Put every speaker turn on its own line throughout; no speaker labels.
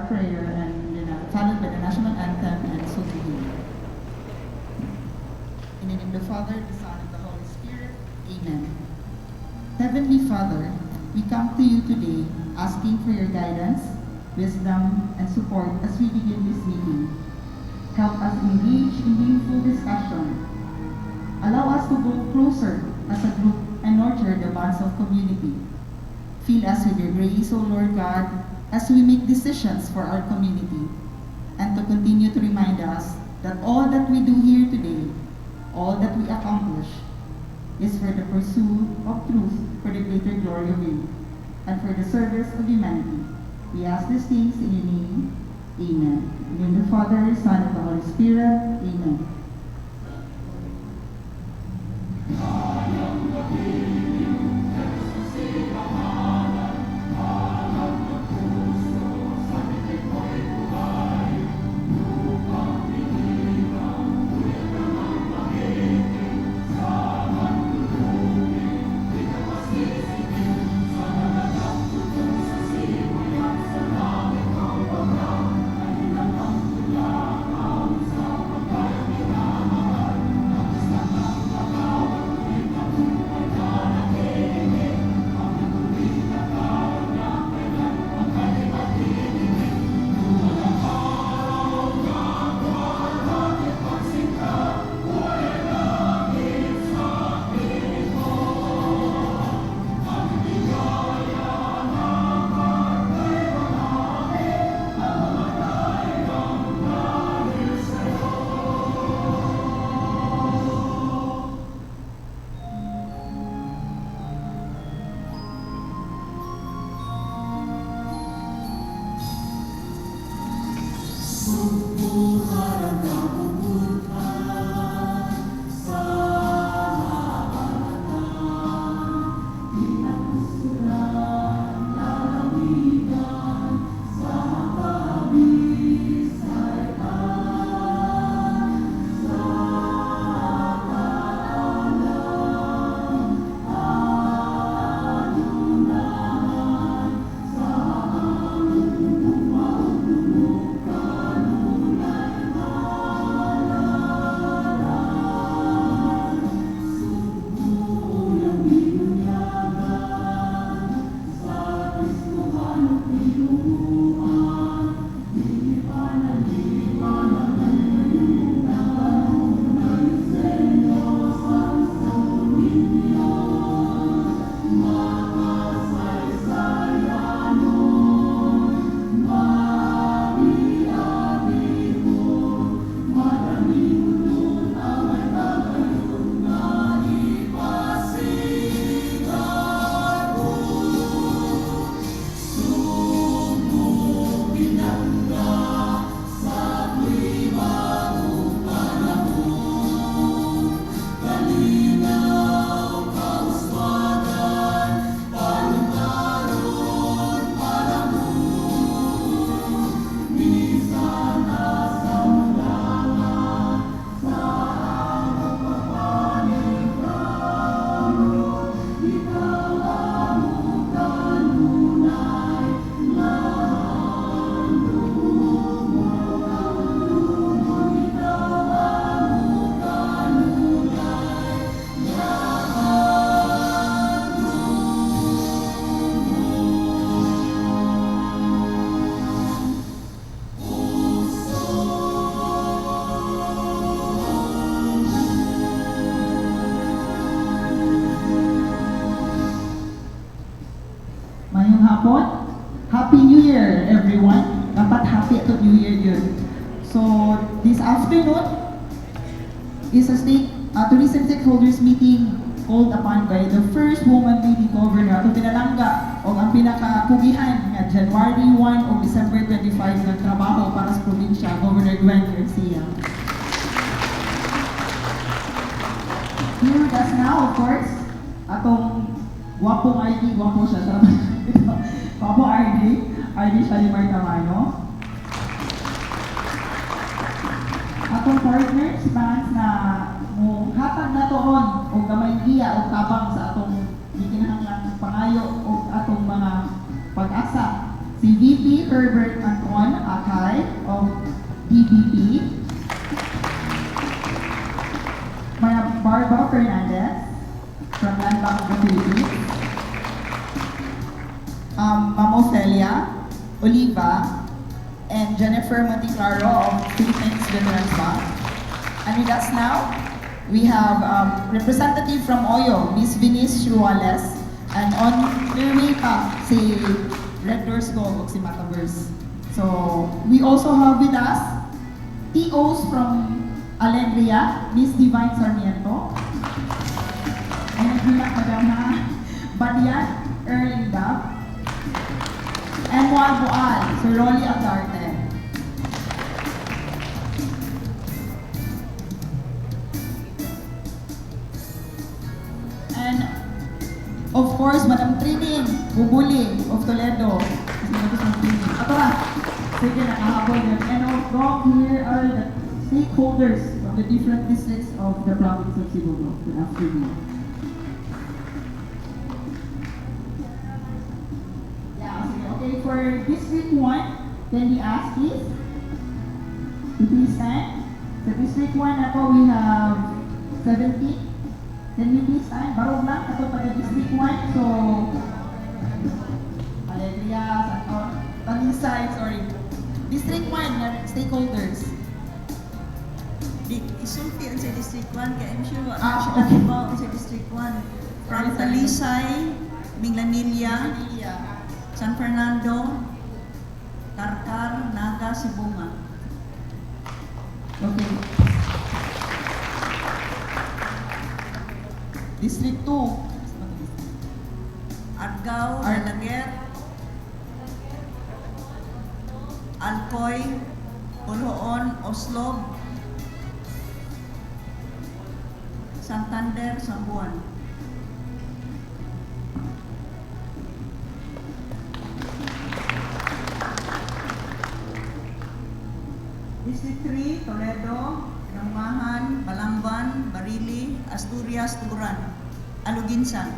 prayer and then, followed by the national anthem and Sugbuhin. In the name of the Father, the Son, and the Holy Spirit. Amen. Heavenly Father, we come to you today asking for your guidance, wisdom, and support as we begin this meeting. Help us engage in meaningful discussion. Allow us to grow closer as a group and nurture the bonds of community. Fill us with your grace, O Lord God, as we make decisions for our community, and to continue to remind us that all that we do here today, all that we accomplish, is for the pursuit of truth for the greater glory of you, and for the service of humanity. We ask these things in your name. Amen. In the name of the Father, Son, and the Holy Spirit. Amen. Maayong hapon. Happy New Year, everyone. Dapat happy ato New Year yun. So, this afternoon is a state tourism stakeholders meeting called upon by the first woman lady governor ato pinalangga o ang pinakakugihan nga January 1 o December 25 ng trabaho para sa probinsya, Governor Gwen Garcia. Here with us now, of course, atong gwapong RD, gwapo siya. Sarap. Gwapo RD, RD Shalimar Tamayo. Atong partners, banks na mo hatag na to ron og gamay iya og tabang sa atong gikinahanglang pangayo og atong mga pag-asa. Si Si VP Herbert Anton Akay of DBP. Ma'am Barba Fernandez from Land Bank of the Philippines. Ma'am Ofelia Oliva and Jennifer Monteclaro of Philippines Veterans Bank. And with us now, we have representative from OYO, Miss Venice Ruales, and on their way pa, si RedDoorz ko, ug si Mataverse. So, we also have with us TOs from Alegria, Miss Divine Sarmiento, and nagbilang Madam ha, Badian Earl Indab, and Moalboal, Sir Rolly Aldarte. And of course, Madam Trining Bubuli of Toledo. Ato ra. Sige, nakahabol yun. And of course, here are the stakeholders from the different districts of the province of Cebu. Good afternoon. Yeah, sige. Okay, for District 1, can we ask please to please stand? Sa District 1 ako, we have 17. Can we please stand? Barog lang, ato taga District 1. So, Alegria, Santo, Talisay, sorry. District 1, nga stakeholders.
Di, isulti ang sa District 1, kaya I'm sure wa
Ah,
siya
okay.
kahibaw ang sa District 1. From
Sorry, sorry.
Talisay, Minglanilla,
Manila.
San Fernando, Carcar, Naga, Sibonga.
Okay. District 2.
Argao, Dalaguete, Alcoy, Boljoon, Oslob, Santander, San Juan. District 3, Toledo, Ramahan, Balamban, Barili, Asturias, Tuburan, Aloguinsan.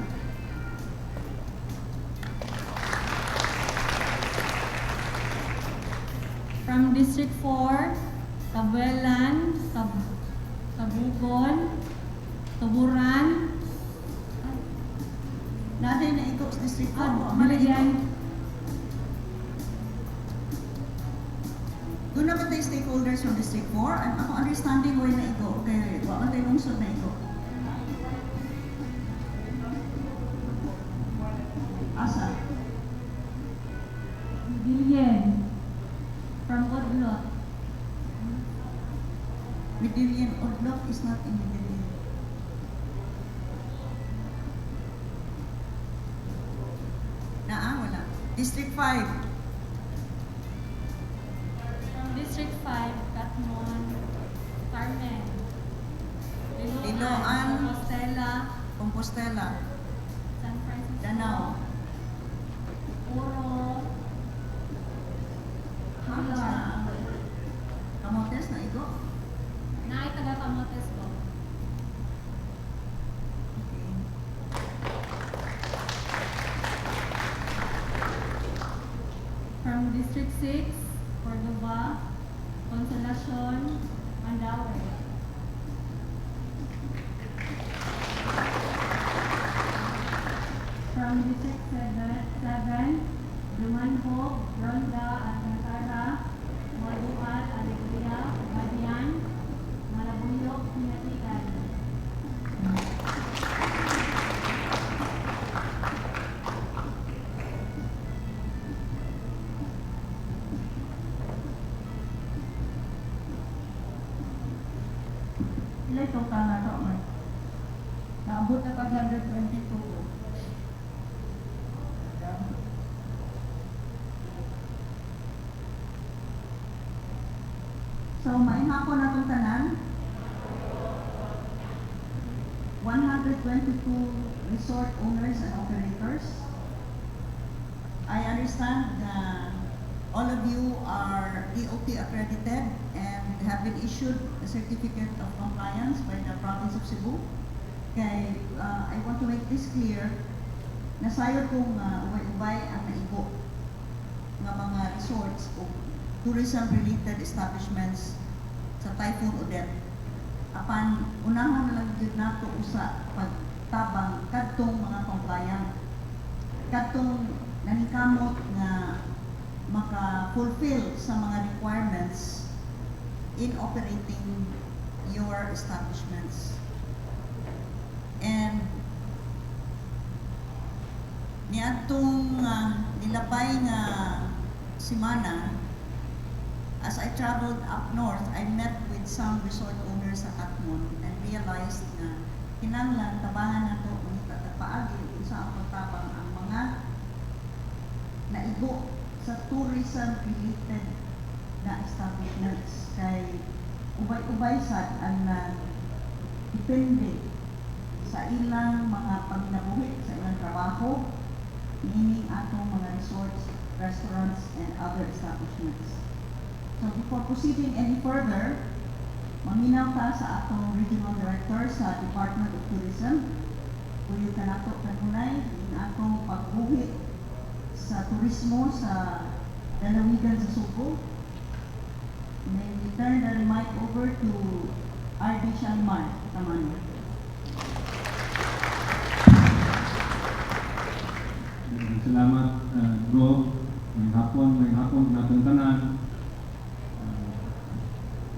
From District 4, Tabuelan, Tabugon, Tuburan,
Natin na ikaw sa District 4.
ah,
Mali ikaw.
Malian,
Doon naman tayo stakeholders from District 4. Ang ako understanding way na ikaw. Kay wa man tayo lungsod na ikaw. Asa?
Medellin, from Odlot,
Medellin. Odlot is not in Medellin. Naa, wala. District 5.
From District 5, Catmon, Carmen,
Liloan,
Liloan, Compostela,
Compostela,
San Francisco,
Danao.
Oro,
Ha?
Pilar.
Camotes na igo?
Naay taga Camotes ko.
Okay.
From District 6, Cordova, Consolacion, Mandaue. From District 7, Dumanjug, Ronda, Alcantara, Moalboal, Alegria, Badian, Malabuyoc, Pinatikan.
Ilay total na to, man. Naabot na pag 122 ko. Yeah.
So, maayong hapon natong tanan. 122 resort owners and operators. I understand that all of you are DOT accredited and have been issued a certificate of compliance by the province of Cebu. Kay, I want to make this clear, nasayod kong ubay-ubay ang naigo. nga mga resorts o tourism related establishments sa Typhoon Odette. Apan unahon na lang gyud nato usa pagtabang kadtong mga compliant, kadtong nanikamot nga maka-fulfill sa mga requirements in operating your establishments. And niadtong nilabay nga semana, as I traveled up north, I met with some resort owners sa Catmon and realized nga kinahanglan tabangan nato, mangita tag paagi unsa ang pagtabang ang mga naigo sa tourism related na establishments kay ubay-ubay sad ang nag depende sa ilang mga panginabuhi, sa ilang trabaho, meaning atong mga resorts, restaurants, and other establishments. So before proceeding any further, maminaw ta sa atong Regional Director sa Department of Tourism. Kuyo kanato kanunay in atong pagbuhi sa turismo sa lalawigan sa Sugbo. May we turn the mic over to RD Shalimar Tamano.
Maraming salamat, Gov. May hapon natong tanan.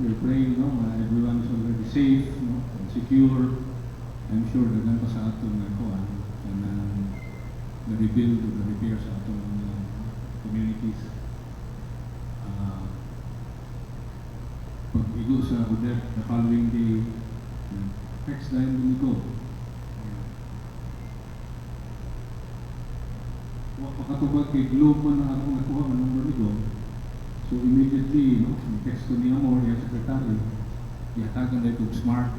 We're praying, no, na everyone is already safe, no, and secure. I'm sure daghan pa sa atong kuan kanang the rebuild o the repair sa atong communities. Pag igo sa Odette the following day, text dahil din ko. Wa makatubag kay Globe man ang akong nakuha nga number ni Gov. So immediately, no, text ko ni Amor, yung secretary, gihatagan dahil og Smart.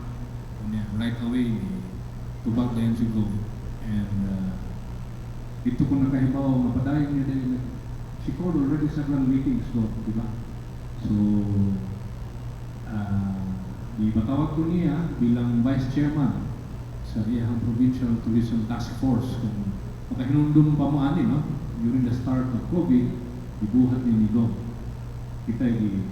Unya, right away, tubag dayon si Gov. And dito ko nakahibaw, mapadayon niya dahil she called already several meetings, Gov, di ba? So, di matawag ko niya bilang vice chairman sa iyang Provincial Tourism Task Force. Kung makahinumdum pa mo ani, no? During the start of COVID, gibuhat ni Gov. Kita gi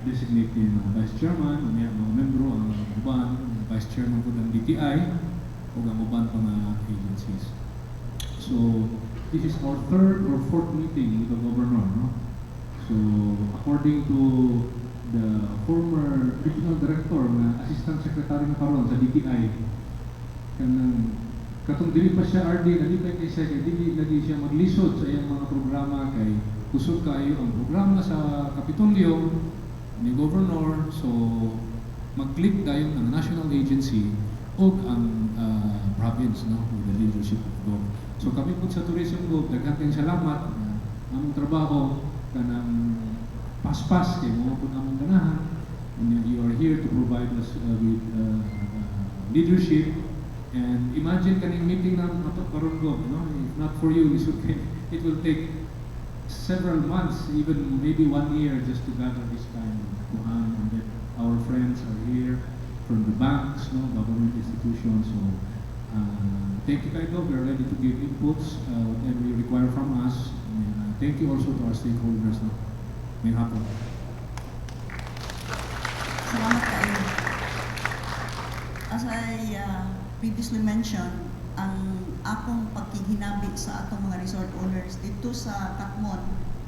designate niya mga vice chairman, unya mga membro ang uban, vice chairman po ng DTI o ang uban pa nga agencies. So, this is our third or fourth meeting with the governor, no? So, according to the former regional director na assistant secretary na karon sa DTI, kanang katong dili pa siya RD, nalipay kay siya kay dili lagi siya maglisod sa iyang mga programa kay kusog kaayo ang programa sa Kapitolyo ni governor. So mag-click dayon ang national agency ug ang province, no, with the leadership of Gov. So kami po sa Tourism, Gov, daghan kayong salamat na among trabaho kanang paspas kay mo pud among ganahan and you are here to provide us with leadership. And imagine kaning meeting na ato karon, Gov, no, if not for you, lisod kay it will take several months, even maybe one year, just to gather this kind of kuhan. And then our friends are here from the banks, no, government institutions. So thank you kaayo. We're ready to give inputs, whatever you require from us. And thank you also to our stakeholders. No? Maayong hapon.
Salamat kaayo. As I previously mentioned, ang akong pagkihinabi sa atong mga resort owners dito sa Catmon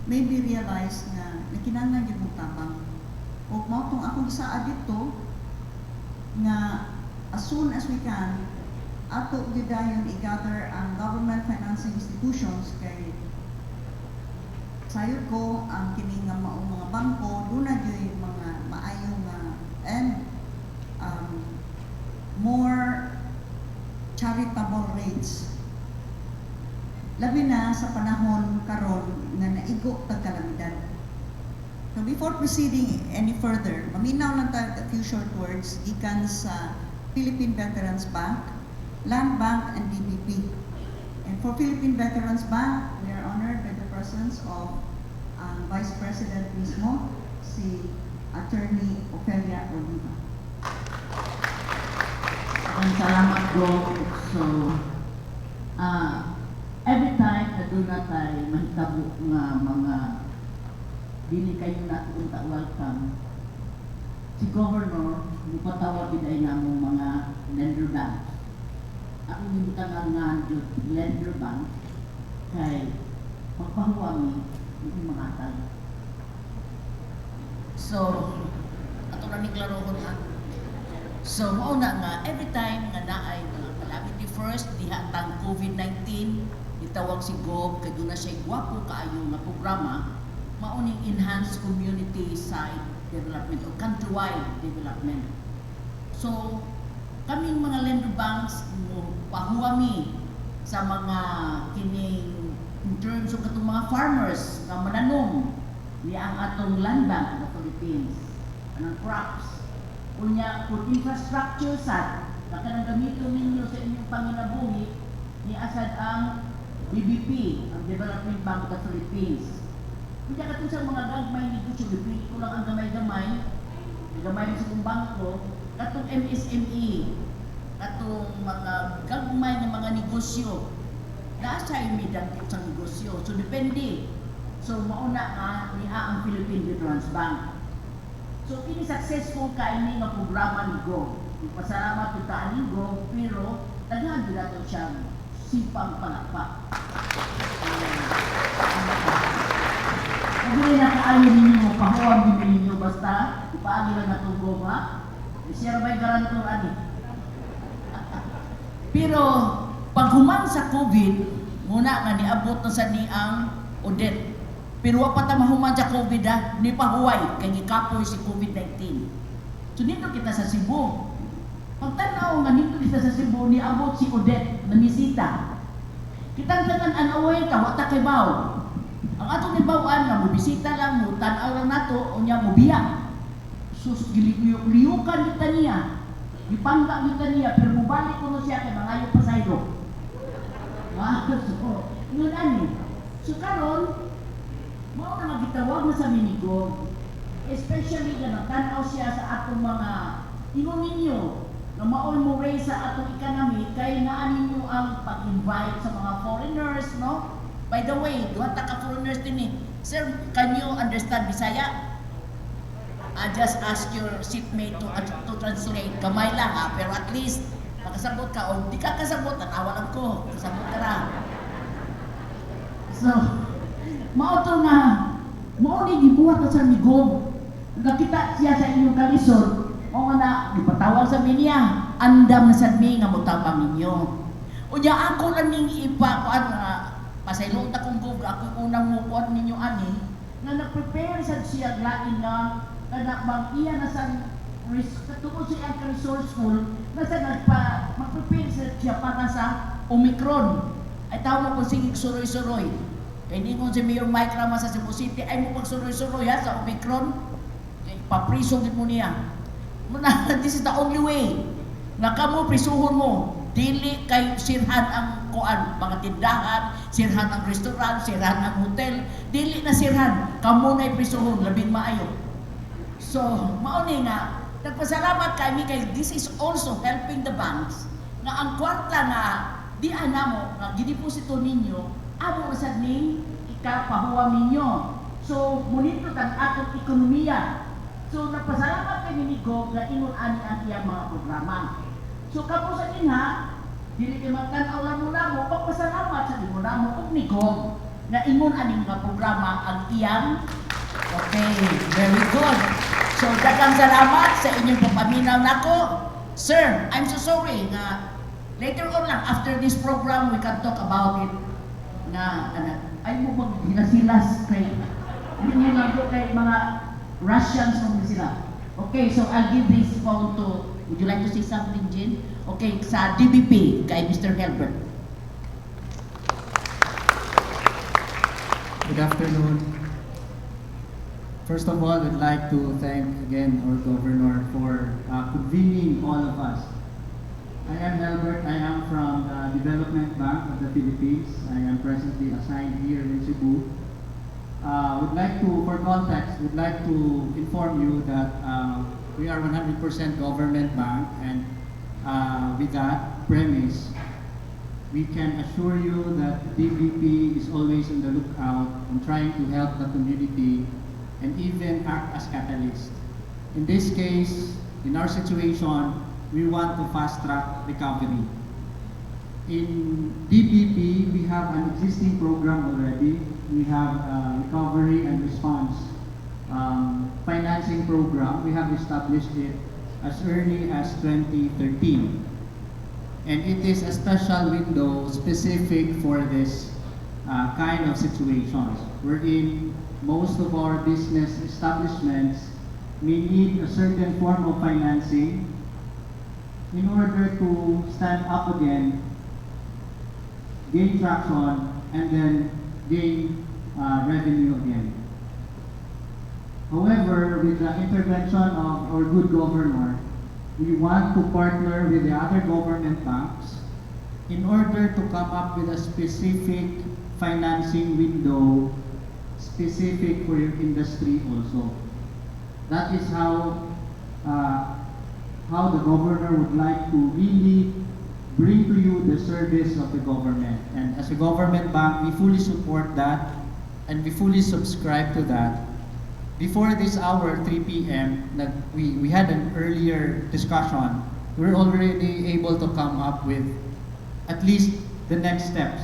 made me realize nga nakinahanglan gyud mong tabang. Ug mao tong akong gisaad dito nga as soon as we can, ato gyud dayon i-gather ang government financing institutions kay sayod ko ang kini nga maong mga bangko duna gyud mga maayo nga and more charitable rates, labi na sa panahon karon nga naigo tag kalamidad. So before proceeding any further, maminaw lang tayo a few short words gikan sa Philippine Veterans Bank, Land Bank, and DBP. And for Philippine Veterans Bank, we are honored by the presence of ang Vice President mismo, si Attorney Ofelia Oliva.
Ang salamat ko. So, every time that
nga duna tay mahitabo nga mga dili kayo nato unta welcome, si Governor mupatawag gid ay namong mga lender banks. Akong gibutangan nga jud lender bank kay magpahuwa mi ng mga tag.
So, ato na ni klarohon ha. So, mao na nga, every time nga naay mga calamity first, diha tang COVID-19, gitawag si Gov, kay duna siya gwapo kaayo nga programa, mao ning enhanced community side development o countrywide development. So, kaming mga lender banks, mo pahuwa mi sa mga kining in terms of katong mga farmers nga mananom ni ang atong Land Bank of the Philippines anang crops, unya kung infrastructure sad na kanang gamiton ninyo sa inyong panginabuhi, ni asad ang DBP, ang Development Bank of the Philippines. Unya katong sa mga gagmay negosyo, gipili ko lang ang gamay-gamay, gamay sa kong bangko, katong MSME, katong mga gagmay nga mga negosyo, naa sa midagko sa negosyo. So depende. So mauna nga niya ang Philippine Veterans Bank. So kini successful kay ni nga programa ni Gov. Ipasalamat kita ani Gov, pero daghan gyud nato siyang sipang palakpak. Kung na kaayo ninyo, pahuwag din ninyo basta ipaagi lang natong Gov ha. Siya ra ba'y garantor ani? Pero paghuman sa COVID, muna nga niabot na sa ni ang Odette. Pero wa pa ta mahuman sa COVID ha, ni pahuway kay gikapoy si COVID-19. So nindot kita sa Cebu. Pagtanaw nga nindot kita sa Cebu, niabot si Odette na misita. Kitang tanan unaware ta, wa ta kay baw. Ang atong nibaw-an nga mobisita lang, mo tan-aw lang nato, unya mobiya. Sus, giliyukan kita niya. Gipangga kita niya, pero mubalik kuno siya kay mangayo pasaylo. Ah, so, yun ani. So karon, mao na nga gitawag na sa Minigog. Especially nga nagtan-aw siya sa atong mga ingon ninyo nga maoy mo raise sa atong economy kay naa ninyo ang pag-invite sa mga foreigners, no? By the way, duha ta ka foreigners din eh. Sir, can you understand Bisaya? I just ask your seatmate to translate. Gamay lang ha, pero at least makasabot ka o di ka kasabot, tanawa lang ko. Kasabot ka ra. So, mao to nga, mao ni gibuhat na sa migog. Nakita siya sa inyong kalisod, mao nga na, gipatawag sa niya, andam na sad mi nga motabang ninyo. Unya ako lang ning ipa kuan nga pasaylon ta kong gog, ako unang mo kuan ninyo ani nga nag-prepare sad siya lain nga kana bang iya na sa tungod sa iyang resourceful na sa nagpa mag-prepare sad siya para sa Omicron. Ay tao mo kung sige suroy-suroy. Kay ningon si Mayor Mike Rama sa Cebu City, ay mo pagsuroy-suroy ha sa Omicron. Kay papriso gid mo niya. Muna, this is the only way. Nga kamo prisuhon mo, dili kay sirhan ang kuan, mga tindahan, sirhan ang restaurant, sirhan ang hotel, dili na sirhan, kamo na'y prisuhon, labing maayo. So, mao ni nga, nagpasalamat kami kay this is also helping the banks nga ang kwarta nga di namo nga gideposito ninyo, amo sad ning ikapahuwam ninyo. So, munindot ang atong ekonomiya. So, nagpasalamat kami ni Gov nga ingon ani ang iyang mga programa. So, kamo sa dinha, dili kay magtan-aw lang mo namo, pagpasalamat sa nimo namo ug ni Gov nga ingon ani mga programa ang iyang. Okay, very good. So, daghang salamat sa inyong pagpaminaw nako. Sir, I'm so sorry nga later on lang after this program we can talk about it nga ana
Ay mo maghilas-hilas kay hindi lang ko kay mga Russians kung sila.
Okay, so I'll give this phone to, would you like to say something, Jin? Okay, sa DBP kay Mr. Helbert.
Good afternoon. First of all, I'd like to thank again our governor for convening all of us. I am Helbert. I am from the Development Bank of the Philippines. I am presently assigned here in Cebu. Would like to, for context, would like to inform you that we are 100% government bank, and with that premise, We can assure you that DBP is always on the lookout on trying to help the community and even act as catalyst. In this case, in our situation, we want to fast track recovery. In DBP, we have an existing program already. We have a recovery and response financing program. We have established it as early as 2013. And it is a special window specific for this kind of situations, wherein most of our business establishments may need a certain form of financing in order to stand up again, gain traction, and then gain revenue again. However, with the intervention of our good governor, we want to partner with the other government banks in order to come up with a specific financing window specific for your industry also. That is how the governor would like to really bring to you the service of the government. And as a government bank, we fully support that and we fully subscribe to that. Before this hour, 3 p.m., we had an earlier discussion. We were already able to come up with at least the next steps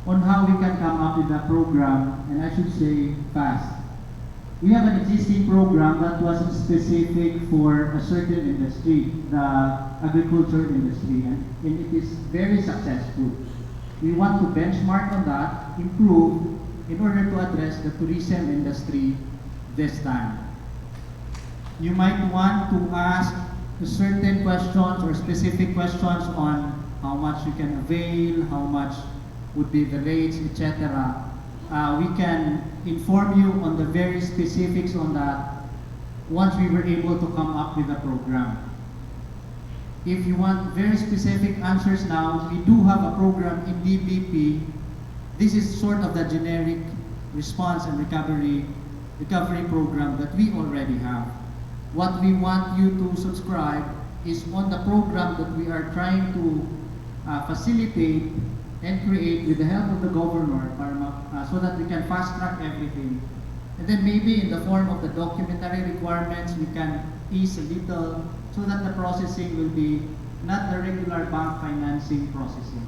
on how we can come up with a program, and I should say fast. We have an existing program that was specific for a certain industry, the agriculture industry, and it is very successful. We want to benchmark on that, improve, in order to address the tourism industry this time. You might want to ask certain questions or specific questions on how much you can avail, how much would be the rates, etc. We can inform you on the very specifics on that once we were able to come up with a program. If you want very specific answers now, we do have a program in DBP. This is sort of the generic response and recovery program that we already have. What we want you to subscribe is on the program that we are trying to facilitate and create with the help of the governor para so that we can fast track everything. And then maybe in the form of the documentary requirements, we can ease a little so that the processing will be not the regular bank financing processing.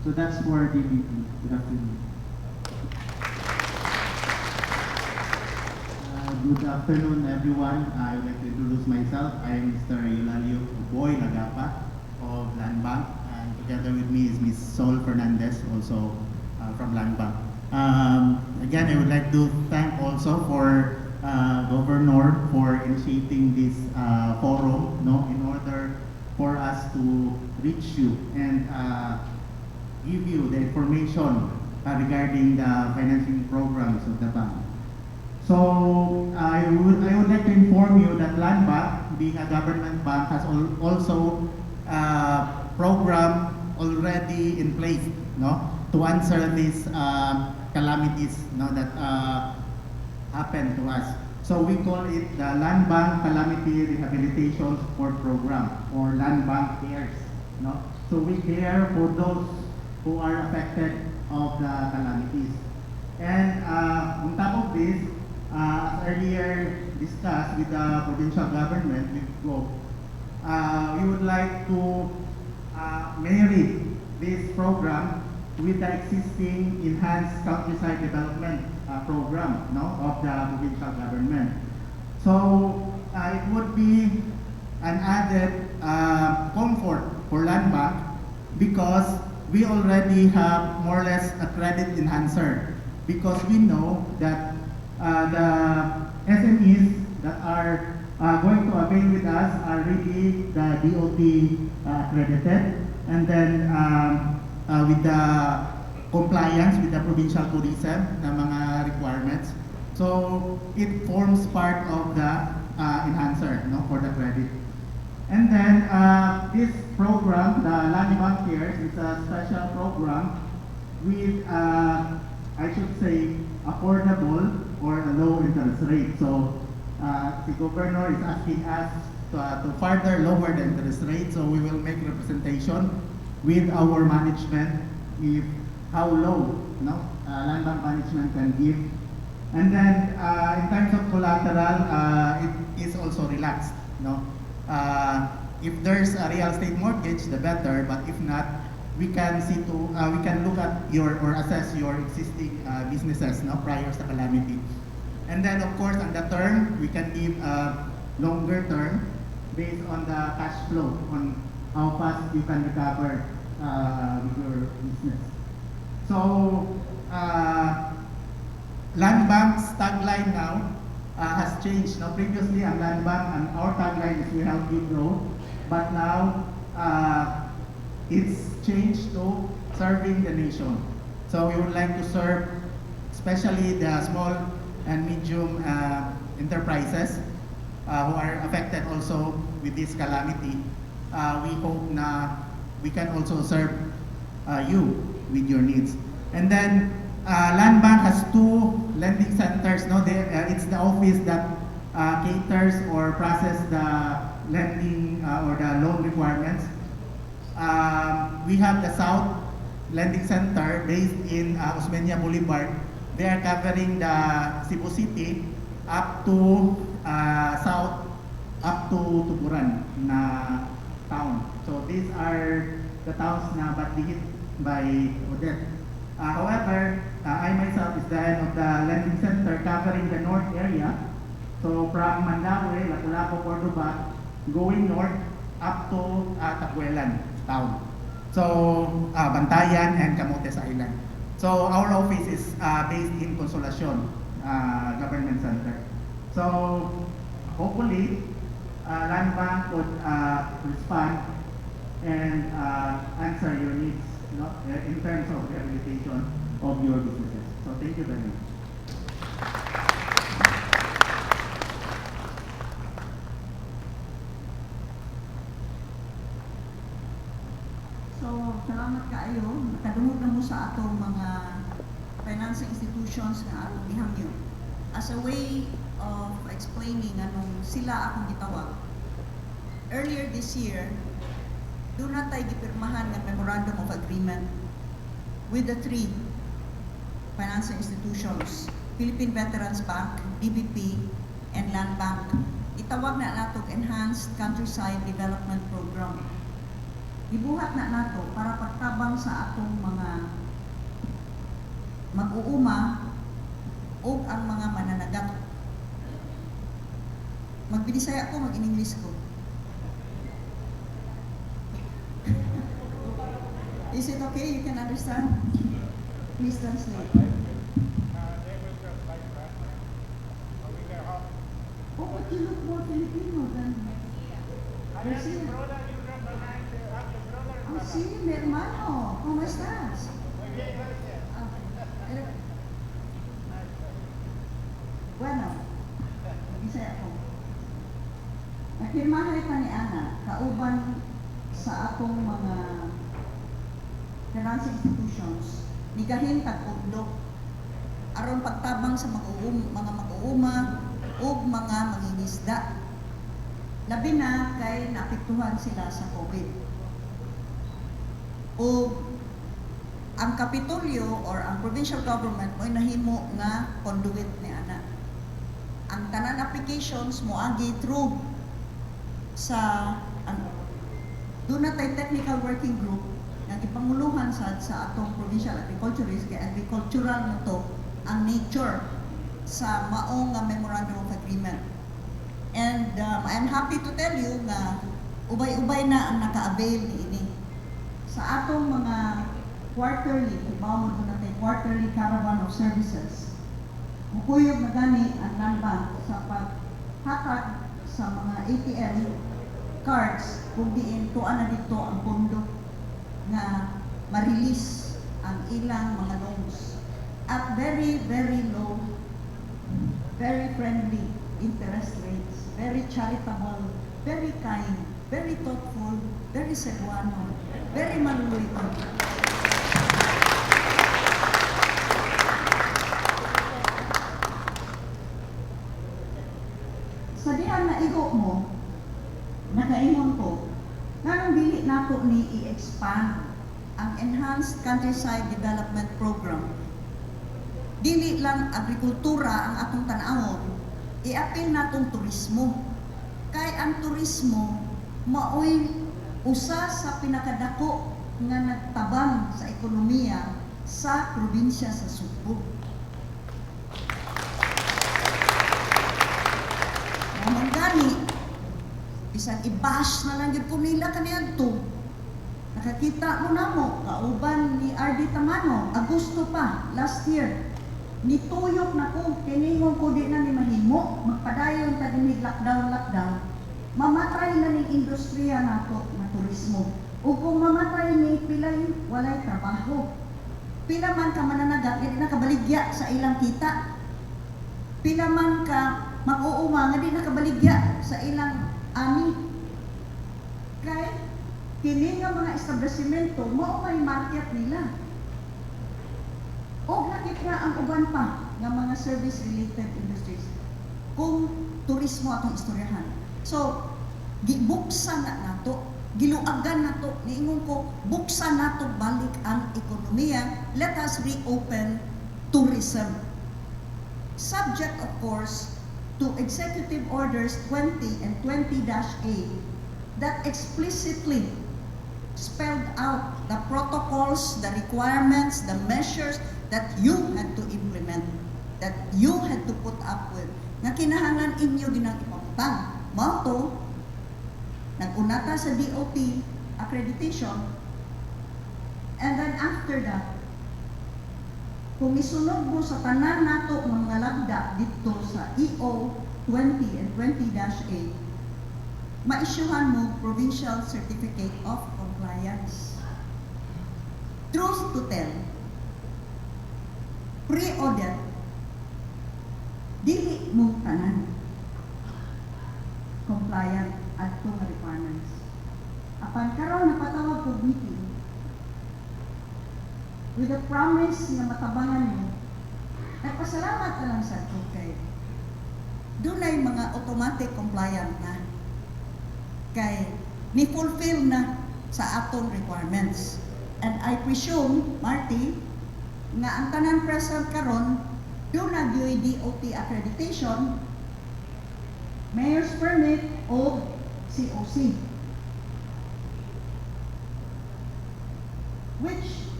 So that's for DBP. Good afternoon.
Good afternoon, everyone. I would like to introduce myself. I am Mr. Eulalio Boy Lagapa of Land Bank, and together with me is Ms. Sol Fernandez, also from Land Bank. Again, I would like to thank also for Governor for initiating this forum, no, in order for us to reach you and give you the information regarding the financing programs of the bank. So I would like to inform you that Land Bank, being a government bank, has also a program already in place, no, to answer these calamities, no, that happened to us. So we call it the Land Bank Calamity Rehabilitation Support Program, or Land Bank CARES. No? So we care for those who are affected of the calamities. And on top of this, as earlier discussed with the provincial government, with GOV, we would like to marry this program with the existing Enhanced Countryside Development Program, no, of the provincial government. So it would be an added comfort for Land Bank because we already have more or less a credit enhancer, because we know that the SMEs that are going to avail with us are really the DOT accredited, and then with the compliance with the provincial tourism na mga requirements. So it forms part of the enhancer, no, for the credit. And then this program, the Land Bank Cares, is a special program with, I should say, affordable or a low interest rate. So the governor is asking us to further lower the interest rate, so we will make representation with our management if how low, no, Land Bank management can give. And then in terms of collateral, it is also relaxed, no. If there's a real estate mortgage, the better. But if not, we can look at your or assess your existing businesses, no, prior sa calamity. And then of course, on the term, we can give a longer term based on the cash flow, on how fast you can recover with your business. So, Land Bank's tagline now has changed. Now, previously, ang Land Bank and our tagline is "We help you grow," but now it's changed to "Serving the nation." So we would like to serve, especially the small and medium enterprises who are affected also with this calamity. We hope na we can also serve you with your needs. And then Land Bank has two lending centers. No, it's the office that caters or process the lending or the loan requirements. We have the South Lending Center based in Osmeña Boulevard. They are covering the Cebu City up to south, up to Tuburan na town. So these are the towns na badly hit by Odette. However, I myself is the head of the lending center covering the north area. So from Mandaue, Lapu-Lapu, Cordoba, going north up to Tabuelan town. So Bantayan and Camotes Island. So our office is based in Consolacion Government Center. So hopefully, Land Bank would respond and answer your needs, no, in terms of rehabilitation of your businesses. So thank you very much.
So, salamat kaayo. Nakadungog na mo sa atong mga financing institutions nga atong gihangyo. As a way of explaining anong sila akong gitawag. Earlier this year, duna tay gipirmahan nga Memorandum of Agreement with the three financing institutions, Philippine Veterans Bank, DBP, and Land Bank. Itawag na natog Enhanced Countryside Development Program. Gibuhat na nato para pagtabang sa atong mga mag-uuma o ang mga mananagat. Magbinisaya ko, mag-English ko. Is it okay? You can understand? Please translate. Oh, but you look more Filipino than Garcia. Oh, sí, mi hermano. ¿Cómo estás? Ah, bueno, Bisaya ko. Nagpirmahay pa ni Ana, kauban sa atong mga financial institutions, nigahin tag pondo aron pagtabang sa mga mag-uuma ug mga mangingisda. Labi na kay naapektuhan sila sa COVID. O ang Kapitolyo or ang provincial government mo'y nahimo nga conduit ni ana. Ang tanan applications moagi through sa ang duna tay technical working group nga gipanguluhan sad sa atong provincial agriculturist, kay agricultural mo to ang nature sa maong nga memorandum of agreement. And I'm happy to tell you nga ubay-ubay na ang naka-avail niini. Sa atong mga quarterly, ibaw mo na tay quarterly caravan of services. Mukuyog na gani ang Land Bank sa paghatag sa mga ATM cards kung diin tuan na dito ang pondo nga ma-release ang ilang mga loans at very, very low, very friendly interest rates, very charitable, very kind, very thoughtful, very Cebuano, very maluluy-on. Sa dihang naigo mo, nakaingon ko, nganong dili nato ni i-expand ang Enhanced Countryside Development Program. Dili lang agrikultura ang atong tan-awon, iapil natong turismo. Kay ang turismo maoy usa sa pinakadako nga nagtabang sa ekonomiya sa probinsya sa Sugbo. Mao gani, bisan i-bash na lang gyud ko nila kaniadto. Nakakita mo namo, kauban ni RD Tamano, Agosto pa, last year. Nituyok na ko, kiningon ko di na ni mahimo, magpadayon ta dinhi lockdown, lockdown. Mamatay na ning industriya nato na turismo. Ug kung mamatay ni pilay walay trabaho. Pila man ka mananagat, di na kabaligya sa ilang kita. Pila man ka mag-uuma nga di na kabaligya sa ilang ani. Kay kini nga mga establishmento mao may market nila. Og nakit nga ang uban pa nga mga service related industries kung turismo atong istoryahan. So, gibuksan na nato, giluagan nato, niingon ko, buksan nato balik ang ekonomiya. Let us reopen tourism. Subject, of course, to Executive Orders 20 and 20-A that explicitly spelled out the protocols, the requirements, the measures that you had to implement, that you had to put up with, nga kinahanglan inyo ginang ipamutang. Mao to, nag-unata sa DOT accreditation, and then after that, kung isunod mo sa tanan nato ng mga lagda dito sa EO 20 and 20-A, maisyuhan mo Provincial Certificate of Compliance. Truth to tell, pre-audit, dili mo tanan compliant adto nga requirements. Apan karon napatawag kog meeting with the promise nga matabangan mo, nagpasalamat na lang sa ko kay dunay mga automatic compliant na kay ni-fulfill na sa atong requirements. And I presume, Marty, nga ang tanan present karon duna gyoy DOT accreditation, mayor's permit o COC, which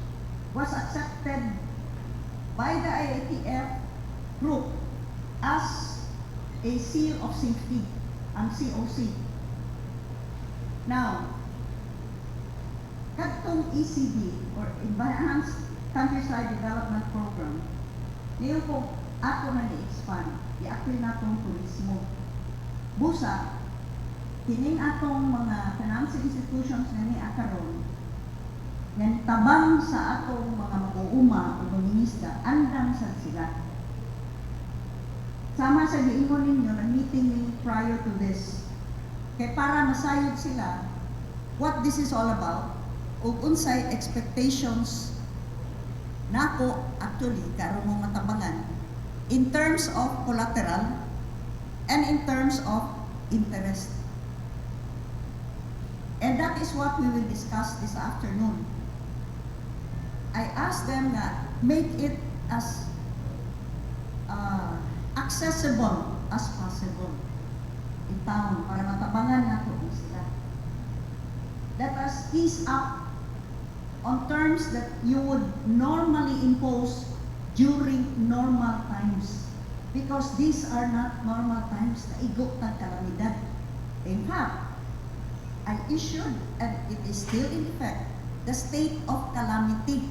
was accepted by the IATF group as a seal of safety, ang COC. Now, kadtong ECD or Enhanced Countryside Development Program, niyo po ako na ni-expand, i-apil na tong turismo. Busa, kining atong mga financing institutions na ni karon, nga tabang sa atong mga mag-uuma o mangingisda, andam sad sila. Sama sa giingon ninyo, nag-meeting ni prior to this. Kay para masayod sila what this is all about, ug unsay expectations nako actually karon mo matabangan in terms of collateral and in terms of interest. And that is what we will discuss this afternoon. I asked them na make it as accessible as possible in town para matabangan nato sila. Let us ease up on terms that you would normally impose during normal times. Because these are not normal times na igo tag kalamidad. In fact, I issued, and it is still in effect, the state of calamity.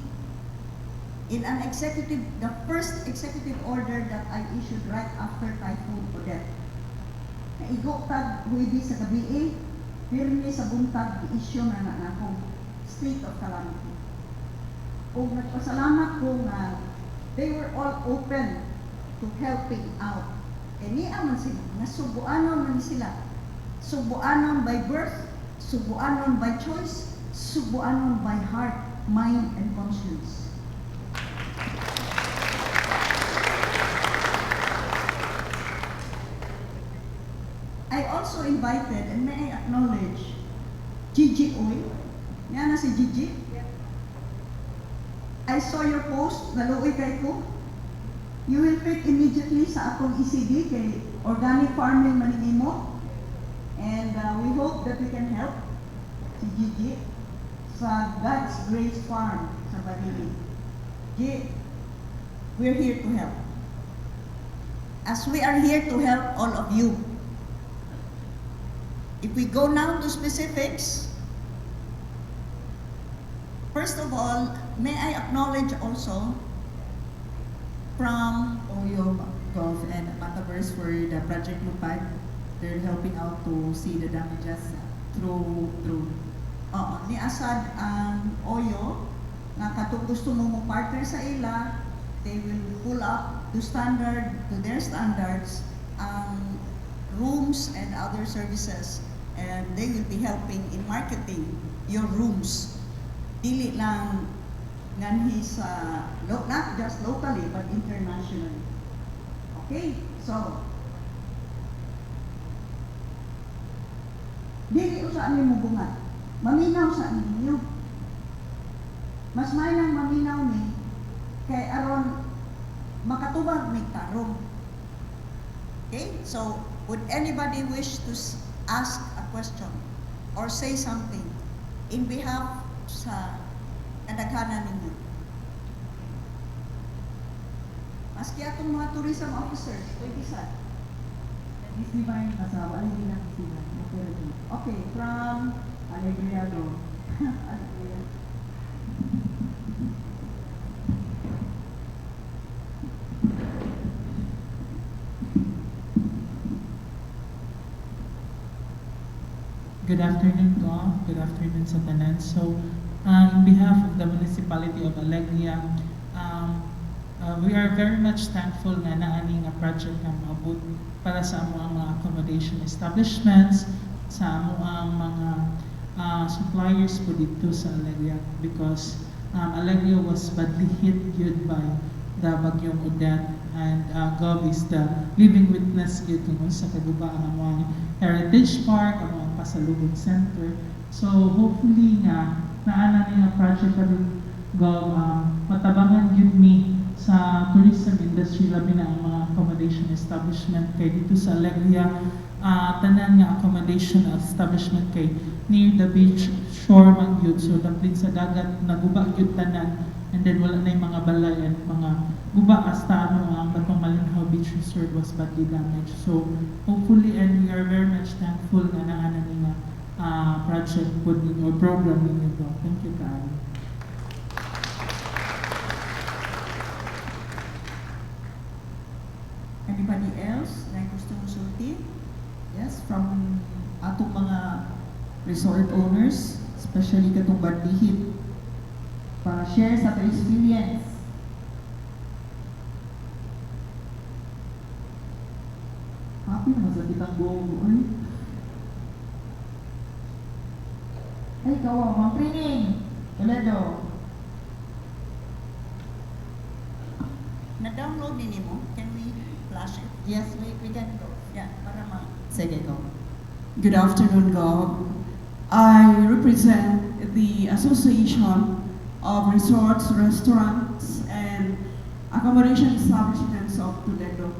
In an executive, the first executive order that I issued right after Typhoon Odette. Naigo tag Huwebes sa gabi, pirmi sa buntag, i-issue na na nako state of calamity. Ug nagpasalamat ko nga they were all open to helping out. E niya man sila, nasubuanon man sila. Subuanon by birth, subuanon by choice, subuanon by heart, mind, and conscience. I also invited, and may I acknowledge, Gigi Uy. Yan na si Gigi. saw your post, naluoy kay ko. You will fit immediately sa atong ECD kay organic farming man nimo. And we hope that we can help si Gigi sa God's Grace Farm sa Barili. G, we're here to help. As we are here to help all of you. If we go now to specifics, first of all, may I acknowledge also from
Oyo Gov and Mataverse for the Project Lupad. They're helping out to see the damages through drone.
Oo, ni Asad ang Oyo nga katong gusto mo mo partner sa ila, they will pull up to standard to their standards ang rooms and other services, and they will be helping in marketing your rooms. Dili lang nganhi sa not just locally but internationally. Okay, so dili usa mi mobungat. Maminaw sa ninyo. Mas may nang maminaw ni kay aron makatubag mig tarong. Okay? So, would anybody wish to ask a question or say something in behalf sa kadaghanan ninyo? Maski atong mga tourism officers, pwede sa.
Miss Divine asawa, ay hindi na Miss Divine.
Okay, from
Alegria go.
Alegria.
Good afternoon, Gov. Good afternoon sa tanan. So, in behalf of the municipality of Alegria, we are very much thankful nga naa ni nga project nga moabot para sa among mga accommodation establishments, sa among mga suppliers po dito sa Alegria, because Alegria was badly hit gyud by the Bagyong Odette, and Gov is the living witness gyud kung sa kaguba ang among Heritage Park, ang among Pasalubong Center. So hopefully nga naa na ni nga project karon, Gov, matabangan gyud mi sa tourism industry, labi na ang mga accommodation establishment kay dito sa Alegria, tanan nga accommodation establishment kay near the beach shore man gyud, so daplit sa dagat, naguba gyud tanan, and then wala na yung mga balay and mga guba hasta ano ang Batong Malinhaw Beach Resort was badly damaged. So hopefully, and we are very much thankful nga naa na ni nga project pod ninyo or program ninyo, Gov. Thank you kaayo.
Anybody else na gusto mosulti?
Yes, from atong mga resort owners, especially katong badly hit, pa-share sa ato experience. Happy naman sa kitang buong uy. Ay, kawa, Ma'am Trining! Toledo.
Na-download din mo? Can we flash it?
Yes, we can go.
Yeah, para ma...
Sige, go.
Good afternoon, Gov. I represent the Association of Resorts, Restaurants, and Accommodation Establishments of Toledo.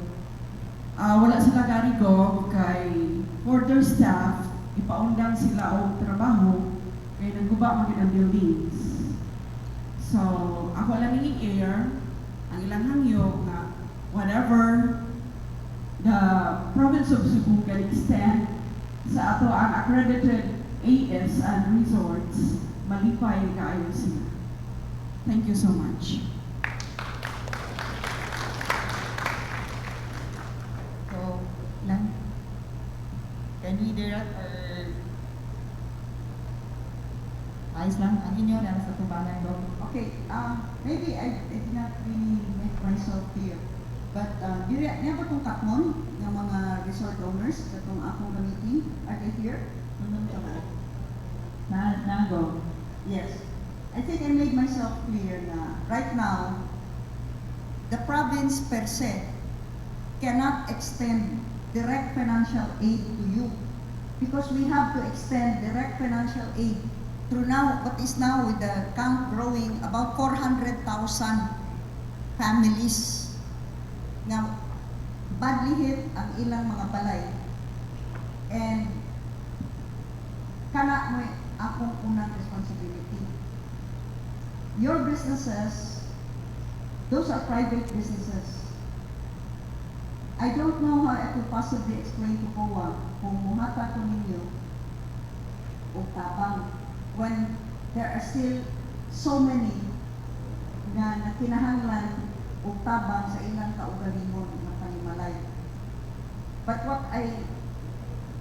Wala sila gari, Gov, kay for their staff, ipaundang sila og trabaho kay nagguba man gyud ang buildings. So, ako lang i-air ang ilang hangyo nga whatever the province of Cebu can extend sa ato ang accredited AS and resorts, malipay kaayo sila. Thank you so much.
So, lang. Can we direct or ayos lang ang inyo na sa tubangan, Gov?
Okay, maybe I did not really make myself clear. But diri niya ba itong katmon ng mga resort owners katong akong committee? Are they here?
Na, go.
Yes. I think I made myself clear na right now, the province per se cannot extend direct financial aid to you because we have to extend direct financial aid Through now, what is now with the count growing, about 400,000 families nga badly hit ang ilang mga balay. And kana mo akong unang responsibility. Your businesses, those are private businesses. I don't know how I could possibly explain to COA kung muhatag ko ninyo og tabang when there are still so many nga nakinahanglan og tabang sa ilang kaugalingon nga panimalay. But what I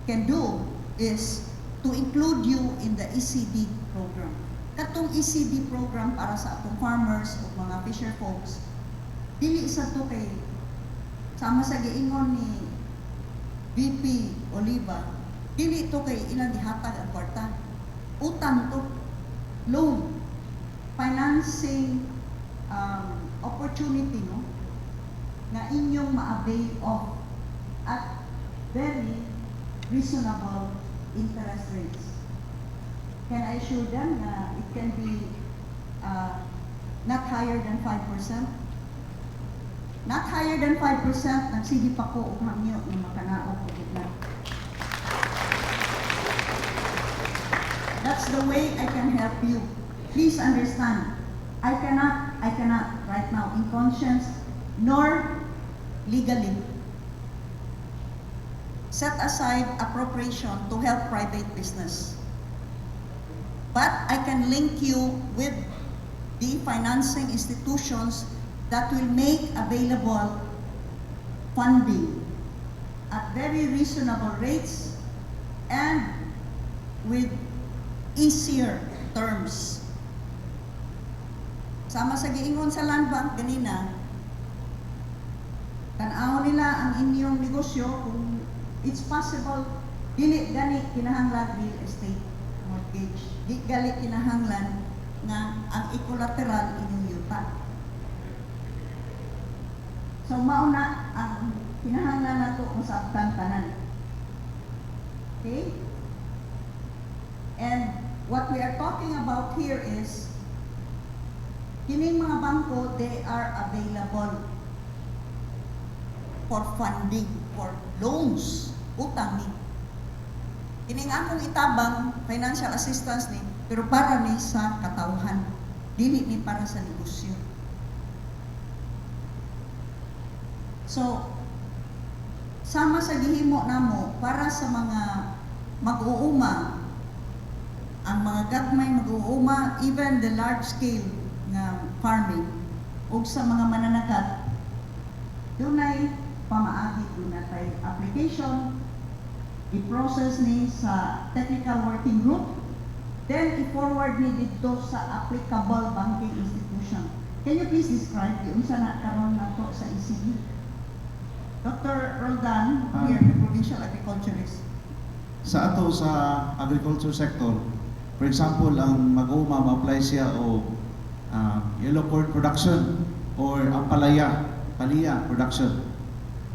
can do is to include you in the ECD program. Katong ECD program para sa atong farmers o mga fisher folks, dili isa to kay sama sa giingon ni VP Oliva, dili to kay ilang gihatag ang kwarta. Utang to, loan, financing opportunity, no, na inyong ma-avail of at very reasonable interest rates. Can I assure them na it can be not higher than 5%? Not higher than 5%, nagsige pa ko og hangyo nga makanaog ko na. That's the way I can help you. Please understand, I cannot right now in conscience nor legally set aside appropriation to help private business. But I can link you with the financing institutions that will make available funding at very reasonable rates and with easier terms. Sama sa giingon sa Land Bank ganina, tan-aw nila ang inyong negosyo kung it's possible, dili gani kinahanglan real estate mortgage. Di gali kinahanglan nga ang i-collateral inyong yuta. So mao na ang kinahanglan nato masabtan tanan. Okay? And what we are talking about here is kining mga bangko, they are available for funding, for loans, utang ni. Kining akong itabang, financial assistance ni, pero para ni sa katawhan, dili ni para sa negosyo. So, sama sa gihimo namo para sa mga mag-uuma, ang mga gagmay mag-uuma, even the large scale nga farming, ug sa mga mananagat, dunay pamaagi, dunay tay application, i-process ni sa technical working group, then i-forward ni didto sa applicable banking institution. Can you please describe unsa na karon nato sa ECD? Dr. Roldan, here, the provincial agriculturist.
Sa ato sa agriculture sector, for example, ang mag-uuma ma-apply siya o yellow corn production or ang palaya, palaya production.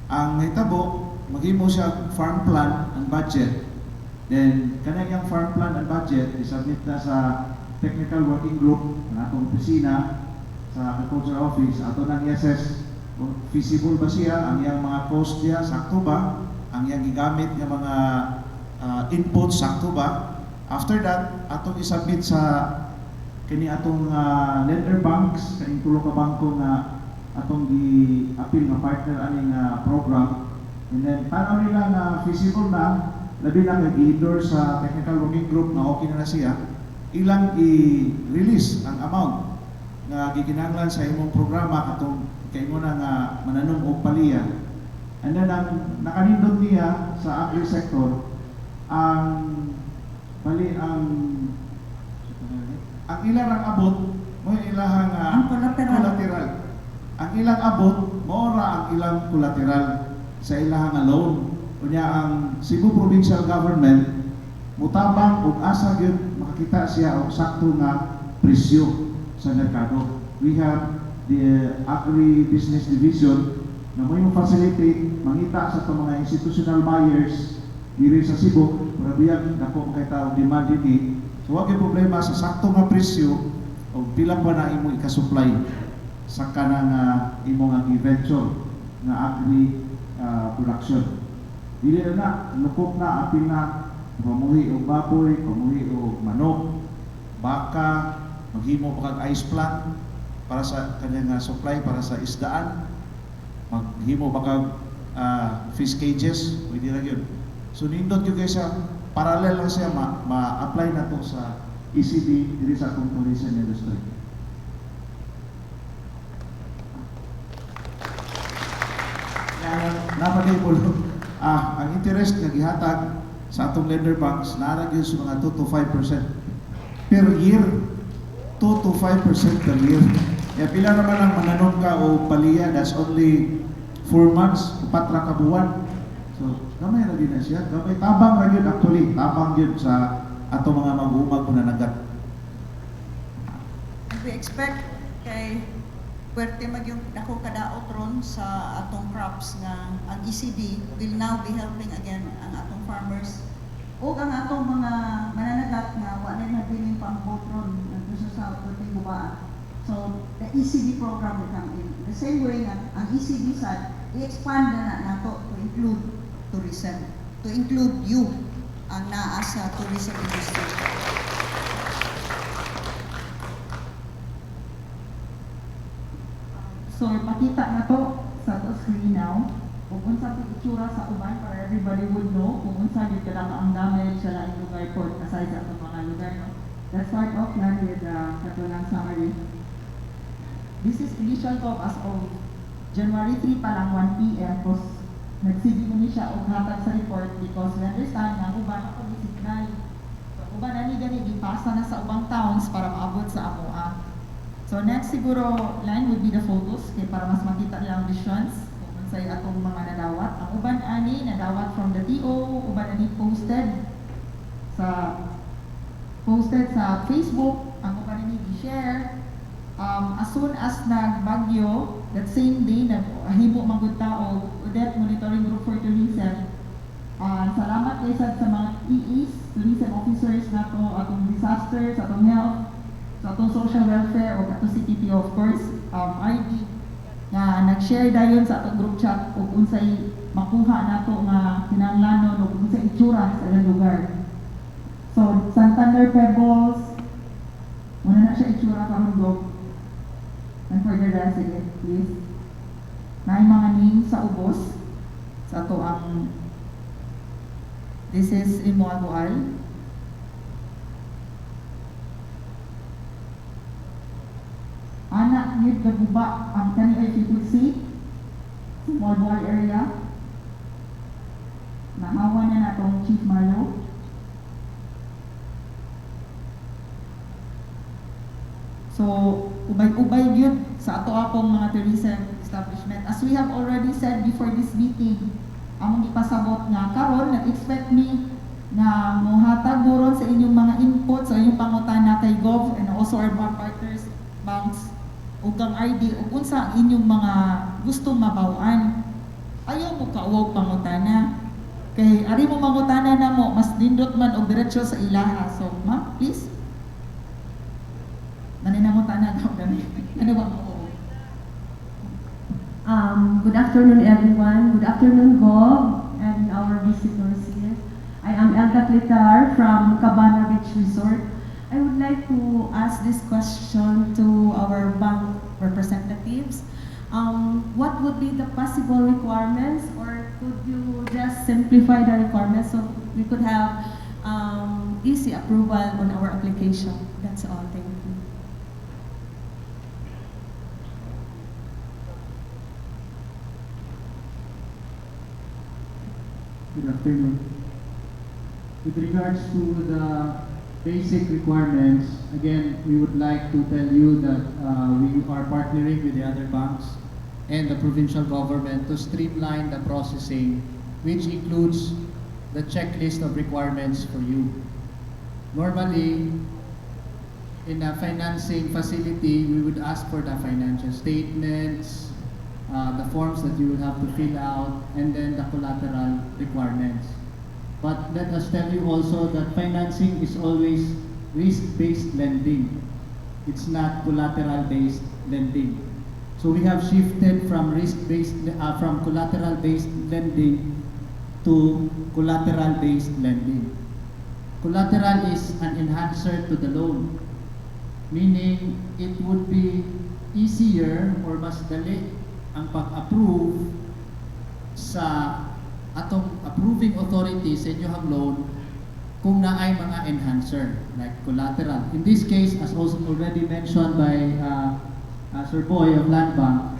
Ang hitabo, maghimo siya farm plan and budget. Then kanang iyang farm plan and budget isubmit na sa technical working group ng atong opisina sa agriculture office, ato nang i-assess kung feasible ba siya, ang iyang mga cost niya sakto ba, ang iyang gigamit nga mga inputs sakto ba. After that, atong isubmit sa kini atong lender banks, kaning tulo ka bangko nga atong gi-appeal nga partner ani nga program. And then tanaw nila na feasible na, labi na kay gi-endorse sa technical working group na okay na na siya, ilang i-release ang amount nga gikinahanglan sa imong programa katong kay mo na nga mananom og palaya. And then ang nakanindot niya sa agri sector, ang bali ang ilang ang abot mo ilahang
Ang collateral.
Collateral. Ang ilang abot mao ra ang ilang collateral sa ilahang nga loan. Unya ang Cebu Provincial Government mutabang og asa gyud makakita siya og sakto nga presyo sa merkado. We have the Agri Business Division na mo facilitate mangita sa itong mga institutional buyers diri sa Cebu, pero biyag dako kay tao demand dinhi. So wa problema sa sakto nga presyo o pila pa na imo ika-supply sa kanang imo nga gi-venture nga agri production. Dili na na, lukop na, apil na, pamuhi og baboy, pamuhi og manok, baka, maghimo pa kag ice plant para sa kanyang supply para sa isdaan, maghimo pa kag fish cages, pwede ra gyud. So nindot gyud kay siya, parallel lang siya ma-apply na to sa ECD diri sa atong tourism industry. Napatable ang interest nga gihatag sa atong lender banks naa ra gyud sa mga 2 to 5% per year. 2 to 5% per year. Ya pila naman ang mananom ka o paliya, that's only 4 months, upat ra ka buwan. So gamay ra gyud na siya, gamay tabang ra gyud actually, tabang gyud sa atong mga mag-uumag mananagat.
And we expect kay puwerte mag yung dako kadaot ron sa atong crops nga ang ECD will now be helping again ang atong farmers o ang atong mga mananagat nga wa na nabiling pang boat ron nandun sa South Gubaan. So the ECD program will come in. The same way nga ang ECD sad i-expand na nato to include tourism, to include you ang naa sa tourism industry.
So, ipakita na to sa to screen now. Kung unsa to itsura sa uban para everybody would know kung unsa gyud kadako ang damage sa laing lugar po aside sa atong mga lugar, no. Let's start off lang with katulang summary. This is initial talk as of January 3 pa lang, 1 p.m. Tapos nagsige mo ni siya og hatag sa report because we understand nga ang uban ako ni signal. So, ang uban ani gani gipasa na sa ubang towns para maabot sa amoa. So next siguro line would be the photos kay para mas makita nila ang visions kung unsay atong mga nadawat. Ang uban ani nadawat from the TO, uban ani posted sa Facebook, ang uban ani gi-share. As soon as nagbagyo, that same day naghimo man gud ta og Odette Monitoring Group for Tourism. Salamat kay sad sa mga EEs, tourism officers nato, atong disasters, atong health, sa atong social welfare o atong CTPO of course, RD nga nag-share dayon sa atong group chat og unsay makuha nato nga kinahanglanon og unsay itsura sa ilang lugar. So Santander Pebbles, muna na siya itsura karon dog. And for the rest, sige, please. Naay mga names sa ubos sa ato ang. This is in Moalboal. Ana gyud kaguba ang kani ay could see sa Moalboal area. Nahawa na natong Chief Marlo. So, ubay-ubay gyud sa ato akong mga tourism establishment. As we have already said before this meeting, among ipasabot nga karon nag-expect mi nga mohatag mo ron sa inyong mga input sa inyong pangutana kay Gov and also our mga partners banks ug ang RD ug unsa ang inyong mga gustong mabaw-an. Ayaw mo kauwag pangutana. Kay ari mo mangutana na mo, mas nindot man og diretso sa ilaha. So, ma'am, please. Naninangutana ka gani. Ano ba mo?
Good afternoon, everyone. Good afternoon, Gov, and our visitors here. I am Elda Clitar from Cabana Beach Resort. I would like to ask this question to our bank representatives. What would be the possible requirements, or could you just simplify the requirements so we could have easy approval on our application? That's all. Thank you.
Good afternoon. With regards to the basic requirements, again, we would like to tell you that we are partnering with the other banks and the provincial government to streamline the processing, which includes the checklist of requirements for you. Normally, in a financing facility, we would ask for the financial statements, the forms that you will have to fill out, and then the collateral requirements. But let us tell you also that financing is always risk-based lending. It's not collateral-based lending. So we have shifted from collateral-based lending to collateral-based lending. Collateral is an enhancer to the loan, meaning it would be easier or mas dali ang pag-approve sa atong approving authority sa inyong loan kung naay mga enhancer like collateral. In this case, as also already mentioned by Sir Boy of Land Bank,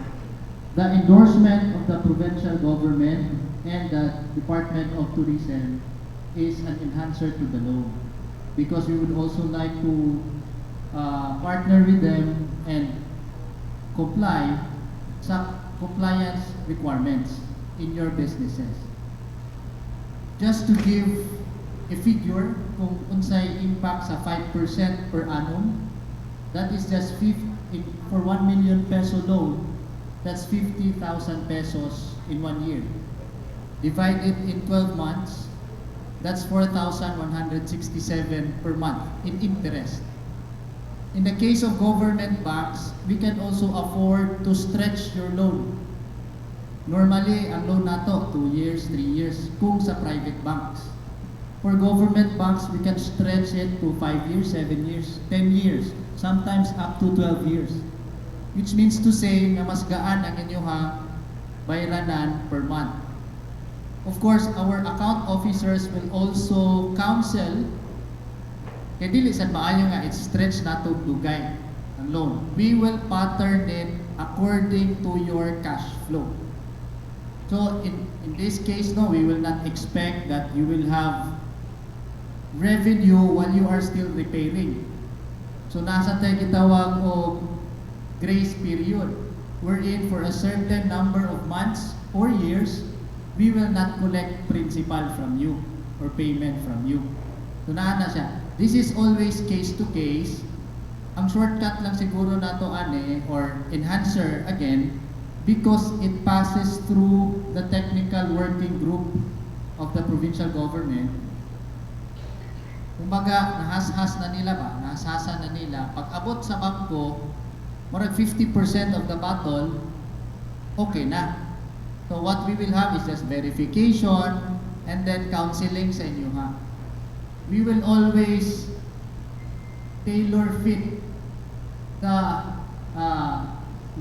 the endorsement of the provincial government and the Department of Tourism is an enhancer to the loan because we would also like to partner with them and comply sa compliance requirements in your businesses. Just to give a figure kung unsay impact sa 5% per annum, that is just for 1 million peso loan, that's 50,000 pesos in one year. Divide it in 12 months, that's 4,167 per month in interest. In the case of government banks, we can also afford to stretch your loan. Normally, ang loan nato, 2 years, 3 years, kung sa private banks. For government banks, we can stretch it to 5 years, 7 years, 10 years, sometimes up to 12 years. Which means to say nga mas gaan ang inyong bayranan per month. Of course, our account officers will also counsel kay dili sad maayo nga i-stretch nato dugay ang loan. We will pattern it according to your cash flow. So in this case, no, we will not expect that you will have revenue while you are still repairing. So naa tay gitawag og grace period wherein for a certain number of months or years, we will not collect principal from you or payment from you. So naa na siya. This is always case to case. Ang shortcut lang siguro nato ani or enhancer again because it passes through the technical working group of the provincial government. Kumbaga, nahashas na nila ba? Nahashasan na nila. Pag abot sa bangko, murag 50% of the battle, okay na. So what we will have is just verification and then counseling sa inyo ha. We will always tailor fit the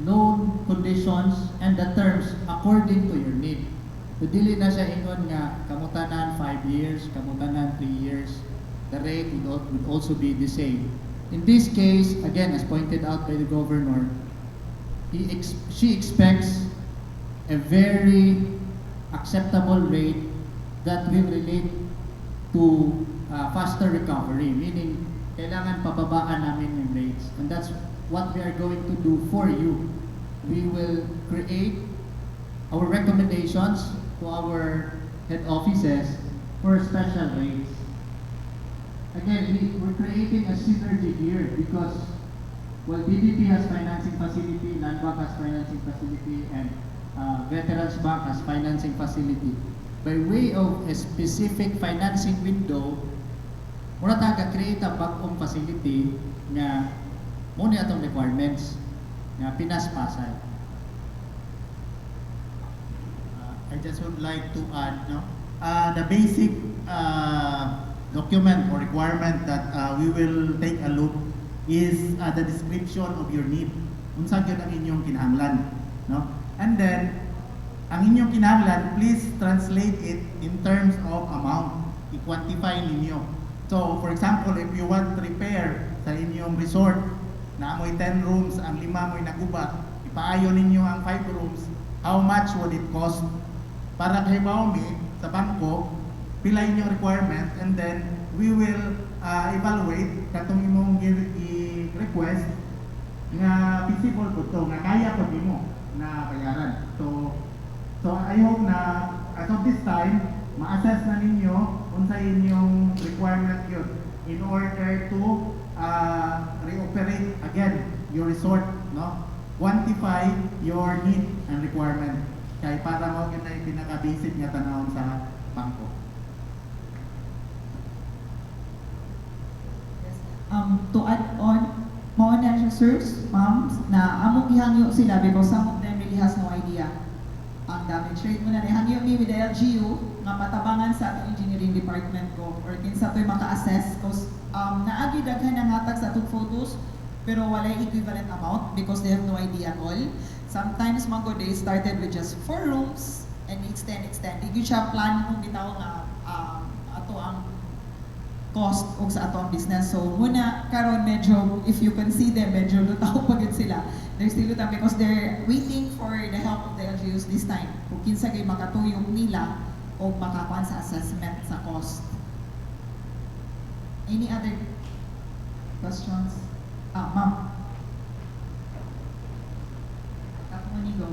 loan conditions and the terms according to your need. So dili na siya ingon nga kamutanan 5 years, kamutanan 3 years. The rate would also be the same. In this case, again, as pointed out by the governor, she expects a very acceptable rate that will relate to faster recovery, meaning kailangan pababaan namin yung rates. And that's what we are going to do for you. We will create our recommendations to our head offices for special rates. Again, we're creating a synergy here because, well, BDP has financing facility, Land Bank has financing facility, and Veterans Bank has financing facility. By way of a specific financing window, mura ta create a bag-ong facility nga mao ni atong requirements nga pinaspasay.
I just would like to add, no, the basic document or requirement that we will take a look is the description of your need. Unsa gyud ang inyong kinahanglan, no? And then ang inyong kinahanglan, please translate it in terms of amount. I-quantify ninyo. So, for example, if you want repair sa inyong resort, naa moy 10 rooms, ang lima mo'y naguba, ipaayo ninyo ang 5 rooms, how much would it cost? Para kahibaw mi sa bangko, pila inyong requirement, and then we will evaluate katong imong i-request nga feasible po to, nga kaya po nimo na bayaran. So I hope na as of this time, ma-assess na ninyo unsa inyong requirement yun in order to reoperate again your resort, no? Quantify your need and requirement kay para mao gyud na yung pinaka-basic nga tanawon sa bangko.
Yes. To add on, mao na siya, sirs, ma'ams, na among gihangyo sila because some of them really has no idea ang damage rate mo na nihangyo mi with the LGU nga matabangan sa atong engineering department ko or kinsa to'y maka-assess, cause naagi daghan ang hatag sa atong photos pero walay equivalent amount because they have no idea at all. Sometimes man gud, they started with just four rooms and extend, extend. Di gyud siya plan kung bitaw nga ato ang cost og sa ato ang business. So muna karon medyo, if you can see them, medyo lutaw pa gyud sila. They're still lutaw because they're waiting for the help of the LGUs this time. Kung kinsa kay makatuyok nila o makakuan sa assessment sa cost. Any other questions? Ah, ma'am. Katmo ni go.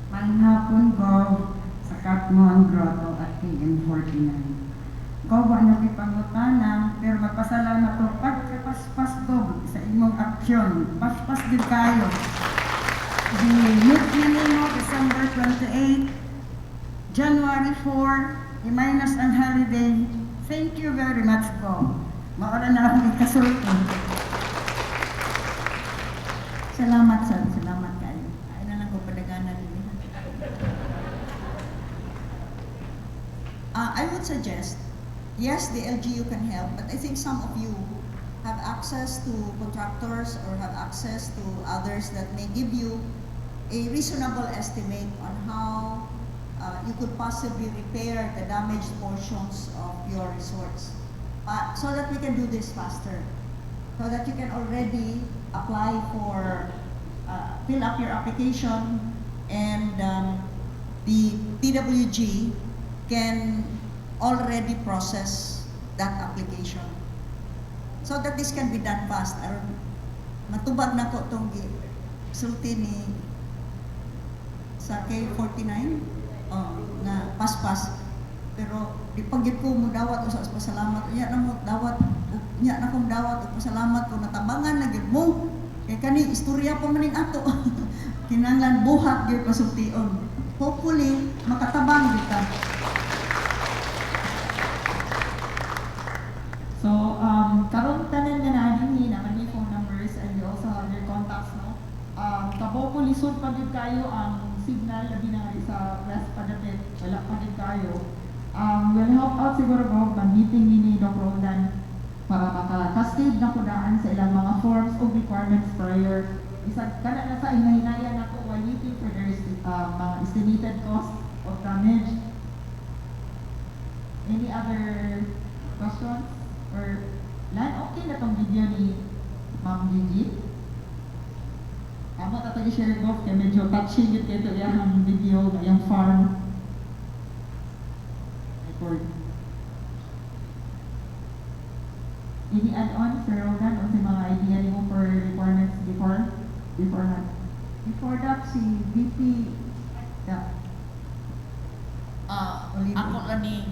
Maayong hapon, Gov, sa Katmon Grotto at KM49. Gov, wa na ko'y pangutana, pero magpasalamat ko pagkapaspas, Gov, sa imong aksyon. Paspas din kayo. Gi-meet na nimo December 28, January 4, i-minus ang holiday. Thank you very much, Gov. Mao ra na akong ikasulti.
Salamat, sir. Salamat kayo. Ay na lang ko padaganan ninyo. I would suggest, yes, the LGU can help, but I think some of you have access to contractors or have access to others that may give you a reasonable estimate on how you could possibly repair the damaged portions of your resorts, so that we can do this faster, so that you can already apply for, fill up your application, and the TWG can already process that application so that this can be done fast. Aron matubag na ko itong sulti ni sa K49, oh, nga paspas, pero di pa gyud ko mo dawat usa sa pasalamat. Unya na mo dawat, unya na kong dawat og pasalamat kung natabangan na gyud mo, kay kani istorya pa man ning ato, kinahanglan buhat gyud pasultion. Hopefully makatabang gyud ta.
So, karong tanan nga naa dinhi naman may phone numbers and we also have your contacts, no? Kabaw ko lisod pa gyud kayo ang signal, labi na nga sa west padapit, wala pa gyud kayo. We'll help out siguro ko, mag-meeting ni Doc Roldan para maka-cascade na kudaan sa ilang mga forms o requirements prior. Isag kana na sa hinahinayan nako while waiting for their mga estimated cost of damage. Any other questions? Or, Lan, okay na tong video ni Ma'am Gigi? Amo ta share ko kay medyo touching gyud kay to iyang video, iyang farm. Record. Any add-on, Sir Roldan, o sa mga idea nimo for requirements beforehand?
Before that, si VP,
Yeah.
Ako lang ni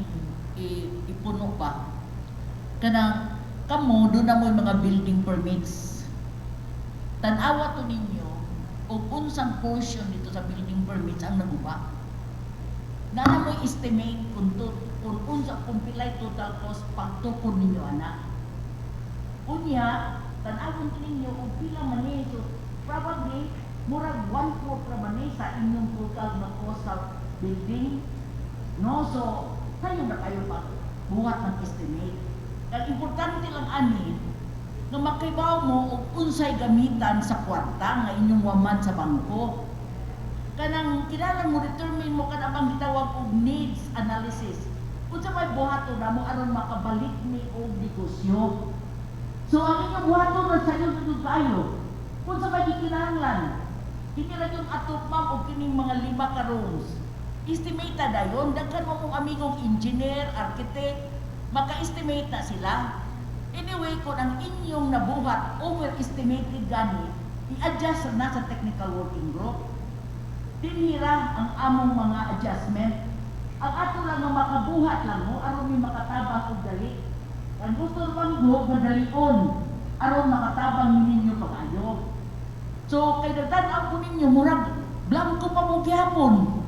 ipuno pa. Kanang kamo doon na mo yung mga building permits. Tan-awa to ninyo og unsang portion dito sa building permits ang naguba. Nana mo estimate kung kung unsa, kung pilay total cost pagtukod ninyo ana. Unya, tan-awon ninyo og pila man ni, so probably murag 1/4 ra man ni sa inyong total na cost sa building. No, so kayo na kayo pa buhat ng estimate. Ang importante lang ani nga makibaw mo og unsay gamitan sa kwarta nga inyong waman sa bangko. Kanang kinahanglan mo determine mo kana bang gitawag og needs analysis. Unsa may buhaton namo aron makabalik ni og negosyo. So ang inyong buhaton na sa inyo jud kaayo. Unsa may gikinahanglan? Kini ra yung atop ma'am og kining mga 5 ka rooms. Estimate ta dayon, daghan mo mong amigong engineer, architect, maka-estimate na sila. Anyway, kung ang inyong nabuhat overestimated gani, i-adjust na sa technical working group. Dinhira ang among mga adjustment. Ang ato lang nga makabuhat lang mo, aron mi makatabang og dali. Ang gusto bang go, madalion, aron makatabang ninyo pag-ayo. So, kay nagtan-aw ko ninyo, murag blanco pa mo gihapon.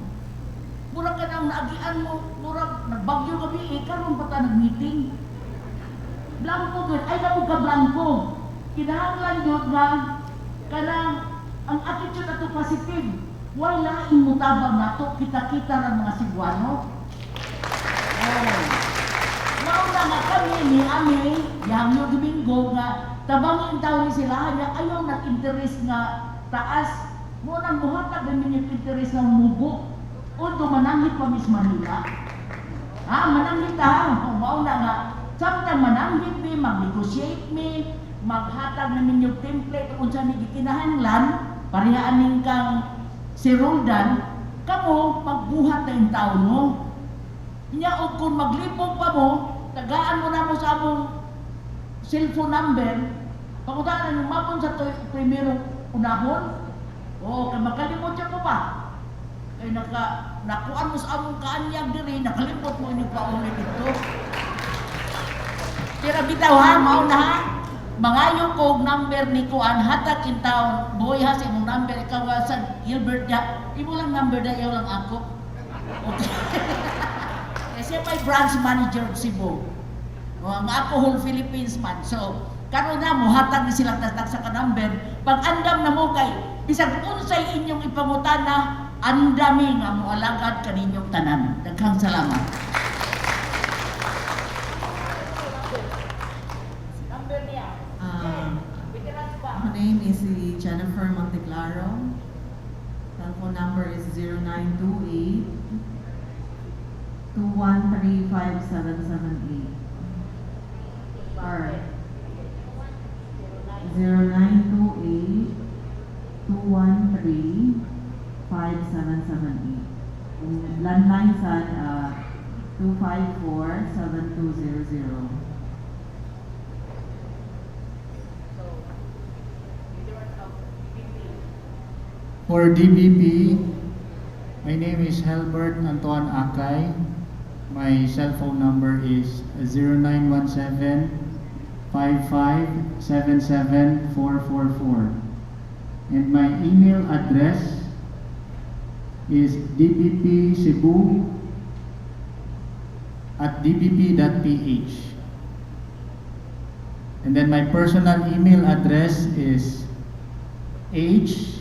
Murag ka nang naagian mo, murag nagbagyo gabi, karon pa ta nag-meeting. Blanco gud, ay na mo ka blanco. Kinahanglan gyud nga kanang ang attitude ato positive. Wala laing mutabang nato kita-kita ra mga Cebuano. Oh. Mao na nga kami ni ami yang yung Domingo nga tabangin tawo ni sila nya ayaw nag-interest nga taas mo nang muhatag na ninyo interest nga mubo. Although mananghit pa Miss Manila. Ha, mananghit ha. Oh, mao na nga samtang mananghit mi, mag-negotiate mi, maghatag na ninyo template kung unsa ni gikinahanglan, parehaan ning kang si Roldan, kamo pagbuhat na yung taon mo. Nya og kung maglipong pa mo, tagaan mo na mo sa among cellphone number, pangutanan yung mapon sa to primero unahon, oo, kay makalimot siya mo ba? Kay nakuan mo sa among kaanyag diri, nakalimot mo inyong paulit dito. Pero bitaw ha, mao na ha. Mangayo ko og number ni Kuan, hatag in town, boy ha sa imong number, ikaw ha, sa Gilbert ya, imo lang number da, iyaw lang ako. Okay. Kasi may branch manager of Cebu. O, ang ako whole Philippines man. So, karon na muhatag ni silang tatag sa ka-number. Pag andam na mo kay bisag unsay inyong ipangutana, andami nga moalagad kaninyong tanan. Daghang salamat. Number niya.
My name is Jennifer Monteclaro. Telephone number is 0928 213 5778. Or 0928 213 5778. Landline sa 254 7200.
For DBP, my name is Helbert Antoine Akay. My cell phone number is 0917 5577 444. And my email address is dbpcebu@dbp.ph. And then my personal email address is haaa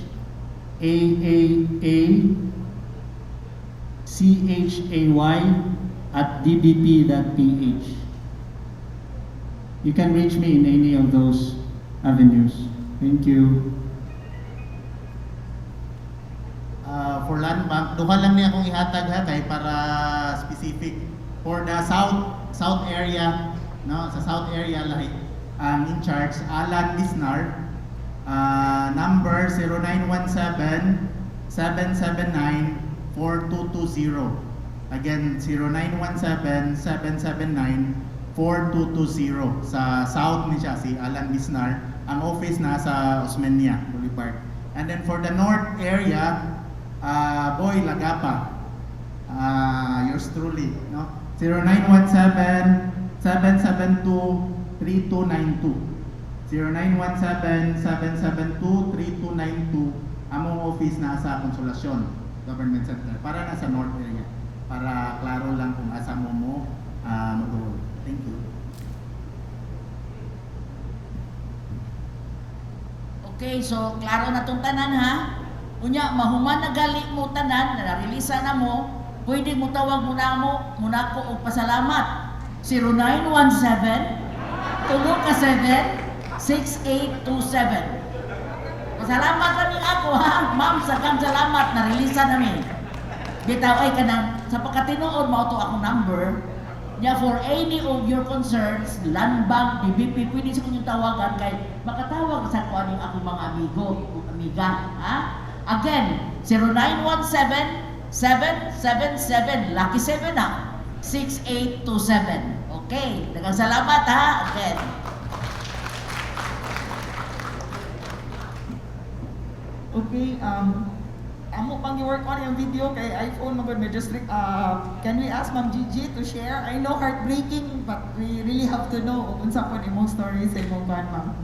chay@dbp.ph. You can reach me in any of those avenues. Thank you.
For Land Bank, duha lang niya akong ihatag ha kay para specific for the south area, no, sa south area lahi ang in charge Alan Bisnar, number 0917 779 4220. Again, 0917 779 4220. Sa south ni siya si Alan Bisnar. Ang office nasa Osmeña Boulevard. And then for the north area, Boy Lagapa, yours truly, no? 0917 772 3292. 0917 772 3292. Among office nasa Consolacion Government Center para nasa north area. Para klaro lang kung asa mo mo moduol. Thank you.
Okay, so klaro na tong tanan ha. Unya mahuman na gali mo tanan, na-release na mo, pwede mo tawag muna mo, muna ko og pasalamat. 0917 tulo ka 7 6827. Pasalamat kami ako ha, ma'am, sagang salamat, na-release namin. Bitaw ay kanang sa pagkatinuod mao to akong number. Nya for any of your concerns, Land Bank, DBP, pwede sa inyong tawagan kay makatawag sa ko aning akong mga amigo ug amiga, ha? Again, 0917 777 lucky 7 ha 6827. Okay, daghang salamat ha. Again.
Okay, amo pang i-work on yung video kay iPhone man gud medyo strict. Can we ask Ma'am Gigi to share? I know heartbreaking, but we really have to know kung unsa po imong story sa imong kuan, ma'am.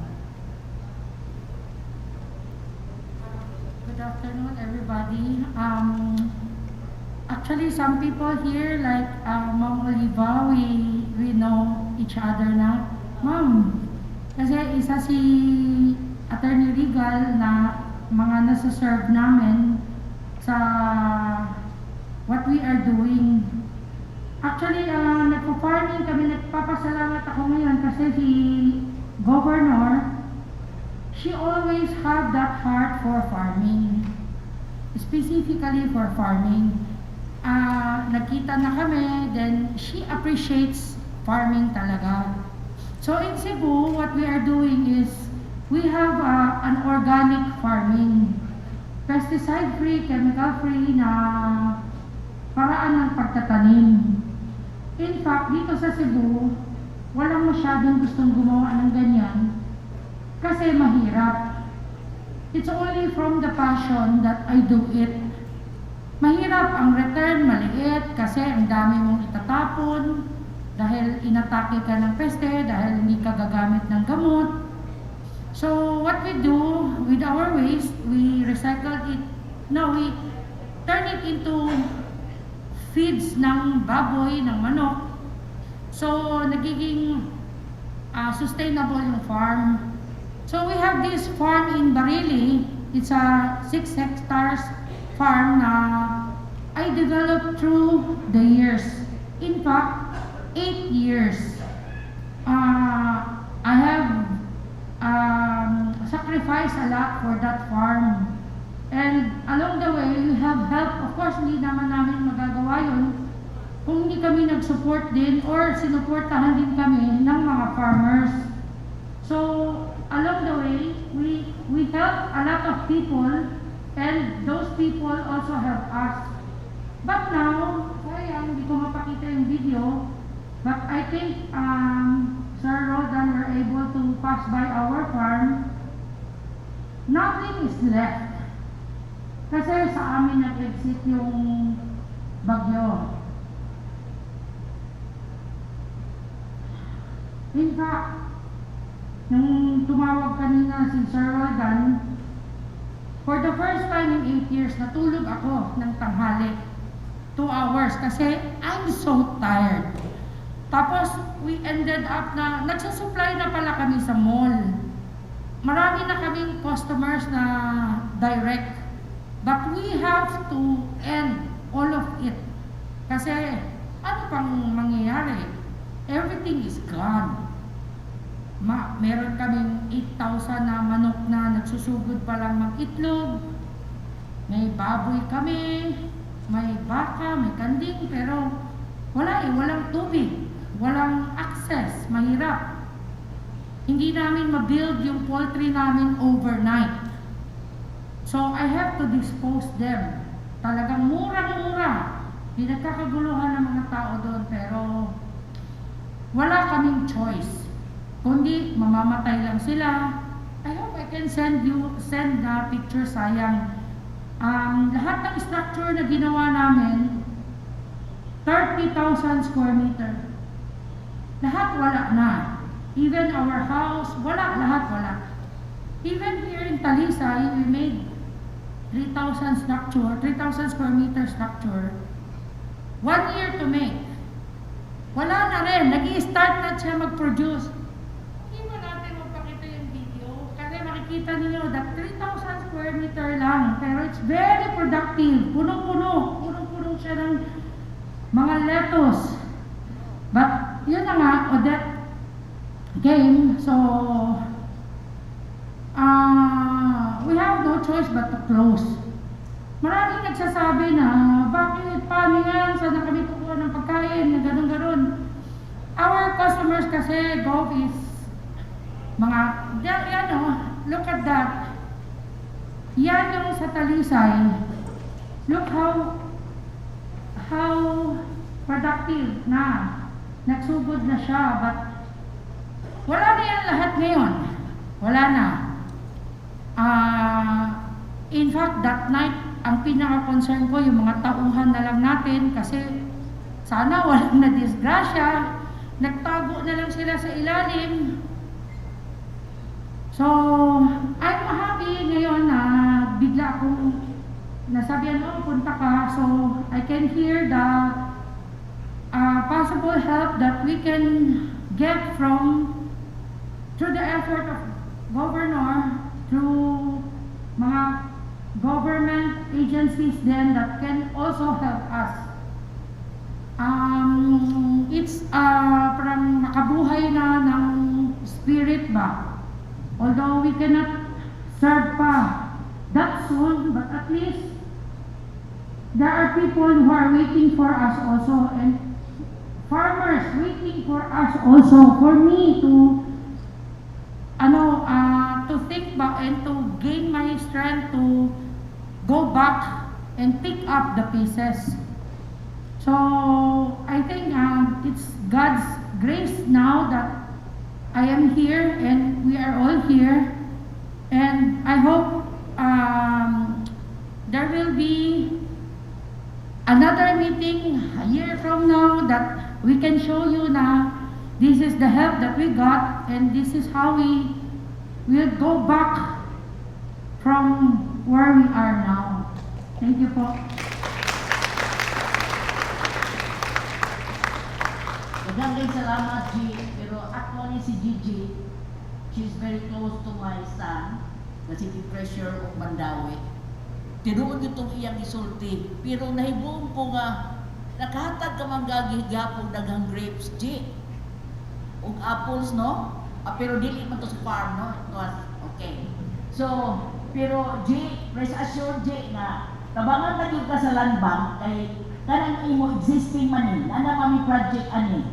Good afternoon, everybody. Actually, some people here, like Ma'am Oliva, we know each other na. Ma'am, Kasi isa si Attorney Regal na mga nasa-serve namin sa what we are doing. Actually, nagpo-farming kami, nagpapasalamat ako ngayon kasi si Governor, she always have that heart for farming. Specifically for farming. Nagkita na kami, then she appreciates farming talaga. So in Cebu, what we are doing is we have an organic farming. Pesticide-free, chemical-free na paraan ng pagtatanim. In fact, dito sa Cebu, walang masyadong gustong gumawa ng ganyan kasi mahirap. It's only from the passion that I do it. Mahirap ang return, maliit kasi ang dami mong itatapon dahil inatake ka ng peste, dahil hindi ka gagamit ng gamot. So what we do with our waste, we recycle it. No, we turn it into feeds ng baboy, ng manok. So nagiging sustainable yung farm. So we have this farm in Barili. It's a 6 hectares farm na I developed through the years. In fact, 8 years. I have sacrificed a lot for that farm. And along the way, we have help. Of course, hindi naman namin magagawa yun kung hindi kami nag-support din or sinuportahan din kami ng mga farmers. So, along the way, we help a lot of people and those people also help us. But now, sayang, hindi ko mapakita yung video, but I think Sir Roldan were able to pass by our farm. Nothing is left. Kasi sa amin nag-exit yung bagyo. In fact, nung tumawag kanina si Sir Roldan, for the first time in 8 years, natulog ako ng tanghali. 2 hours kasi I'm so tired. Tapos, we ended up na, nagsusupply na pala kami sa mall. Marami na kaming customers na direct. But we have to end all of it. Kasi, ano pang mangyayari? Everything is gone. Meron kaming 8,000 na manok na nagsusugod pa lang mag-itlog. May baboy kami, may baka, may kanding, pero wala eh, walang tubig, walang access, mahirap. Hindi namin ma-build yung poultry namin overnight. So I have to dispose them. Talagang murang-mura. Hindi nagkakaguluhan ng mga tao doon, pero wala kaming choice. Kundi mamamatay lang sila. I hope I can send the picture, sayang. Lahat ng structure na ginawa namin, 30,000 square meter. Lahat wala na. Even our house, wala, lahat wala. Even here in Talisay, we made 3,000 structure, 3,000 square meter structure. 1 year to make. Wala na rin. Nag-i-start na siya mag-produce. Hindi mo natin magpakita yung video kasi makikita niyo that 3,000 square meter lang. Pero it's very productive. Punong-puno. Punong-puno siya ng mga lettuce. But yun na nga, Odette came. So, we have no choice but to close. Maraming nagsasabi na, bakit, paano yan, saan na kami kukuha ng pagkain, na ganun-ganun. Our customers kasi, Gov, is mga, yan, yan oh, look at that. Yan yung sa Talisay. Look how productive na. Nagsugod na siya, but wala na yan lahat ngayon. Wala na. In fact, that night, ang pinaka-concern ko, yung mga tauhan na lang natin kasi sana walang na-disgrasya. Nagtago na lang sila sa ilalim. So, I'm happy ngayon na bigla akong nasabihan, "Oh, punta ka." So, I can hear the possible help that we can get from Through the effort of governor, through mga government agencies then that can also help us. It's parang makabuhay na ng spirit ba? Although we cannot serve pa that soon, but at least there are people who are waiting for us also and farmers waiting for us also, for me to to think ba and to gain my strength to go back and pick up the pieces. So I think it's God's grace now that I am here and we are all here. And I hope there will be another meeting a year from now that we can show you na this is the help that we got and this is how we will go back from where we are now. Thank you po.
Daghang salamat, G. Pero actually si Gigi, she's very close to my son, the city treasurer of Mandaue. Tinuod itong iyang isulti. Pero nahibuong ko nga, nakahatag ka man gagihapon daghang grapes, G. Ug apples, no? Ah, pero dili man to sa farm, no? It was, okay. So, pero G, rest assured, G, nga, tabangan na gyud ka sa land bank, kay kanang imo existing money, nana mami project ani.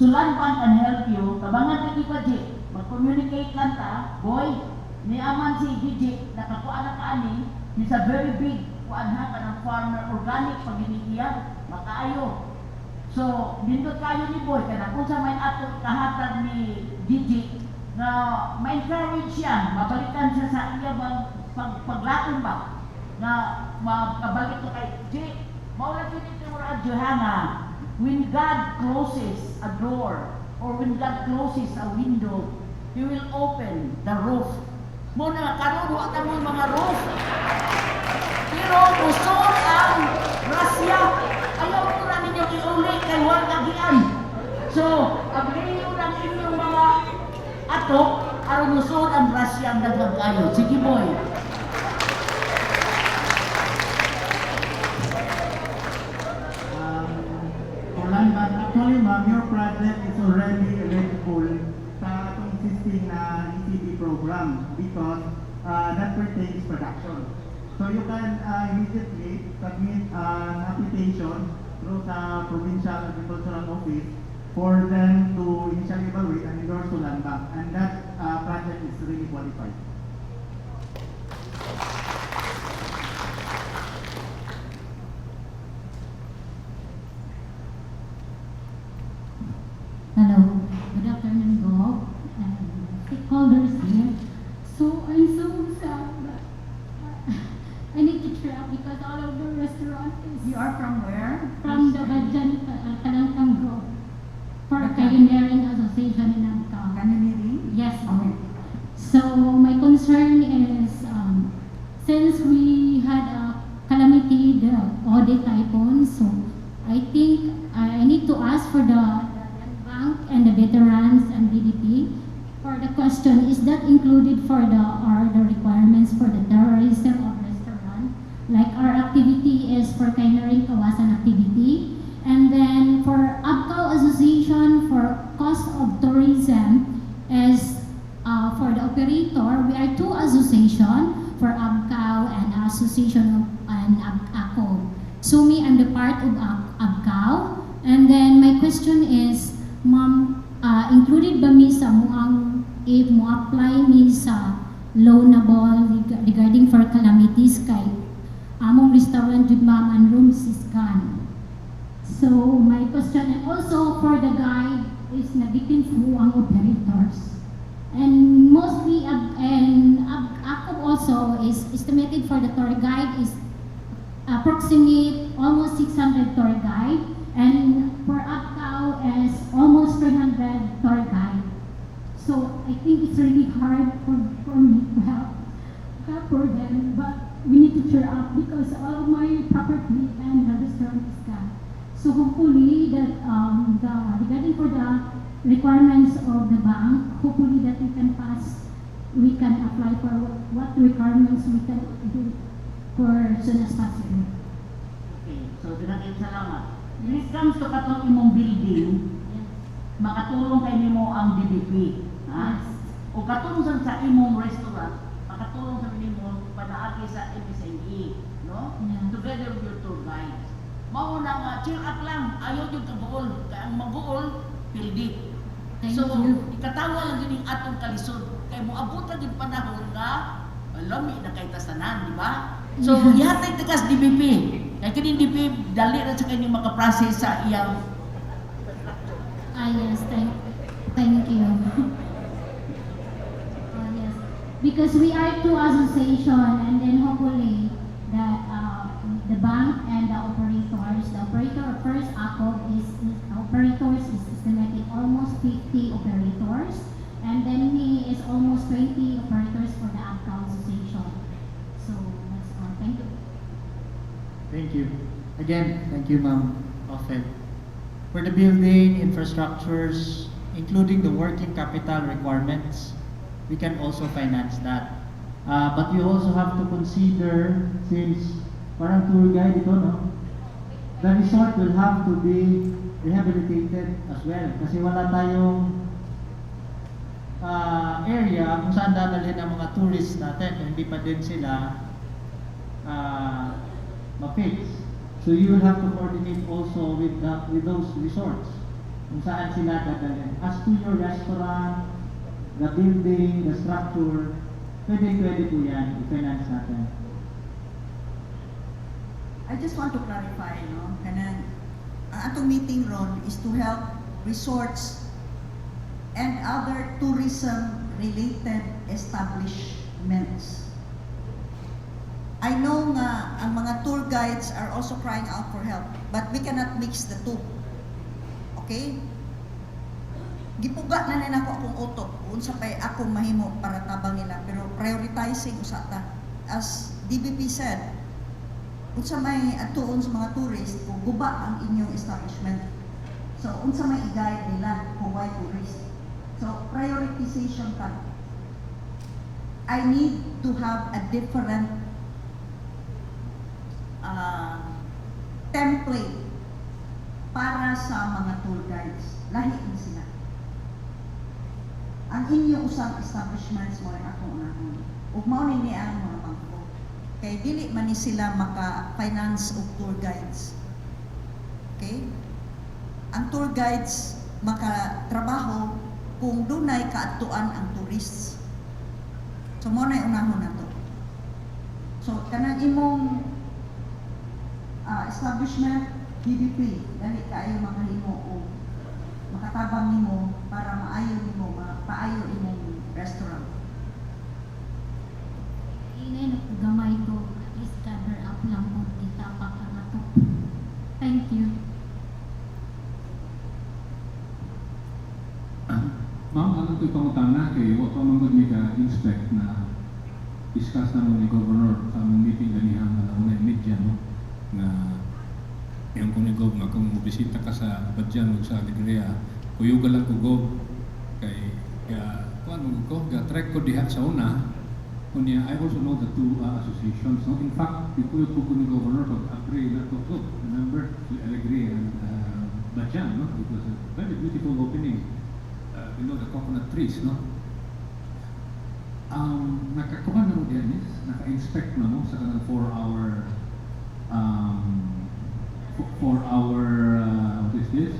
So land bank can help you, tabangan na gyud ka, G. Mag-communicate lang ta, boy, ni aman si Gigi, nakakuha na ka ani, he's a very big kuan ha, kanang farmer, organic pag iya, makaayo. So, nindot kayo ni boy, kanang unsa may ato kahatag ni Gigi, nga ma-encourage siya, mabalikan siya sa iya bang paglaon ba, nga makabalik ko kay G, mao lang gyud ito radyo ha nga, when God closes a door, or when God closes a window, He will open the roof. Mo na karon wa ta mo mga roof. Pero musod ang grasya. Ayaw ko na ninyo iuli kay wa kagian. So, abriyo ng inyong mga atok aron musod ang grasya ang daghang kayo. Sige boy.
For land bank, actually ma'am, your project is already eligible sa atong existing na ECB program because that pertains production. So you can immediately submit an application through sa Provincial Agricultural Office for them to initially evaluate and endorse to land bank, and that project is really qualified.
Hello, good afternoon, Gov, and stakeholders here. So I'm so sad, but I need to cheer up because all of the restaurant is.
You are from where?
From the Badjan Kalangkang Gov for Canyoneering Association in Abcao.
Canyoneering?
Yes.
Okay.
So my concern is since we had a calamity, the Ode typhoon, so I think I need to ask for the Land Bank and the veterans and BDP for the question, is that included for the or the requirements for the terrorism of restaurant? Like our activity is for Canyoneering Kawasan activity. And then for Abcao Association for cost of tourism is for the operator, we are two association for Abcao and Association of and ACO. So me, I'm the part of Abcao. And then my question is, ma'am, included ba mi sa muang if mo apply mi sa loanable regarding for calamities kay among restaurant jud ma'am and rooms is gone. So my question, and also for the guide is nabitin sa muang operators. And mostly, and ACOB also is estimated for the tour guide is approximate almost 600 tour guide, and for Abcao is almost 300 tour guide. So I think it's really hard for me to help for them, but we need to cheer up because all of my property and the restaurant is gone. So hopefully that the regarding for the requirements of the bank. Hopefully that we can pass, we can apply for what requirements we can do for as soon as possible.
Okay, so daghang salamat. When it comes to katong imong building, makatulong kay nimo ang DBP. Ha?
Yes.
O katong sa imong restaurant, makatulong sa nimo panaagi sa MSME, no?
Yeah.
Together with your tour guides. Mao na nga cheer up lang, ayaw jud kaguol, kay ang maguol pildi.
Thank
So,
you.
ikatawa lang din ang atong kalisod kay moabot ra gyud panahon nga lami na kay tasanan, di ba? So, ihatag tagas DBP. Kay kining DBP dali ra sa kanyang makaprocess sa iyang
Ah, yes, thank you. Ah, yes. Because we are two association and then hopefully that the bank and the operators, the operator first ACOB is operators is estimating almost 50 operators, and then me is almost 20 operators for the APCA association. So that's all. Thank you.
Thank you. Again, thank you, Ma'am Ophel. For the building infrastructures, including the working capital requirements, we can also finance that.
But you also have to consider, since parang tour guide ito, no? The resort will have to be rehabilitated as well.
Kasi wala tayong area kung saan dadalhin ang mga tourists natin kung hindi pa din sila ma-fix.
So you will have to coordinate also with those resorts kung saan sila dadalhin. As to your restaurant, the building, the structure, pwede pwede po yan, i-finance natin.
I just want to clarify, no? Kanang, ang atong meeting ron is to help resorts and other tourism-related establishments. I know nga ang mga tour guides are also crying out for help, but we cannot mix the two. Okay? Gipuga na nila ako akong utok, unsa pay akong mahimo para tabang nila, pero prioritizing usa ta. As DBP said, unsa may atuon sa mga tourist kung guba ang inyong establishment. So unsa may i-guide nila kung why tourist. So prioritization ta. I need to have a different template para sa mga tour guides. Lahi ni sila. Ang inyong usang establishments mo ay akong unahon. Ug mao ni ang mga bangko. Kay dili man ni sila maka-finance og tour guides. Okay? Ang tour guides makatrabaho kung dunay kaadtuan ang tourists. So mo na unahon nato. So kanang imong establishment DBP dali kaayo makahimo o makatabang nimo para maayo nimo mapaayo imong restaurant.
Ingay gamay ko, at least cover up lang mo kita pa ang ato. Thank you.
Ma'am, anong ito pangutana kay wa pa man gud mi ka inspect na discuss na mo ni Governor sa among meeting ganihang alauna media, no, nga yung ko ni Gov nga kung mobisita ka sa Badian ug sa Alegria, kuyuga lang ko, Gov, kay ga kuan mo ko ga trek ko diha sa una. Unya I also know the two associations, no. In fact, gikuyog ko ni Governor pag agree na to, Gov, remember Alegria and Badian, no? It was a very beautiful opening below the coconut trees, no? Nakakuha na mo diyan is, naka-inspect na mo sa kanang 4 hour 4 hour what is this?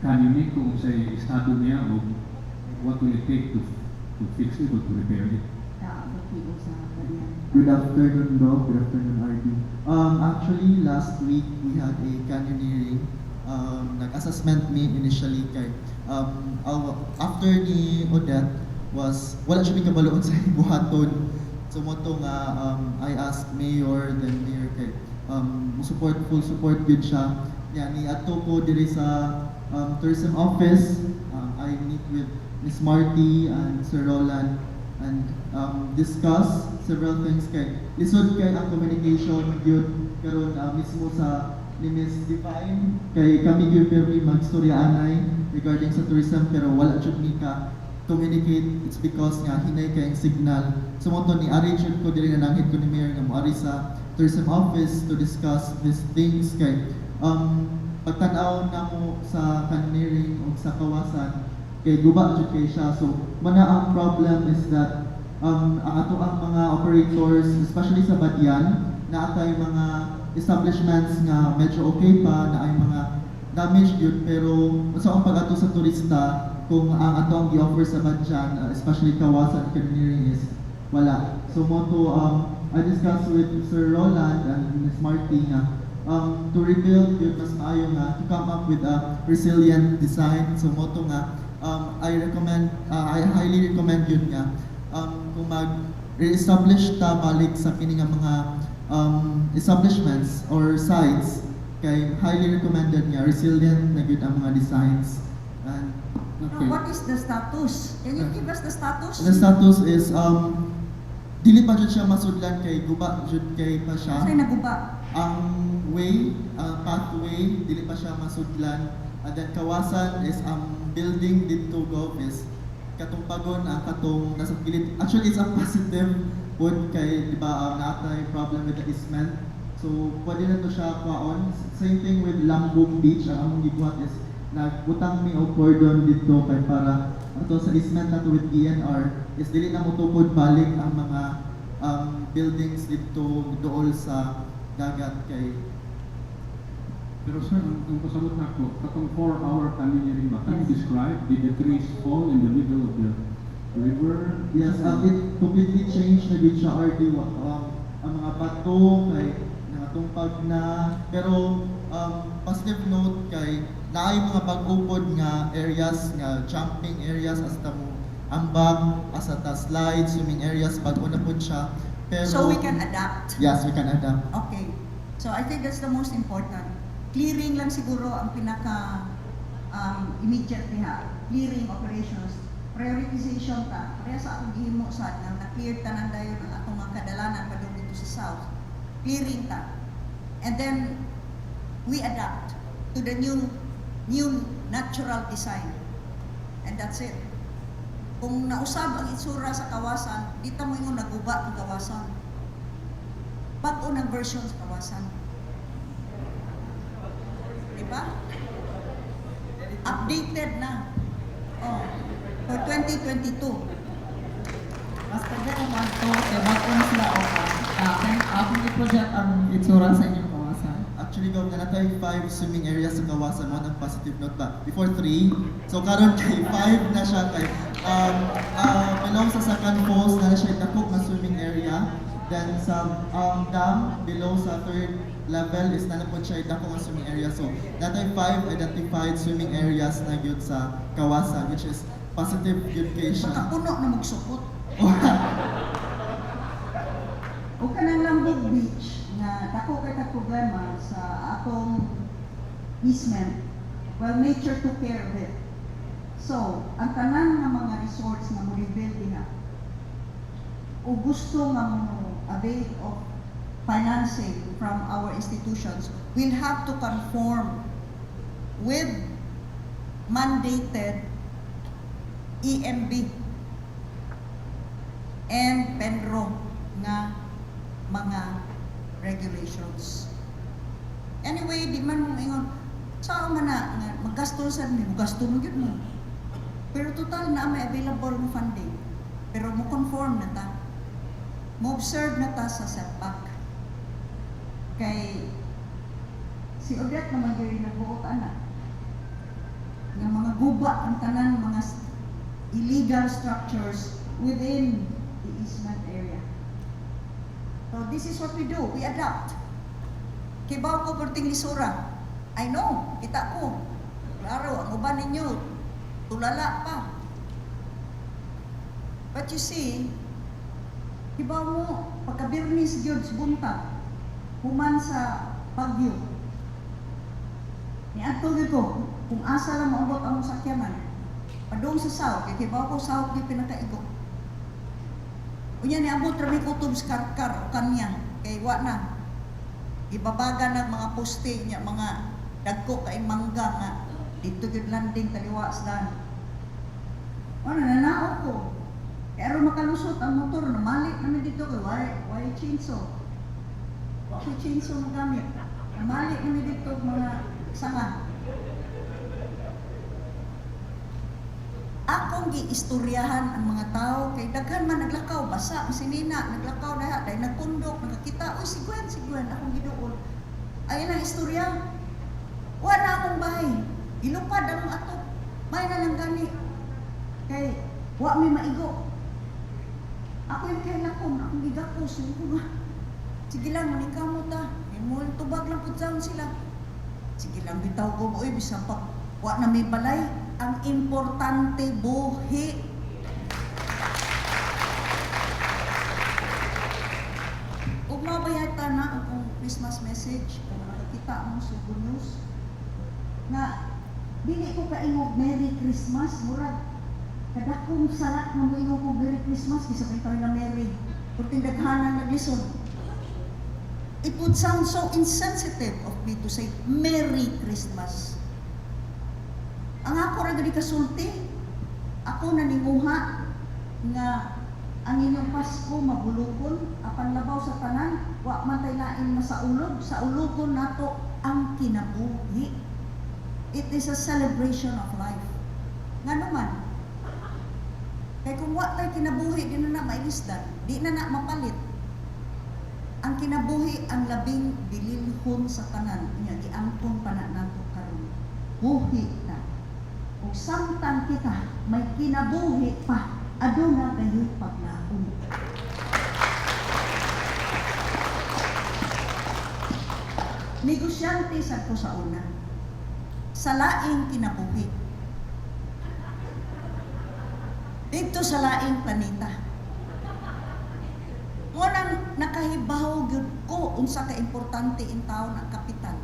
Kanini kung sa estado niya o what will it take to fix it or to repair it?
Good afternoon, Doc. Good afternoon, RD. Actually, last week we had a canyoneering. Nag-assessment me initially kay after ni Odette was wala siya may kabaloon sa buhaton. So mo to nga I asked Mayor, then Mayor kay support, full support gyud siya. Yani ato ko diri sa tourism office. I meet with Miss Marty and Sir Roland and discuss several things kay lisod kay ang communication gyud karon mismo sa ni Miss Divine kay kami gyud permi magstorya anay regarding sa tourism, pero wala jud mi ka communicate. It's because nga hinay kay ang signal. So mo to ni ari jud ko diri, nananghid ko ni Mayor nga moari sa tourism office to discuss these things kay pagtan-aw namo sa canyoneering o sa Kawasan kay guba jud kay siya. So mana ang problem is that ang ato ang mga operators, especially sa Badian, naa tay mga establishments nga medyo okay pa, na ay mga damage yun, pero sa ang pag-ato sa turista kung ang ato ang gi-offer sa Badian, especially Kawasan, canyoneering, is wala. So mo to I discussed with Sir Roland and Ms. Marty nga to rebuild yun mas maayo nga to come up with a resilient design. So mo to nga I highly recommend yun nga kung mag re-establish ta balik sa kini nga mga establishments or sites kay highly recommended nga resilient na gyud ang mga designs and
Now, what is the status? Can you give us the status?
The status is dili pa jud siya masudlan kay guba jud kay pa siya.
Sa'y naguba?
Ang way, ang pathway, dili pa siya masudlan. And then Kawasan is ang building didto, Gov, is katong pagon ang katong nasa gilid. Actually, it's a positive pud kay di ba naa tay problem with the easement. So pwede na to siya kwaon. Same thing with Lambog Beach. Ang among gibuhat is nagbutang mi og cordon didto kay para ato sa easement nato with DENR is dili na motukod balik ang mga buildings didto dool sa dagat kay
Pero sir, ang pasabot nako, katong 4-hour canyoneering ba, can you describe, did the trees fall in the middle of the river?
Yes, it completely changed na gid siya, RD. Ang mga bato kay nakatumpag na, pero positive note kay naay mga bag-o pod nga areas nga jumping areas hasta mo ambak asa ta slide swimming areas, bag-o na pod siya, pero
So we can adapt.
Yes, we can adapt.
Okay. So I think that's the most important. Clearing lang siguro ang pinaka immediate diha. Clearing operations. Prioritization ta. Kaya sa akong gihimo sa nga na-clear tanan dayon ang atong mga kadalanan padung dito sa south. Clearing ta. And then we adapt to the new natural design. And that's it. Kung nausab ang itsura sa Kawasan, di ta mo ingon naguba ang Kawasan. Bag-o ng version sa Kawasan. Di ba? Updated na. Oh, for 2022.
Mas pwede kung to, kay bago na sila o akong i-project ang itsura sa inyong Kawasan.
Actually, Gov, naa tay five swimming areas sa Kawasan mo, ang positive note ba? Before three. So, karon kay five na siya kay below sa second falls na siya dako nga swimming area. Then sa dam below sa third level is na po siya dako nga swimming area. So, naa tay five identified swimming areas na gyud sa Kawasan, which is positive gyud kay siya.
Baka puno na magsupot. O kanang Lambog Beach nga dako kay tag problema sa atong easement. Well, nature took care of it. So, ang tanan nga mga resorts nga mo rebuild diha o gusto nga mo avail of financing from our institutions will have to conform with mandated EMB and PENRO nga mga regulations. Anyway, di man mo ingon, saan man na, nga maggasto sa mi, magasto mo gyud mo. Pero total na may available mo funding. Pero mo conform na ta. Mo observe na ta sa setback. Kay si Odette naman gyud nagbuot ana. Nga mga guba ang tanan mga illegal structures within the easement area. So this is what we do. We adapt. Kibaw ko perting lisura. I know, kita ko. Klaro, ang uban ninyo, tulala pa. But you see, kibaw mo, pagka-Biyernes gyud sa buntag, human sa bagyo, niadto gyud ko, kung asa lang maabot ang sakyanan, padung sa south, kay kibaw ko south gyud pinakaigo. Unya niabot ra mi kutob sa Carcar o kanya, kay wa na. Ibabaga ng mga poste niya, mga dagko kay mangga nga dito gyud landing kaliwa sa daan. Ano, nanaog ko. Kaya aron makalusot ang motor, namali namin dito kay why chainsaw. Wa ko chainsaw magamit. Namali namin dito mga sanga. Akong giistoryahan ang mga tao kay daghan man naglakaw, basa ang sinina, naglakaw na dahil nagkundok, nakakita, uy si Gwen, si Gwen, akong giduol. Ay ang istorya. Wala akong bahay. Gilupad ang atop. May na lang gani. Kay wa mi maigo. Ako yung kailakon, akong gigakos, yung ko nga. Sige lang, maningkamot ta. Mo tubag lang pud sila. Sige lang bitaw ko, oy bisan pa wa na may balay. Ang importante buhi. Ug mabayata na ang akong Christmas message kung nakakita mo sa Good News na dili ko kaingog Merry Christmas, murag kadakong sala nga moingon ko Merry Christmas bisa kay tayo na Merry. Perting daghanan naglisod. It would sound so insensitive of me to say Merry Christmas. Ang ako ra gani kasulti, ako naninguha nga ang inyong Pasko mabulukon apan labaw sa tanan, wa man tay lain masaulog, saulugon nato ang kinabuhi. It is a celebration of life. Ngano man? Kay kung wa tay kinabuhi, di na na mailisdan, di na na mapalit. Ang kinabuhi ang labing bililhon sa tanan, nya giangkon pa na nato karon. Buhi ta. Ug samtang kita may kinabuhi pa, aduna kayo'y paglaom. Negosyante sad ko sa una. Sa laing kinabuhi. Dito sa laing planeta. Ngunang nakahibaw gyud ko unsa ka importante in taon ang kapital.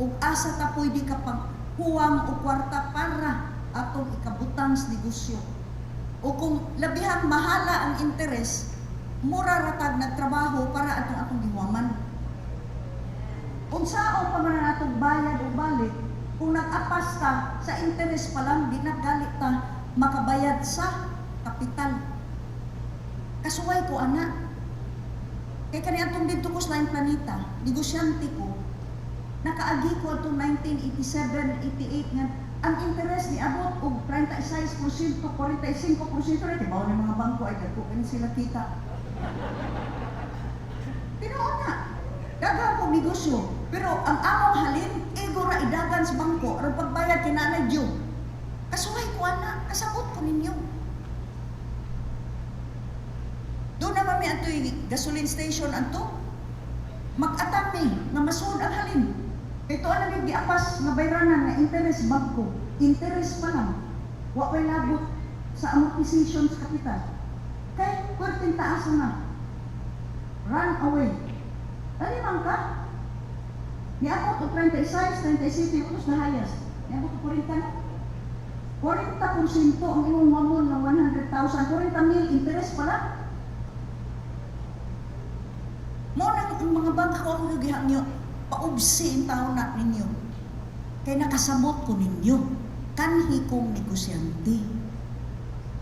Ug asa ta pwede ka paghuwang og kwarta para atong ikabutang sa negosyo. O kung labihang mahala ang interes, mura ratag nagtrabaho para atong atong gihuwaman. Unsaon pa man atong bayad o balik, kung nag-apas ta sa interes pa lang, di naggalit ta makabayad sa kapital. Kasuway ko, ana. Kay kani atong didto ko sa laing planeta, negosyante ko, nakaagi ko atong 1987, 88 nga ang interest ni abot og 36%, 45% na tibaw ng mga bangko ay dagko kini sila kita. Tinuod na. Daghan kong negosyo, pero ang among halin ego ra idagan sa bangko aron pagbayad kinanay due. Kasuway ko ana, kasabot ko ninyo. Doon naman mi antoy gasoline station anto. Mag-atang mi nga masuod ang halin. Ito ang naging giapas nga bayranan nga interest bangko, interest pa lang. Wa pa'y labot sa amortization sa kapital. Kay perting taas na. Run away. Dali man ka. Niabot og 36, 37, utos na hayas. Niabot og 40 na. 40% ang imong mamon ng 100,000, 40 mil interest pa lang. Mo nang ang mga bangko ang gihangyo, paubsi ang taon na ninyo. Kay nakasabot ko ninyo, kanhi kong negosyante.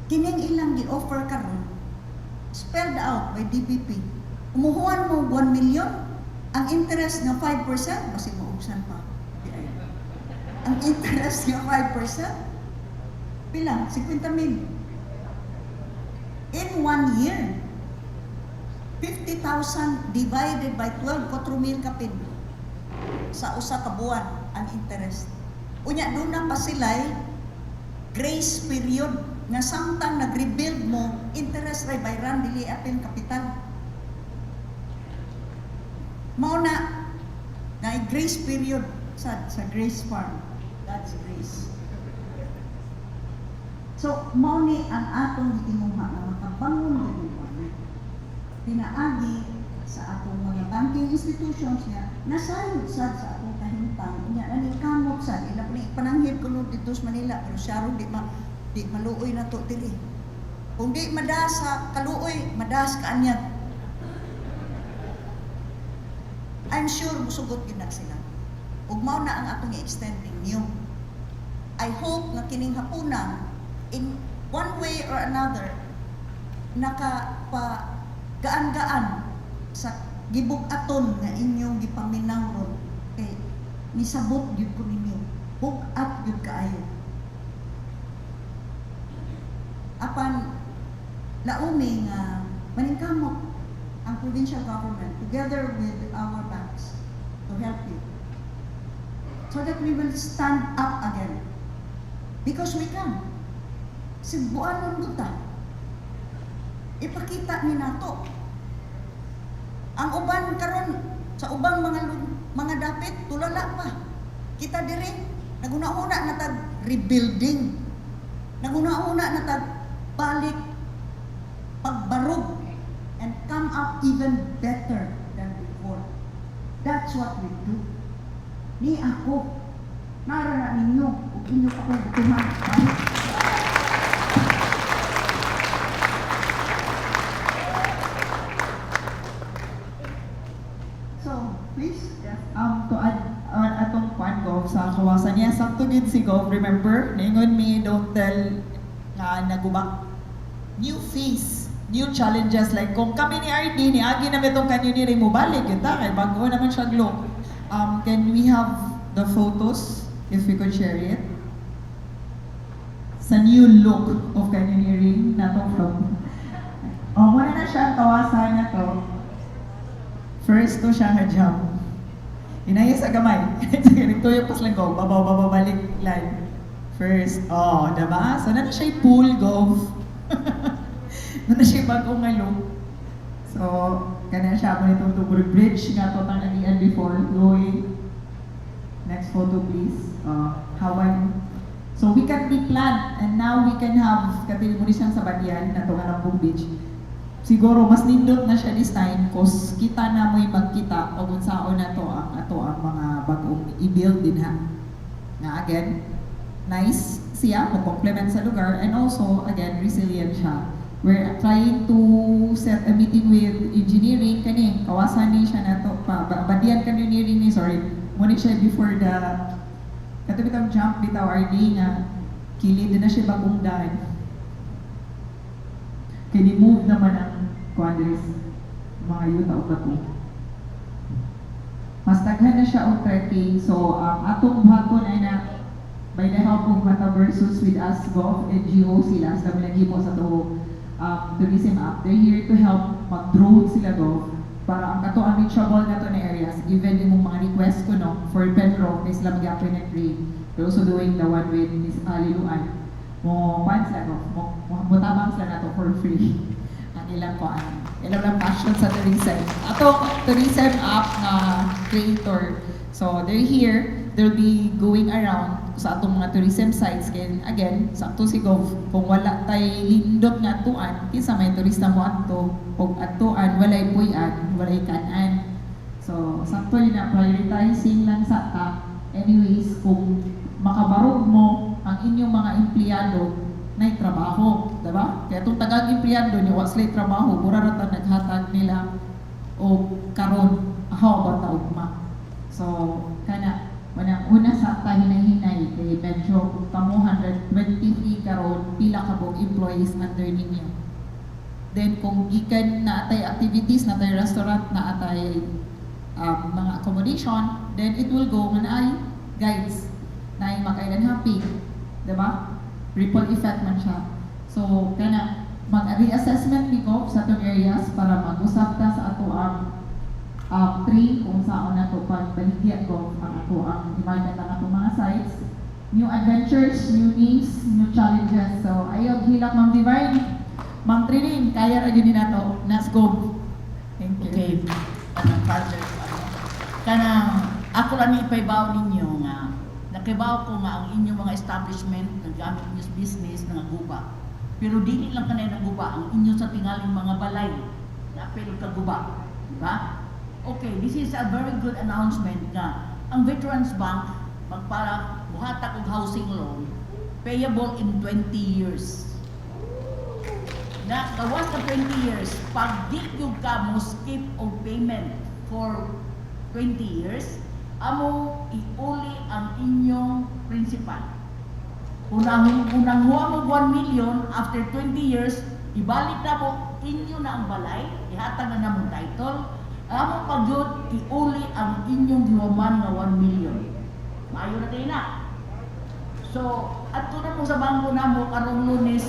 Kining ilang gi-offer karon, spelled out by DBP. Umuhuan mo 1 million, ang interest nga 5%, basig maubsan pa. Ang interest nga 5%, pila? 50 mil. In 1 year, 50,000 divided by 12, 4 mil kapin sa usa ka buwan ang interest. Unya doon na pa sila'y grace period nga samtang nag-rebuild mo, interest ray bayran dili apil kapital. Mao na na grace period sa Grace Farm. That's grace. So mao ni ang atong gitinguha nga makabangon gyud ni pinaagi sa atong mga banking institutions nga nasayod sad sa atong kahimtang unya naningkamot sad ila ni pananghid kuno didto sa Manila pero siya ron di maluoy na to diri. Kung di madas sa kaluoy, madas ka anyag. I'm sure musugot gyud na sila. Ug mao na ang atong i-extend ninyo. I hope nga kining hapuna, in one way or another, naka pa gaan-gaan sa gibug-aton nga inyong gipaminaw ron, kay nisabot gyud ko ninyo, bug-at gyud kaayo. Apan laumi nga maningkamot ang provincial government together with our banks to help you so that we will stand up again, because we can. Sugboanon gud ta, ipakita ni nato ang uban karon sa ubang mga dapit, tulala pa. Kita diri naguna-una na tag rebuilding, naguna-una na tag balik pagbarog and come up even better than before. That's what we do. Ni ako nara na ninyo ug inyo pa kong gutuman. Balik.
So, please, yes, to add on atong kwan, Gov, sa kawasan niya, sakto gid si Gov, remember, ningon mi, don't tell nga naguba. New face, new challenges, like kung kami ni RD, ni agi na itong canyoneering mo, balik yun ta, kay bago naman siya look. Can we have the photos, if we could share it? Sa new look of canyoneering na to from, oh, muna na siya ang kawasan na to. First to siya nga jump. Inaya sa gamay. Nagtuyo pas lang go. Babaw, babaw, balik line. First. Oh, diba? So, na siya pool, Gov. Na siya bago nga look. So, kana siya ako nitong Tubur Bridge nga to tang agian before. Going. Next photo, please. Hawaii. So, we can replant and now we can have, katili mo ni siyang sa Badian, na to nga Lambong Beach. Siguro mas nindot na siya this time cause kita na mo'y magkita og unsaon na to ang ato ang mga bagong i-build din ha. Nga again, nice siya, mo complement sa lugar and also again resilient siya. We're trying to set a meeting with engineering kani, kawasan ni siya nato pa Badian canyoneering ni, sorry. Mo ni siya before the kato bitang jump bitaw RD nga kilid na siya bagong daan. Kini move naman ang kuan mga yuta o bato. Mas daghan na siya og trekking. So ang atong buhaton ay na by the help of Metaversus with us Gov NGO sila sa naghimo sa to tourism app. They're here to help mag-drone sila, Gov, para ang kato ang reachable na to na areas, given imong mga request ko no for Pedro kay sila mag-apply na trade. They're also doing the one with Miss Ali Luan. Mo kuan sila, Gov, mo tabang sila nato for free. Ang ilang kuan. Ilang lang passion sa tourism. Atong tourism app na creator. So they're here, they'll be going around sa atong mga tourism sites. Kaya again, sakto si Gov, kung wala tay lindot nga atuan, kinsa may turista mo adto, ug atuan walay puy-an, walay kan-an. So sakto yun na prioritizing lang sa ta. Anyways, kung makabarog mo ang inyong mga empleyado nay trabaho, diba? Kaya itong tagang empleyado niyo, wa sila'y trabaho, mura ra ta naghatag nila og karon, how about na ugma? So, kana, manang una sa ta hinay-hinay, kay medyo kung kamo 123 karon, pila ka buok employees under ninyo. Then kung gikan na atay activities, na atay restaurant, na atay mga accommodation, then it will go nga naay guides, naay mag-island hopping, diba? Ripple effect man siya. So, kana mag-reassessment ni ko sa atong areas para mag-usap ta sa ato ang train kung saan na to pagbaligya ko ang ato ang i-market ang atong mga sites. New adventures, new names, new challenges. So, ayaw hilak Ma'am Divine. Ma'am Trining, kaya ra gyud ni nato. Let's go. Thank you.
Okay. Anong project? Ano? Kanang ako lang ipaibaw ninyo nga nakibaw ko nga ang inyong mga establishment naggamit niyo sa business nga guba. Pero dili lang kanay naguba ang inyo sa tingaling mga balay napil kaguba, di ba? Okay, this is a very good announcement nga ang Veterans Bank magpara muhatag og housing loan payable in 20 years. Na gawas na 20 years, pag di gyud ka mo skip og payment for 20 years, among iuli ang inyong principal. Kung nanguha mo 1 million, after 20 years, ibalik na po inyo na ang balay, ihatag na namong title, amo pagyud iuli ang inyong gihuman nga 1 million. Maayo na tayo na. So, adto na mo sa bangko namo karong Lunes.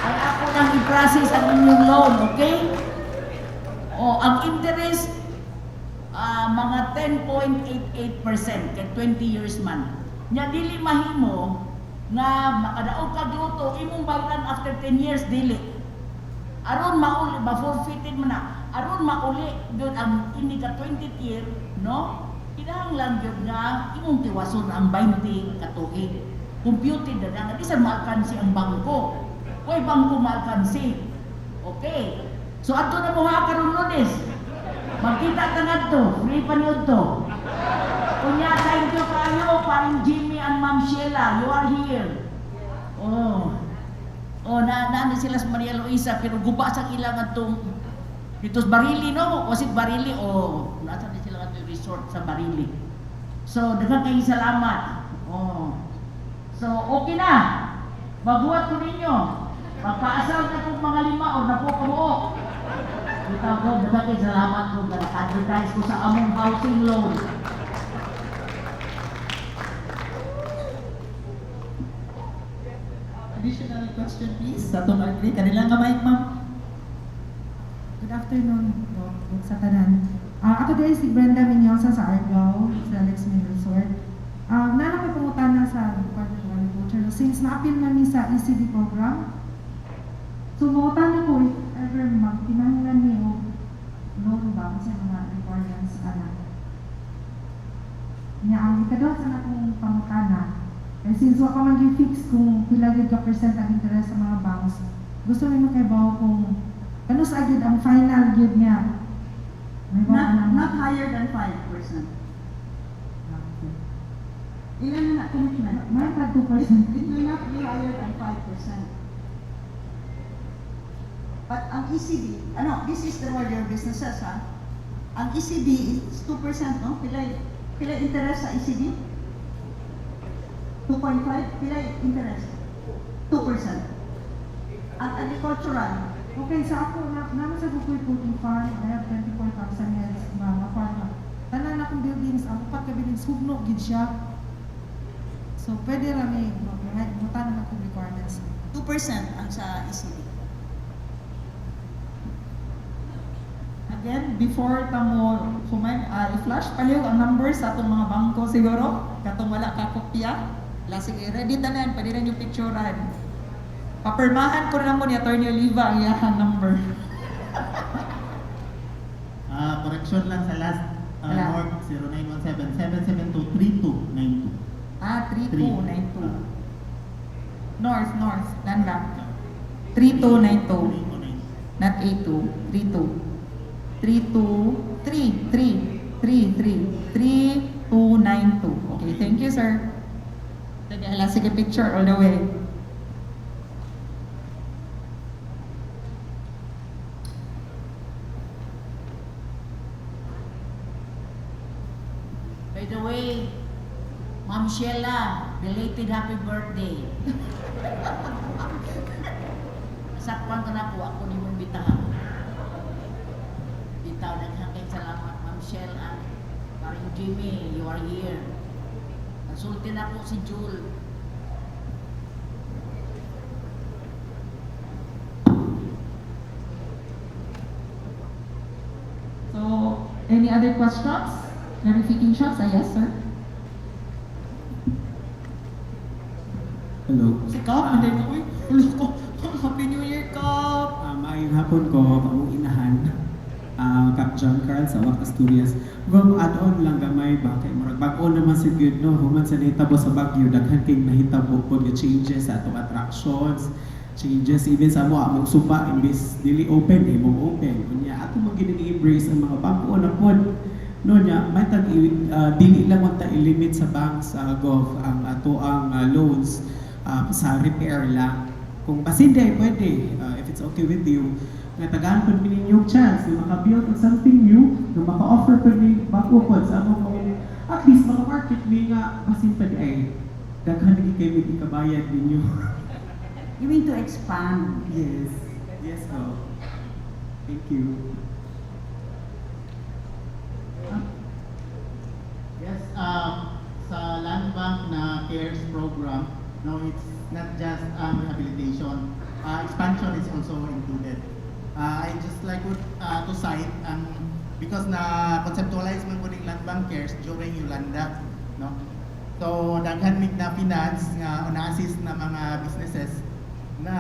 Ay ako nang i-process ang inyong loan, okay? O, ang interest mga 10.88% kay 20 years man. Nya dili mahimo nga makadaog kag lotto imong bayaran after 10 years, dili. Aron mauli, ma-forfeited man na. Aron mauli gyud ang ini ka 20th year, no? Kinahanglan gyud nga imong tiwason ang 20 ka tuig. Computed na nga di sa maalkansi ang bangko. Way bangko maalkansi. Okay. So adto na mo ha karon Lunes. Magkita ka ngadto, free pa niyo to. Unya, thank you kayo, paring Jimmy and Ma'am Sheila, you are here. Oh. Oh, na sila sa Maria Luisa, pero guba sa ilang atong dito sa Barili, no? Was it Barili? Oh, nasa na sila atong resort sa Barili. So, daghan kayong salamat. Oh. So, okay na. Mabuhat ko ninyo. Magpaasal na kong mga lima o napo kabuok. Bitaw ko, daghan kayong salamat ko. Nag-advertise ko sa among housing loan.
Additional question, please. Sa atong agree. Kanila nga mic, ma'am.
Good afternoon po, sa tanan. Ako din si Brenda Miñosa sa Argao, sa Alex May Resort. Naa koy pangutana sa Department of Agriculture. Since na-appeal na mi sa ECD program, so mangutana ko if ever magkinahanglan mi og loan ba sa mga requirements ana. Nya ang ikaduha sa akong pangutana, eh, since wa pa man gyud fix kung pila gyud ka percent ang interest sa mga banks, gusto mi makaibaw kung kanus-a gyud ang final gyud niya. May ba
Not higher than 5%. Ilan na na commitment?
May tag 2%.
It will not be higher than 5%. But ang ECB, ano, this is the your businesses, ha? Ang ECB is 2%, no? Pila interest sa ECB? 2.5? Pila interest? 2%. Ang agricultural,
Okay, sa ako, na, naman sa Bukoy Poultry Farm, I have 24,000 heads nga mga farm. Tanan akong buildings, ang upat ka buildings, hugno gid siya. So, pwede ra mi, muta na akong requirements.
2% ang sa ECB.
Again, before tamo human, i-flash palihog ang numbers sa atong mga bangko siguro. Katong wala ka kopya. La, sige, ready tanan, pwede na yung picturean. Papirmahan ko na mo ni Attorney Oliva ang iyahang number.
Correction lang sa last
Wala.
North 0917-772-3292.
Ah, 3292. North, North, Land Bank. 3292. Not 82, 32. 32, 3, 3, 3, 3, 3, 2, 9, 2. Okay, thank you, sir. Sige, hala, sige, picture all the way.
By the way, Ma'am Sheila, belated happy birthday. Sakwan ka na po, ako ni mong bitaw. Bitaw, daghang kay salamat, Ma'am Shell, and paring Jimmy, you are here. Nasulti na po si Jule.
So, any other questions? Clarifications? Ah, yes, sir.
Hello.
Si Kap, hindi ko, uy, ulo ko. Happy New Year, Kap!
Maayong hapon ko, kaong inahan. Kap John Carl sa Wak Asturias. Gov, add-on lang gamay ba kay murag bag-o naman si gyud, no, human sa nahitabo sa Baguio, daghan kay nahitabo pod nga changes sa atong attractions, changes even sa amo among suba, imbis dili open himong open. Unya ato man gyud ni-embrace ang mga bag-o na pod, no. Nya may tag dili lang man ta i-limit sa banks, gov, ang ato ang loans sa repair lang. Kung basin pwede, if it's okay with you. Nga tagaan pud mi ninyo og chance na maka-build og something new, nga maka-offer pud mi bago pod sa among community. At least maka-market mi nga basin pa di ay daghan lagi kay mi ikabayad ninyo.
You mean to expand?
Yes. Yes, Gov. Thank you.
Yes, sa Land Bank na CARES program, no, it's not just rehabilitation. Expansion is also included. I just like to cite because na conceptualize man ko ning Land Bank CARES during Yolanda, no? So daghan mig na finance nga na-assist na mga businesses na,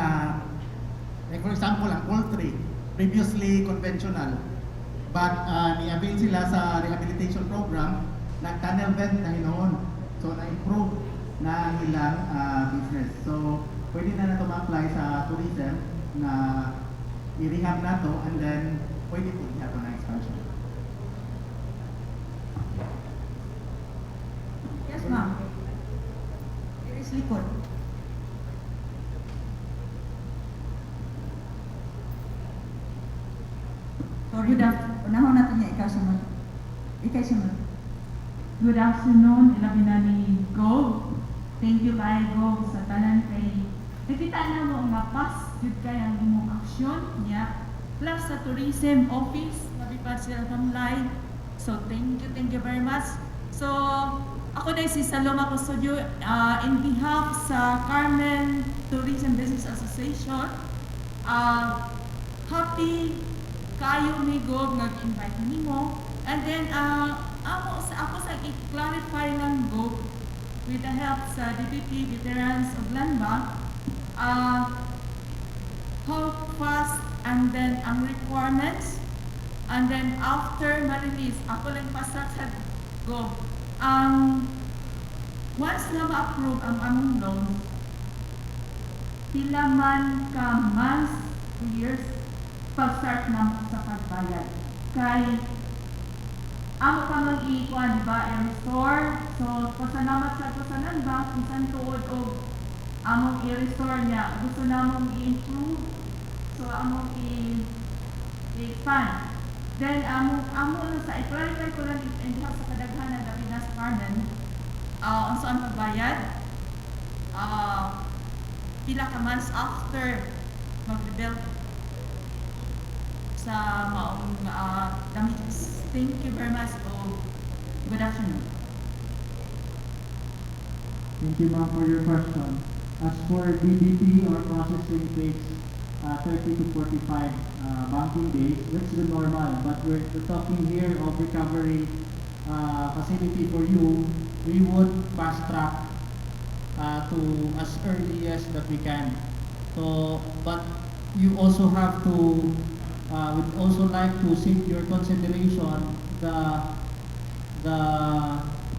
like for example, ang poultry, previously conventional, but ni-avail sila sa rehabilitation program, nag-tunnel vent na hinuon. So na-improve na ang ilang business. So pwede na nato ma-apply sa tourism na i-rehab nato and then pwede po gihapon na expansion.
Yes, ma'am. There is likod. Sorry.
Good afternoon.
Unahon natin niya ikaw sunod. Ikaw sunod.
Good afternoon, ilabi na ni Gov. Thank you kay Gov sa tanan kay nakita na mo nga pass jud kay ang imong aksyon niya. Plus sa tourism office, mabipad sila tamlay. So thank you very much. So ako na si Saloma Custodio in behalf sa Carmen Tourism Business Association. Happy kayo mi Gov nag-invite nimo. And then amo sa ako sa i-clarify lang, Gov, with the help sa DBP Veterans of Land Bank, how fast and then ang requirements and then after ma-release, ako lang pasa sa Gov, ang once na ma-approve ang among loan, pila man ka months, years pag-start na sa pagbayad? Kay amo pa mang i-kuan, di ba, i-restore. So, pasalamat sa ko sa Land Bank, bisan tuod og among i-restore niya, gusto namong i-improve, so among i-expand. Then, among, amo lang sa, i-clarify ko lang in behalf sa kadaghanan, dami na sa Carmen, unsa ang pagbayad, pila ka months after mag-rebuild sa maong damages. Thank you very much. Oh, good afternoon.
Thank you, ma'am, for your question. As for DBP, our processing takes 30 to 45 banking days. That's the normal. But we're talking here of recovery facility for you. We would fast track to as early as that we can. So, but you also have to, would also like to seek your consideration. The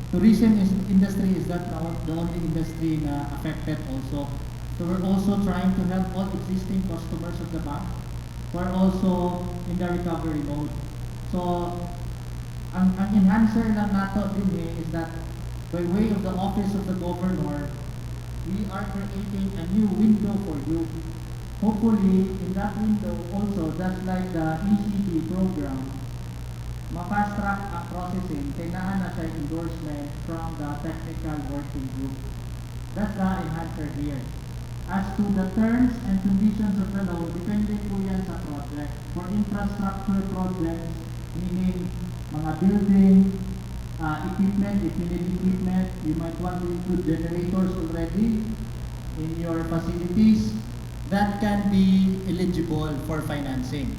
tourism industry is not the only industry na affected also. So we're also trying to help all existing customers of the bank who are also in the recovery mode. So ang enhancer lang nato din eh, is that by way of the office of the governor, we are creating a new window for you. Hopefully, in that window also, just like the ECP program, ma-fast track ang processing, kay naa na siya endorsement from the technical working group. That's the enhancer here. As to the terms and conditions of the loan, depende po yan sa project. For infrastructure projects, meaning mga building, equipment, if you need equipment, you might want to include generators already in your facilities, that can be eligible for financing.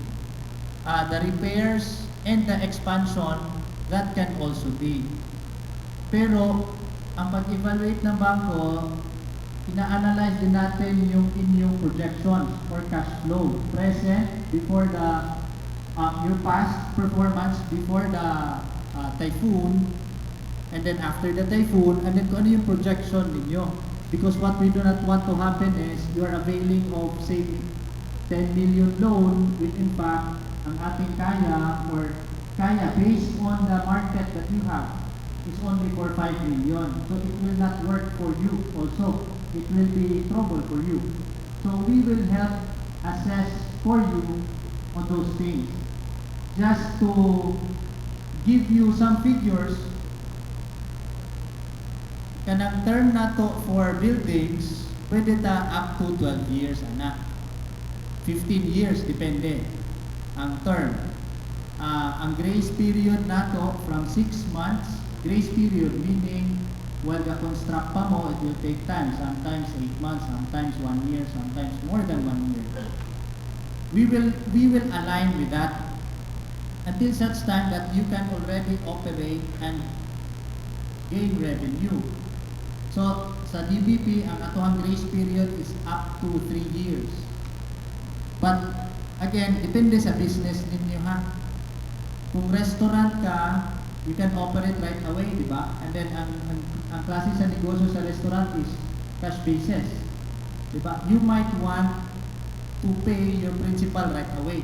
The repairs and the expansion, that can also be. Pero, ang pag-evaluate ng bangko, ina-analyze din natin yung inyong projections for cash flow. Present, before the your past performance before the typhoon, and then after the typhoon, and then kung ano yung projection ninyo. Because what we do not want to happen is you are availing of, say, 10 million loan, with in fact, ang ating kaya or kaya based on the market that you have is only for 5 million. So it will not work for you also. It will be trouble for you. So we will help assess for you
on those things. Just to give you some figures, kanang term nato for buildings, pwede ta up to 12 years, ana. 15 years, depende ang term. Ang grace period nato from 6 months, grace period meaning while the construct pa mo, it will take time. Sometimes 8 months, sometimes 1 year, sometimes more than 1 year. We will align with that until such time that you can already operate and gain revenue. So, sa DBP, ang atohang grace period is up to 3 years. But, again, depende sa business ninyo, ha. Kung restaurant ka, you can operate right away, di ba? And then, ang klase sa negosyo sa restaurant is cash basis. Di ba? You might want to pay your principal right away.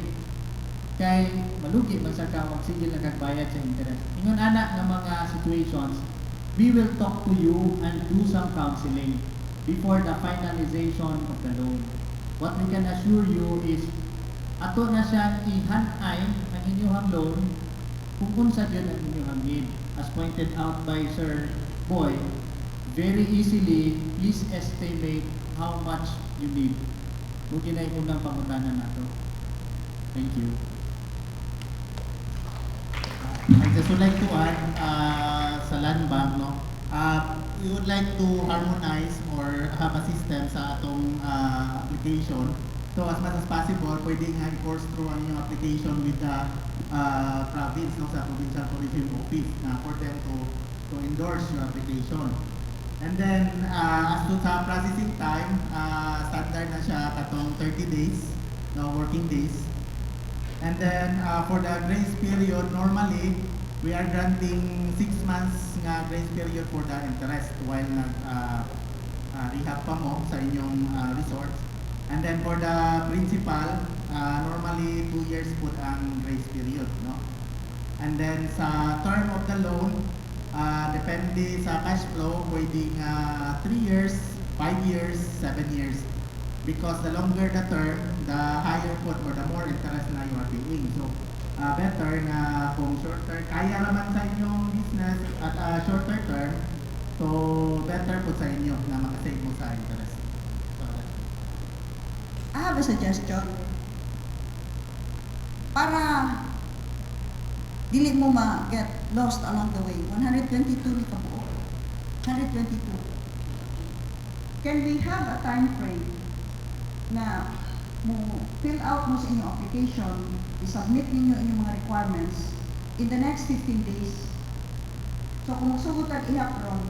Kay malugi man sa ka magsigil na kag bayad sa interest. Ingon ana nga mga situations, we will talk to you and do some counseling before the finalization of the loan. What we can assure you is ato na siyang ihanay ang inyong loan kung unsa gyud ang inyong need. As pointed out by Sir Boy, very easily, please estimate how much you need. Mao na yung unang pangutana nato. Thank you.
I just would like to add sa Land Bank, no? We would like to harmonize or have a system sa atong application. So as much as possible, pwede nga i-course through ang inyong application with the province, no, sa Provincial Tourism Office na for them to endorse your application. And then, as to sa processing time, standard na siya katong 30 days, no, working days. And then for the grace period, normally we are granting 6 months nga grace period for the interest while nag rehab pa mo sa inyong resorts. And then for the principal, normally 2 years po ang grace period, no? And then sa term of the loan, depende sa cash flow, pwedeng 3 years, 5 years, 7 years. Because the longer the term, the higher po or the more interest na you are paying. So, better nga kung shorter, kaya naman sa inyong business at shorter term, so better po sa inyo na makasave mo sa interest. So,
I have a suggestion. Para dili mo ma-get lost along the way. 122 ni kabuok. 122. Can we have a time frame na mo fill out mo sa inyong application, i-submit ninyo inyong mga requirements in the next 15 days? So kung magsugod tag ihap ron,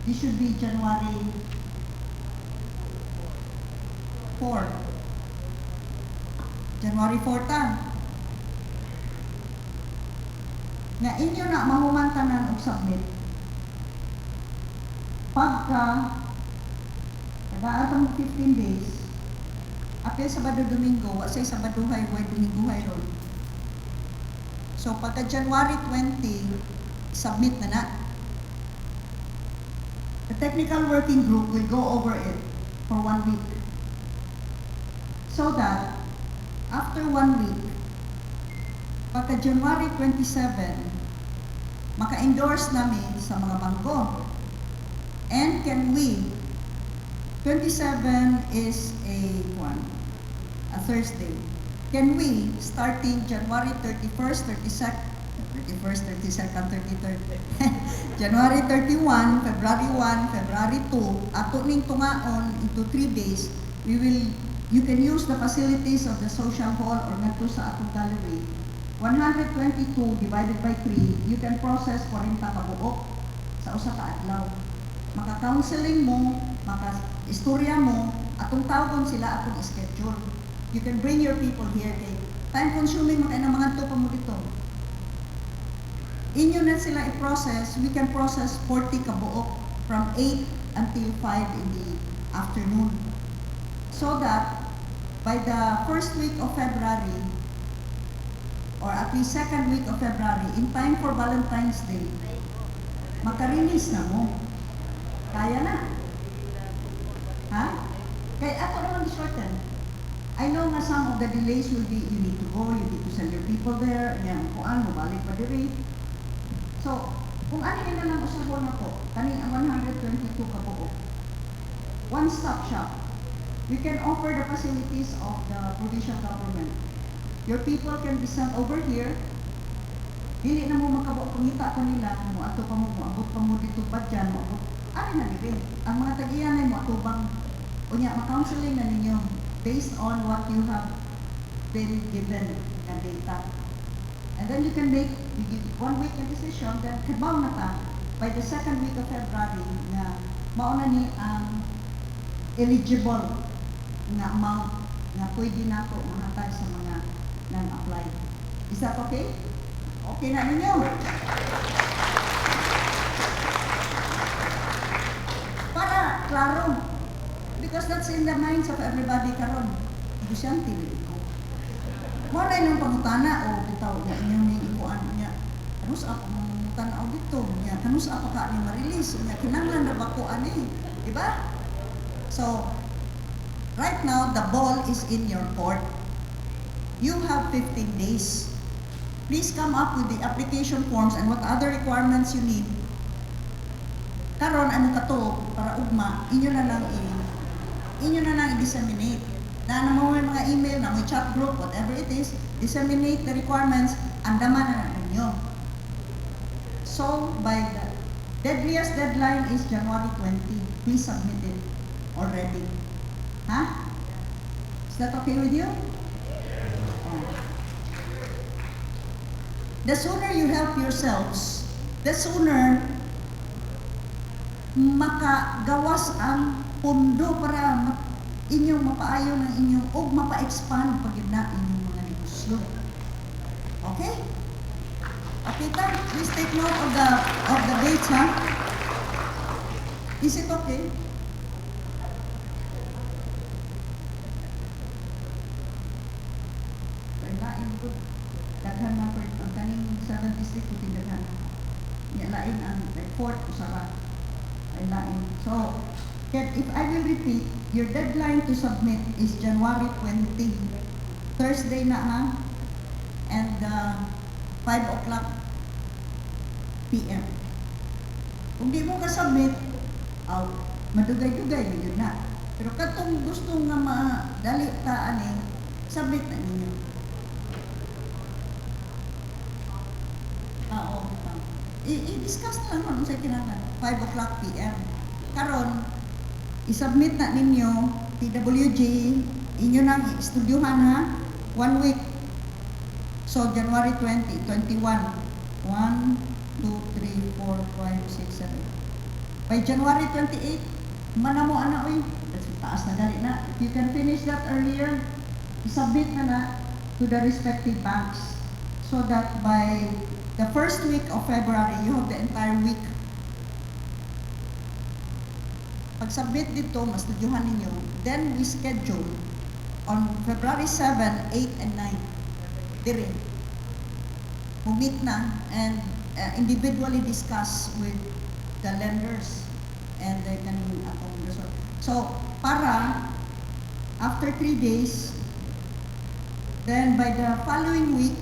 this should be January 4. January 4 ta. Nga inyo na mahuman tanan og submit. Pagka tagaan mo 15 days, apil Sabado, Domingo, wa say Sabaduhay, way Dominguhay ron. So pagka January 20, submit na na. The technical working group will go over it for one week. So that after one week, pagka January 27, maka-endorse nami sa mga bangko. And can we, 27 is a Thursday. Can we, starting January 31st, 32nd, 31st, 32nd, 33rd, January 31, February 1, February 2, ato ning tungaon into 3 days, you can use the facilities of the social hall or ngadto sa atong gallery. 122 divided by 3, you can process 40 kabuok sa usa ka adlaw. Maka-counseling mo, maka-istorya mo, atong tawagon sila atong schedule. You can bring your people here kay time consuming man kay na mga pa mo dito. Inyo na sila i-process, we can process 40 kabuok from 8 until 5 in the afternoon. So that by the first week of February, or at least second week of February, in time for Valentine's Day, maka-release na mo. Kaya na. Ha? Kaya ako naman shorten. I know nga some of the delays will be, you need to go, you need to send your people there, nya, kuan, mobalik pa diri. So, kung ano na lang usahon nako, kani ang 122 ka buok. One-stop shop. We can offer the facilities of the provincial government. Your people can be sent over here. Dili na mo makabuok pangita kanila, mo ato pa mo, moabot pa mo dito Badian, moabot. Ari na diri. Ang mga tag-iya na mo atubang unya ma-counseling na ninyo based on what you have been given na data. And then you can make, you give 1 week a decision, then kibaw na ta by the second week of February na mauna ni ang eligible nga amount na pwede nato mahatag sa mga nang-apply. Is that okay? Okay na ninyo? Para klaro. Because that's in the minds of everybody karon. Negosyante ni ko. Mo na inyong pangutana o bitaw nga inyong ning ikuan niya. Kanus pa mong tan-aw dito niya. Kanus pa ka ni ma-release niya. Kinahanglan ra ba ko ani? Di ba? So, right now the ball is in your court. You have 15 days. Please come up with the application forms and what other requirements you need. Karon ano ka to para ugma inyo na lang i-disseminate. Na mo may mga email, na may chat group, whatever it is, disseminate the requirements, andaman na ninyo. So, by the deadliest deadline is January 20. Please submit it already. Ha? Is that okay with you? Oh. The sooner you help yourselves, the sooner makagawas ang pundo para inyong mapaayo ng inyong og mapa-expand pag yun na inyong mga negosyo. Okay? Okay, ta? Please take note of the dates, ha? Is it okay? Lain ko. Daghan man po ang kaning 7th district ko daghan. Nya lain ang like fourth usara. Ay lain. So, if I will repeat, your deadline to submit is January 20. Thursday na ha? And 5 o'clock PM. Kung di mo ka-submit, out, madugay-dugay na yun na. Pero katong gusto nga madali ta ani, submit na ninyo. Ah, oo. I-discuss na lang kung sa kinahanglan. 5 o'clock PM. Karon, i-submit na ninyo, PWG, inyo nang istudyuhan ha, 1 week. So, January 20, 21. 1, 2, 3, 4, 5, 6, 7. By January 28, mana mo ana oy. That's taas na dali na. If you can finish that earlier, i-submit na na to the respective banks so that by the first week of February, you have the entire week. Pag-submit dito, mastudyuhan ninyo, then we schedule on February 7, 8, and 9. Dire. Meet na and individually discuss with the lenders and they can atong resort. So, para after 3 days, then by the following week,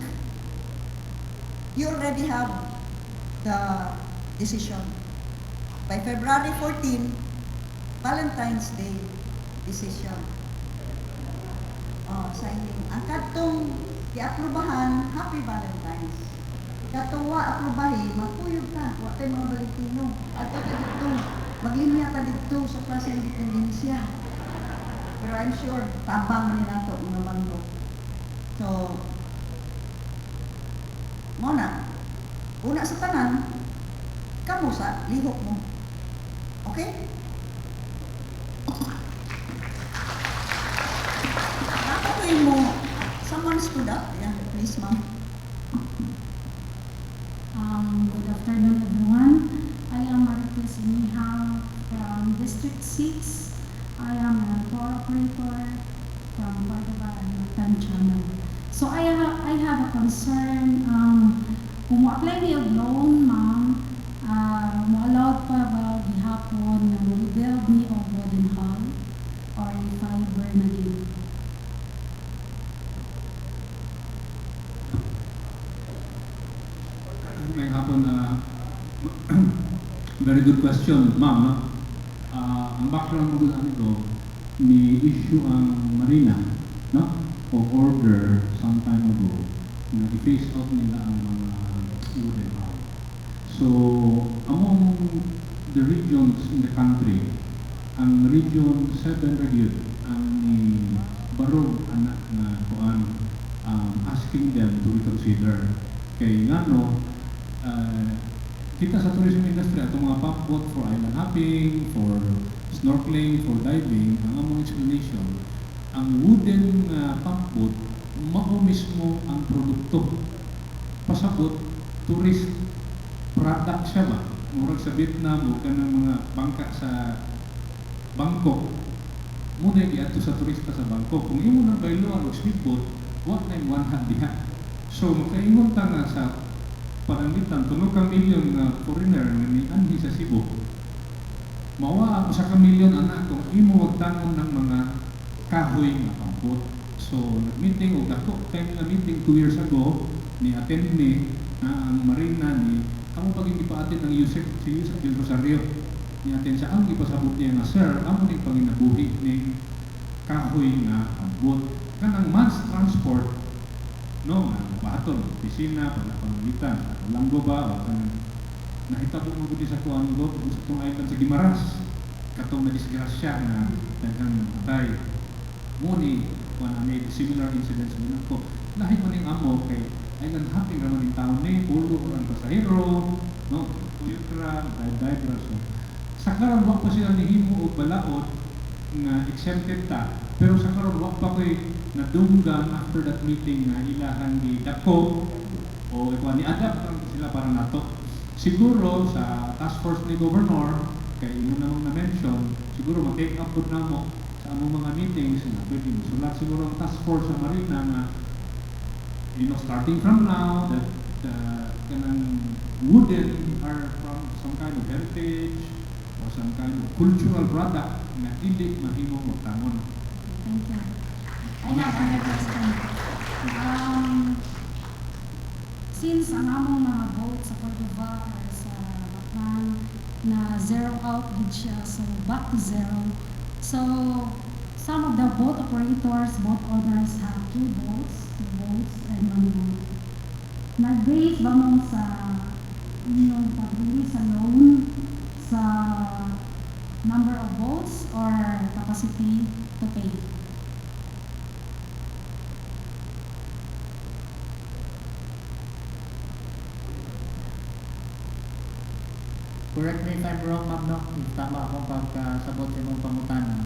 you already have the decision. By February 14, Valentine's Day decision. Oh, signing. Ang kadtong giaprobahan, Happy Valentine's. Katong wa aprobahi, magkuyog ka, wa tay mga Valentino. Adto ta didto, maglinya ta didto sa Plaza Independencia. Pero I'm sure, tabang ni nato mga bangko. So, mo na. Una sa tanan, kamo sa lihok mo. Okay? Nakatuin mo, someone stood up. Yeah, please, ma'am.
Good afternoon, everyone. I am Marites Iniha from District 6. I am a tour operator from Cordova and Mactan Channel. So I have a concern. Kung mo-apply ni og loan, ma'am, mo-allowed pa ba gihapon nga mo-build ni og wooden hull or fiber na gid?
Very good question, ma'am. No? Ang background mo gud ko, ni issue ang Marina, no? O order some time ago na i-phase out nila ang mga wooden hull. So, among the regions in the country, ang Region 7 ra gyud ang ni barog ana nga kuan, asking them to reconsider kay ngano kita sa tourism industry, atong mga pump boat for island hopping, for snorkeling, for diving. Ang among explanation, ang wooden pump boat mao mismo ang produkto, pasabot tourist product siya ba, murag sa Vietnam o kanang mga bangka sa Bangkok mo na giadto sa turista sa Bangkok. Kung imo nang bayloan og speedboat, wa na yung one diha. So makaingon ta nga sa pananglitan 3 ka milyon nga foreigner nga nianhi sa Cebu, mawa ang 1 ka milyon ana kung imo wagtangon ng mga kahoy nga pumpboat. So nag-meeting og dako time nga meeting 2 years ago, ni attend ni na ang Marina ni amo paging gipa-attend ang Usec, si Usec Del Rosario ni attend siya. Ang gipasabot niya nga, "Sir, amo ning panginabuhi ning kahoy nga pumpboat, kanang mass transport, no, nga bahaton opisina pala pananglitan Langgo ba o kanang nahitabo mo gud sa kuan go sa itong island sa Guimaras, katong na disgrasya na daghang namatay mo ni kuan ani, similar incidents mo ko lahi man ning amo kay island hopping ra man ning taon ni pulo ra ang pasahero, no, tuyok ra, dive dive ra. So sa karon wa pa sila nihimo og balaod nga exempted ta, pero sa karon wa pa koy nadunggan after that meeting nga ilahang gidako o ikuan, ni adapt lang sila para nato. Siguro sa task force ni governor, kay imo namang na-mention, siguro ma-take up pud namo sa among mga meetings nga pwede musulat siguro ang task force sa Marina nga starting from now that kanang wooden are from some kind of heritage or some kind of cultural product nga dili mahimong wagtangon.
Thank you. I have another question. Since ang among mga boat sa Cordova or sa Mactan na zero out gid siya, so back to zero. So some of the boat operators, boat owners have two boats and one boat. Nag-base ba mo sa inyong pag-release sa loan sa number of boats or capacity to pay?
Correct me if I'm wrong, ma'am, no? If tama akong pagkasabot sa imong pangutana.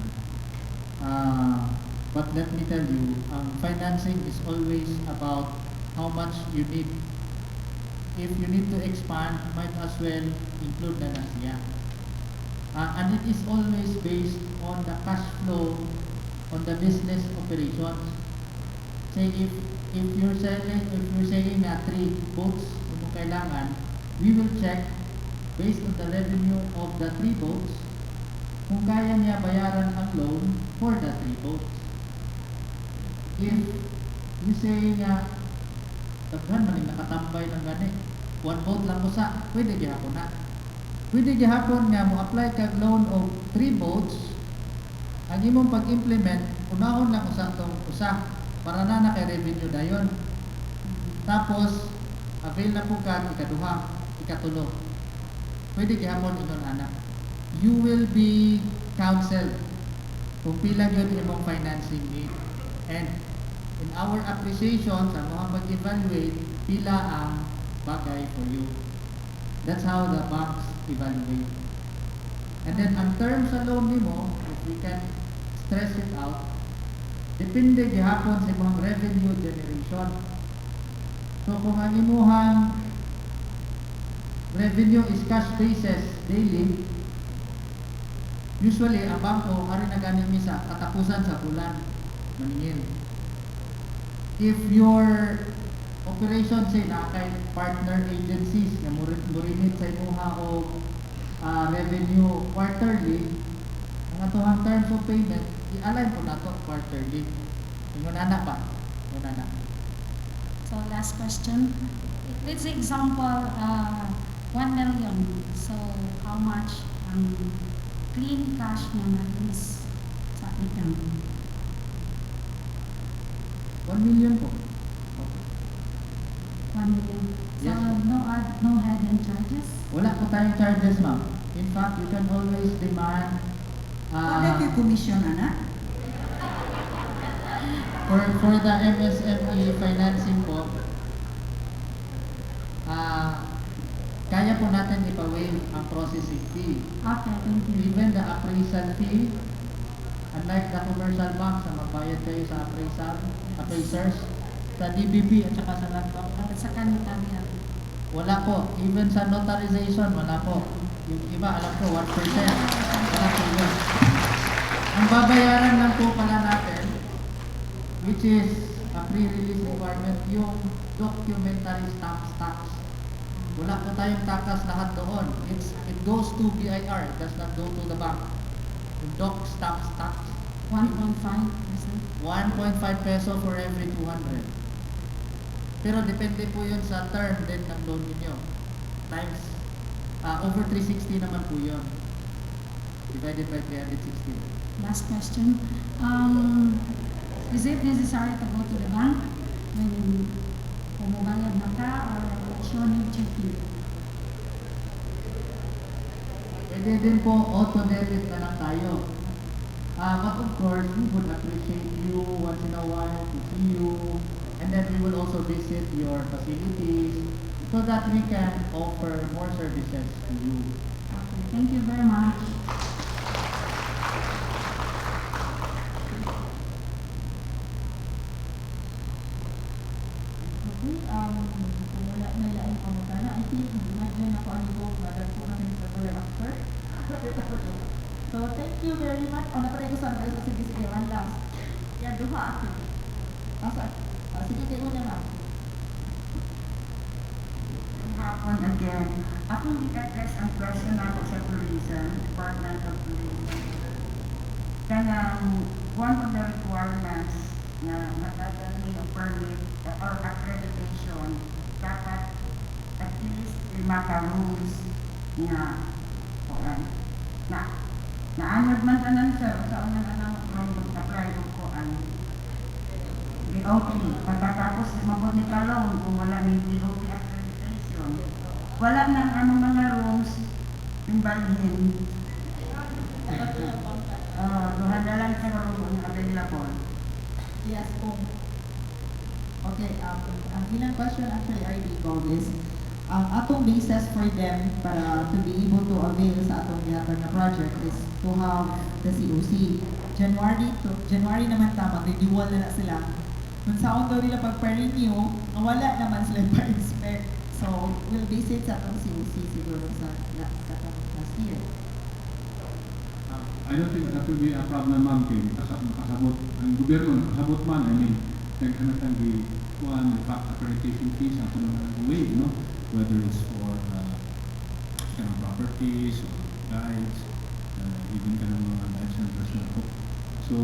But let me tell you, ang financing is always about how much you need. If you need to expand, might as well include na na siya. And it is always based on the cash flow on the business operations. Say if you're selling, if you're saying na three boats imong kailangan, we will check based on the revenue of the three boats kung kaya niya bayaran ang loan for the three boats. If you say nga daghan man ning nakatambay ng gani, one boat lang usa, pwede gihapon na. Pwede gihapon nga mo apply kag loan og three boats, ang imong pag-implement, unahon lang usa tong usa para na na kay revenue dayon. Tapos avail na po kag ikaduha, ikatulo. Pwede gihapon ingon ana. You will be counseled kung pila gyud imong financing need. And in our appreciation sa mga mag-evaluate, pila ang bagay for you. That's how the banks evaluate. And then ang term sa loan nimo, if we can stress it out, depende gihapon sa imong revenue generation. So kung ang imuhang revenue is cash basis daily, usually ang bangko ari na gani mi sa katapusan sa bulan maningil. If your operation, say naa kay partner agencies nga mo-remit sa imuha og revenue quarterly, ang atohang terms of payment i-align po nato quarterly. Ingon ana ba? Ingon ana.
So last question. Let's say example,
1 million. So, how much ang clean cash na na-release sa applicant?
1 million po.
1 million. So,
Yes.
no add, no hidden charges?
Wala po tayong charges, ma'am. In fact, you can always demand
Wala kay commission, anak?
For the MSME financing po, kaya po natin ipa-waive ang processing fee.
Okay, thank you.
Even the appraisal fee, unlike the commercial banks na magbayad kayo sa appraisal, appraisers, sa DBP at saka sa Land Bank,
At saka notarial.
Wala po. Even sa notarization, wala po. Yung iba, alam ko, 1%. Wala po yun. Ang babayaran lang po pala natin, which is a pre-release requirement, yung documentary stamp tax. Wala po tayong takas lahat doon. It goes to BIR, it does not go to the bank. Yung doc stamp tax,
1.5%.
1.5 peso for every 200. Pero depende po yun sa term din ng loan ninyo. Times, over 360 naman po yun. Divided by 360.
Last question. Is it necessary to go to the bank when pumubayad na ka or electronic checking?
Pwede din po auto-debit na lang tayo. But of course, we would appreciate you once in a while to see you. And then we will also visit your facilities so that we can offer more services to you.
Okay, thank you very much.
Okay, kung wala na laing pangutana, I think imagine ako ano ko, madagpo na kami sa after. So, thank you very much. Oh, napatay ko sa ano, sige, sige, one last. Yeah, duha actually. Ah, sige, kayo una, ma'am.
Hapon again. Akong i-address ang question nako sa Tourism, Department of Tourism. Kanang one of the requirements na matadali o permit or accreditation, dapat at least lima ka rooms nga kuan. Na naanod man tanan, sir, sa unang anang room mag-apply og kuan. DOT. Pagkatapos mabot ni ka-loan kung wala ni DOT accreditation. Wala nang ano mga rooms yung balhin. Duha na lang sa room ang available.
Yes, kung okay, ang ilang question actually, RD Gov, is ang atong basis for them para to be able to avail sa atong gihatag na project is to have the COC. January to January naman ta mag-renewal na sila. Kung saan daw nila pagpa-renew, nga wala naman sila pa-inspect. So, we'll base it sa atong COC siguro sa atong last year.
I don't think that will be a problem, ma'am, kay makasabot ang gobyerno, nakasabot man, I mean, daghan na tang kuan, in fact, accreditation fees, ato naman ang waive, no? Whether it's for kanang properties or guides, even kanang mga dive centers na po. So,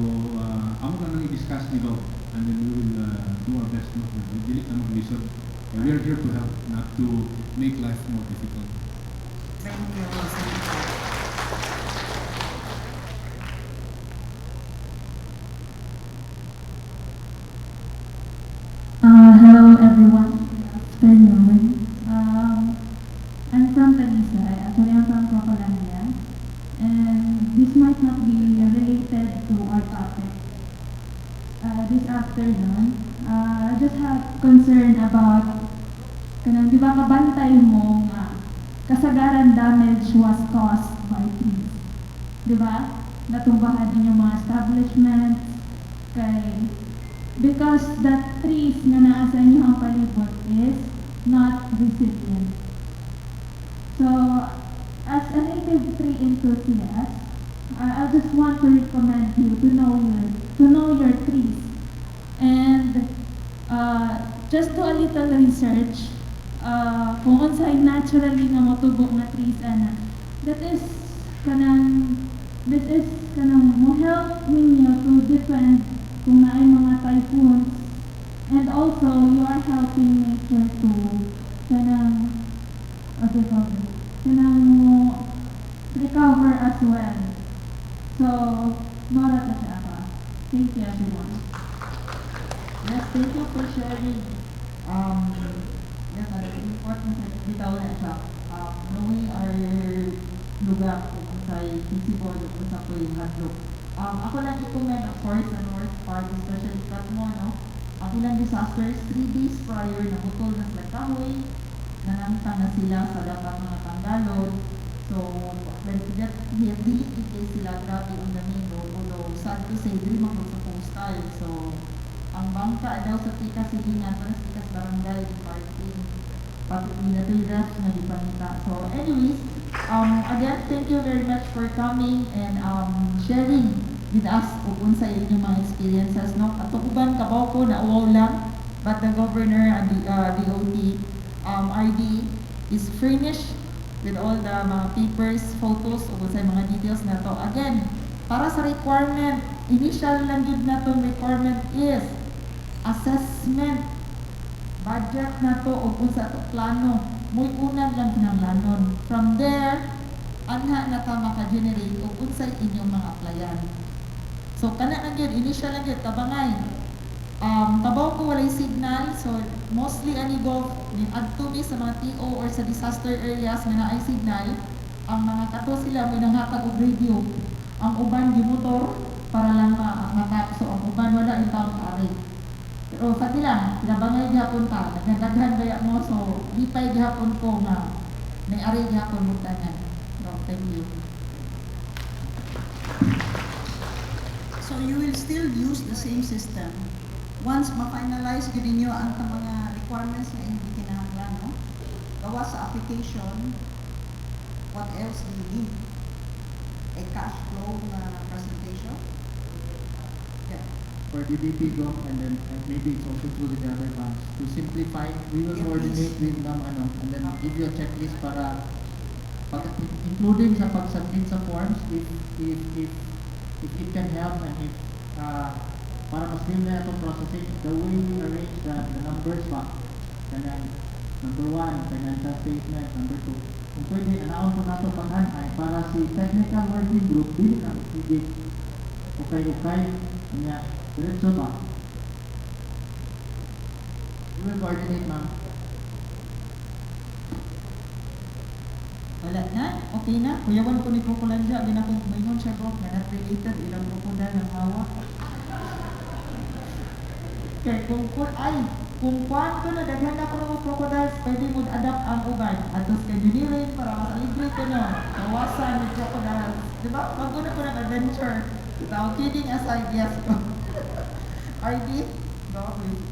amo ka nang i-discuss ni Gov, and then we will do our best, no? Dili na maglisod. We are here to help, not to make life more difficult.
Thank you. Thank you.
Hello everyone. Good afternoon. I'm from Talisay. Actually, I'm from Cocolandia. And this might not be related to our topic this afternoon. I just have concern about kanang di ba kabantay mo nga kasagaran damage was caused by trees. Di ba? Natumbahan inyong mga establishments kay because the trees na naa sa inyong palibot is not resilient. So, as a native tree enthusiast, I just want to recommend you to know your trees and just do a little research kung unsay naturally nga motubo nga trees ana. That is kanang this is kanang mo help ninyo to defend kung naay mga typhoons, and also you are helping nature to kanang what do you call this? Kanang mo recover as well. So, mao ra to siya ako. Thank you, everyone.
Yes, thank you for sharing. Yes, important sa bitaw na siya. Knowing our lugar kung unsay feasible ug unsa po'y hadlok. Ako lang i-comment, of course, sa north part, especially Katmon, no? Ang ilang disasters, 3 days prior, nabutol na sila kahoy, nanangtang na sila sa dapat mga tanggalon. So, when it get here, dili gid kay sila grabe ang main road, although sad to say, dili man sa coastal. So, ang bangka daw sa Tikas Silingan, para sa Tikas Barangay, parking, pati na ref na gipangita. So, anyways, again, thank you very much for coming and sharing with us ug unsa inyong mga experiences, no? Ato uban kabaw ko na uwaw lang, but the governor and the DOT RD is furnished with all the mga papers, photos, ug unsay mga details na to. Again, para sa requirement, initial lang gyud na tong requirement is assessment, budget na to ug unsa to plano mo'y unan lang kinahanglanon. From there, anha na ta maka-generate ug unsay inyong mga applyan. So kana lang gyud, initial lang gyud, tabangay. Kabaw ko walay signal, so mostly ani gov ni adto mi sa mga TO or sa disaster areas nga naay signal, ang mga kato sila may nanghatag og radio. Ang uban gimotor para lang ma matap. So ang uban wala yung taong ari. Pero sa lang, pinabangay gihapon ta, nagdaghan baya mo, so lipay gihapon ko nga may ari gihapon mo tanan. No, thank you.
So you will still use the same system once ma-finalize gyud ninyo ang mga requirements na inyong gikinahanglan, no? Gawas sa application, what else do you need? A cash flow na presentation? Yeah.
For DBP Gov, and then maybe it's also true with the other banks. To simplify, we will
Yeah,
coordinate
please.
with ma'am ano, and then give you a checklist para pag, including sa pag-submit sa forms, if it can help and if para mas streamline atong processing, the way we arrange the numbers ba, kanang number one, financial statement, number two, kung pwede, anaon po nato paghanay para si technical working group, dili na sige ukay-ukay, nya, diretso ba? We will coordinate, ma'am.
Wala na? Okay na? Kuyawan ko ni Crocolandia, ginakong maingon siya ko, nga not related, ilang crocodile ang hawak. Kay kung ay, kung kwan ko na daghan na ko ng crocodiles, pwede mo adapt ang uban. Atos kay Junirin para mas libre ko no. Kawasan with crocodiles. Di ba? Bago na ko ng adventure. So, kidding aside, yes ko. RD? Go, please.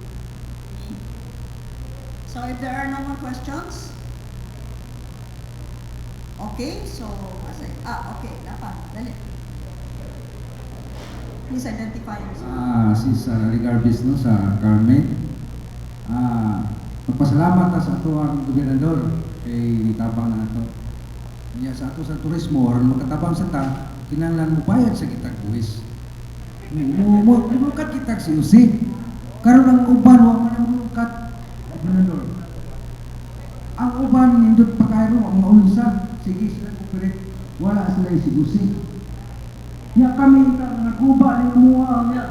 So if there are no more questions, okay, so, okay, napa, dali. Please identify yourself.
Ah, si sa Regarbis, no, sa Carmen. Magpasalamat ta sa ato ang gobernador kay nitabang na ato. Niya sa ato sa turismo aron makatabang sa ta, kinahanglan mo bayad sa kitag buwis. Mo mo kitag COC. Karon ang uban wa man ang mulukat, gobernador. Ang uban nindot pa kayo ang maunsa, sige sila operate, wala sila COC. Nya kami ta naguba ni muha nya.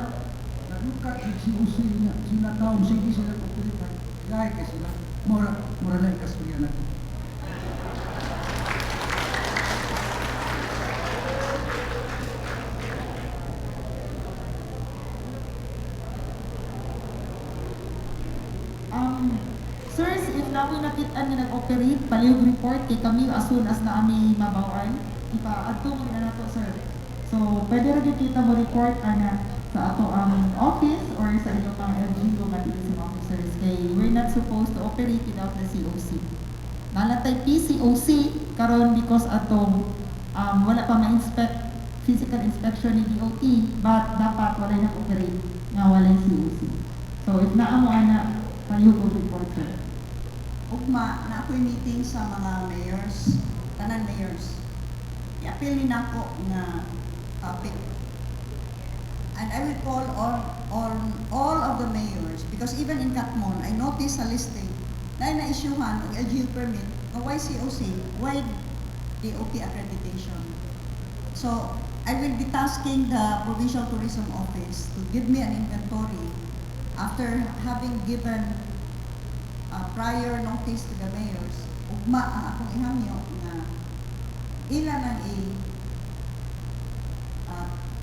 Naglukat si COC nya sila taon sige sila operate. Lahi kay sila. Mura mura na ikastorya na.
Sirs, if namoy nakit-an nga nag-operate, palihog report kay kami as soon as na ami mabawan. Ipa-adto mo na nato, sir. So, pwede ra gyud kita mo report ana sa ato ang office or sa inyong mga LGU nga tourism officers kay we're not supposed to operate without the COC. Nalatay PCOC karon because atong wala pa ma-inspect physical inspection ni DOT, but dapat walay nag-operate nga walay COC. So if naa mo ana, palihog og report, sir.
Ugma, na ako'y meeting sa mga mayors, tanan mayors. I-appeal ni nako nga topic. And I will call on all of the mayors because even in Katmon, I noticed sa listing na na-issuehan og LGU permit nga why COC, why DOT accreditation. So, I will be tasking the Provincial Tourism Office to give me an inventory after having given prior notice to the mayors. Ugma ang akong ihangyo nga ilan ang i-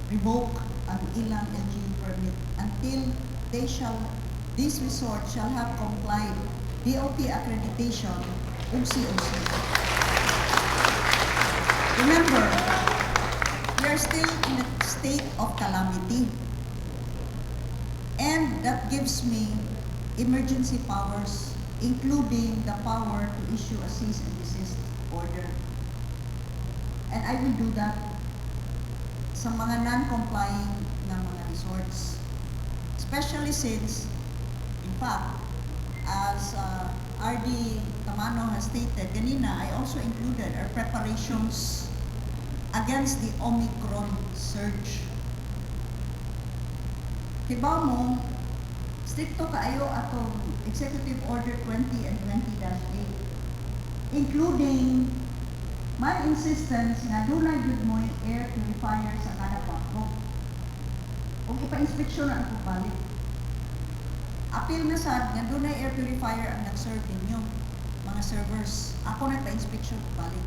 revoke ang ilang LGU permit until this resort shall have complied DOT accreditation ug COC. Remember, we are still in a state of calamity. And that gives me emergency powers, including the power to issue a cease and desist order. And I will do that sa mga non-complying na mga resorts. Especially since, in fact, as RD Tamano has stated ganina, I also included our preparations against the Omicron surge. Kibaw mo, strikto kaayo atong Executive Order 20 and 20-8, including my insistence nga dunay gyud mo'y air purifier sa kada kwarto. Ug ipa-inspeksyon na ang balik. Apil na sad nga dunay air purifier ang nag-serve ninyo, mga servers. Ako nagpa-inspection og balik.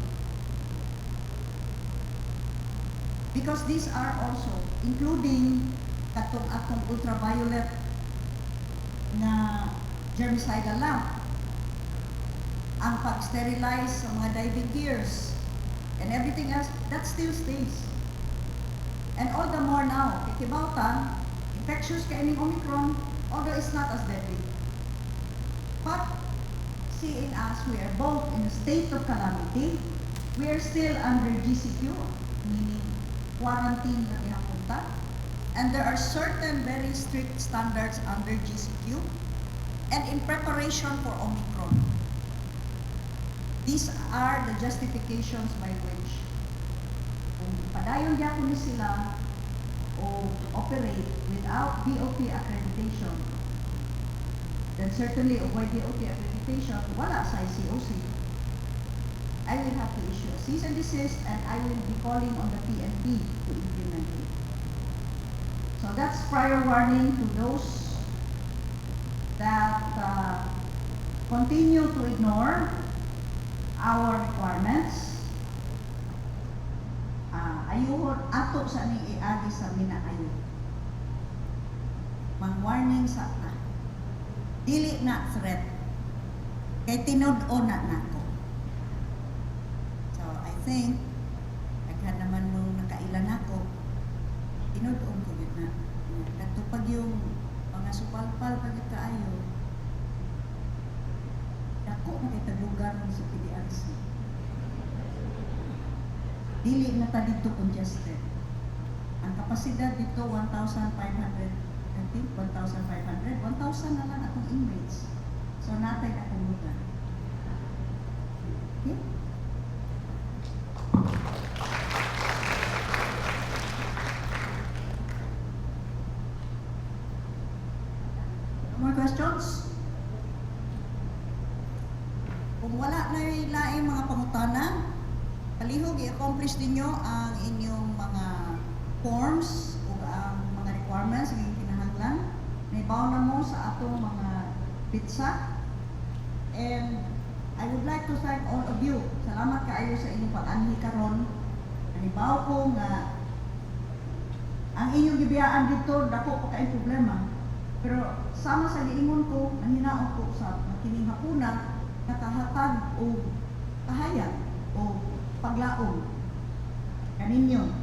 Because these are also, including katong atong ultraviolet na germicidal lamp, ang pag-sterilize sa mga diving gears, and everything else, that still stays. And all the more now, kay kibaw ta, infectious kay ining Omicron, although it's not as deadly. But seeing as we are both in a state of calamity, we are still under GCQ, meaning quarantine na gihapon ta. And there are certain very strict standards under GCQ and in preparation for Omicron. These are the justifications by which kung padayon gyapon ni sila o operate without DOT accreditation, then certainly avoid DOT accreditation, wala sa COC. I will have to issue a cease and desist, and I will be calling on the PNP to implement it. So that's prior warning to those that continue to ignore our requirements. Ayuhon ato sa ning iagi sa minaayo. Mang-warning sa na. Dili na threat. Kay tinud-on na nako. So I think daghan naman nung nakaila nako, tinud-on ko gyud na. Kadto pag yung mga supalpal pag gyud kaayo, dako na kay lugar sa PDRC. Dili na ta dito congested. Ang kapasidad dito 1,500, I think 1,500, 1,000 na lang atong inmates. So natay akong lugar. Okay? No more questions? Kung wala na laing mga pangutana, palihog i-accomplish ninyo ang inyong mga forms o ang mga requirements ng inyong kinahanglan. Naibaw na mo sa atong mga pizza. And I would like to thank all of you. Salamat kaayo sa inyong pag-anhi karon. Nahibaw ko nga ang inyong gibiyaan dito dako pa kay problema. Pero sama sa giingon ko, nanginaon ko sa kining hapuna nakahatag og kahayag o paglaom kaninyo.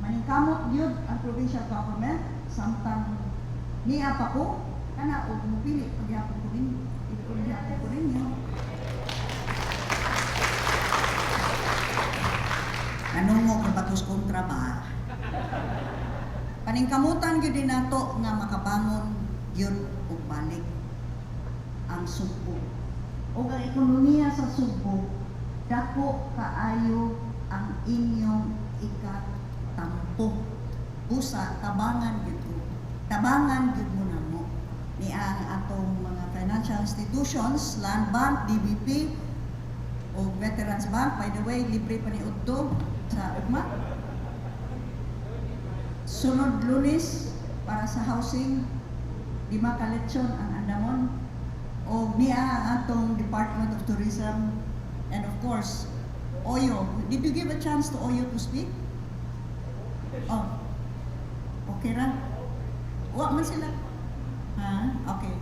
Maningkamot gyud ang provincial government samtang niya pa ko kana og mopili pagyapon ko ninyo. Pagyapon ko ninyo. Nanungog ang batos kontra ba? Paningkamutan gyud din nato nga makabangon gyud og balik ang Sugbo. Ug ang ekonomiya sa Sugbo dako kaayo ang inyong ikatampo. Busa tabangan gyud ko. Tabangan gyud mo namo ni ang atong mga financial institutions, Land Bank, DBP, O Veterans Bank. By the way, libre pa ni udto sa ugma. Sunod Lunes para sa housing, 5 ka lechon ang andamon. O niya ang atong Department of Tourism and, of course, Oyo. Did you give a chance to Oyo to speak? Oh. Okay ra? Wa man sila. Ha? Okay.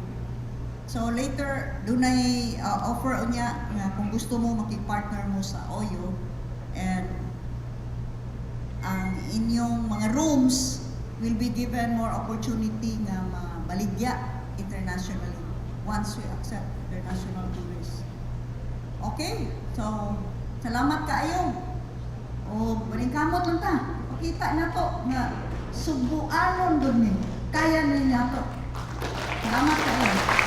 So later, dunay offer unya nga kung gusto mo makig-partner mo sa Oyo and ang inyong mga rooms will be given more opportunity nga mabaligya internationally once we accept international tourists. Okay, so salamat kaayo. O kamot lang ta. Pakita na to nga Sugbuanon gud ni. Kaya ni nato. Salamat kaayo.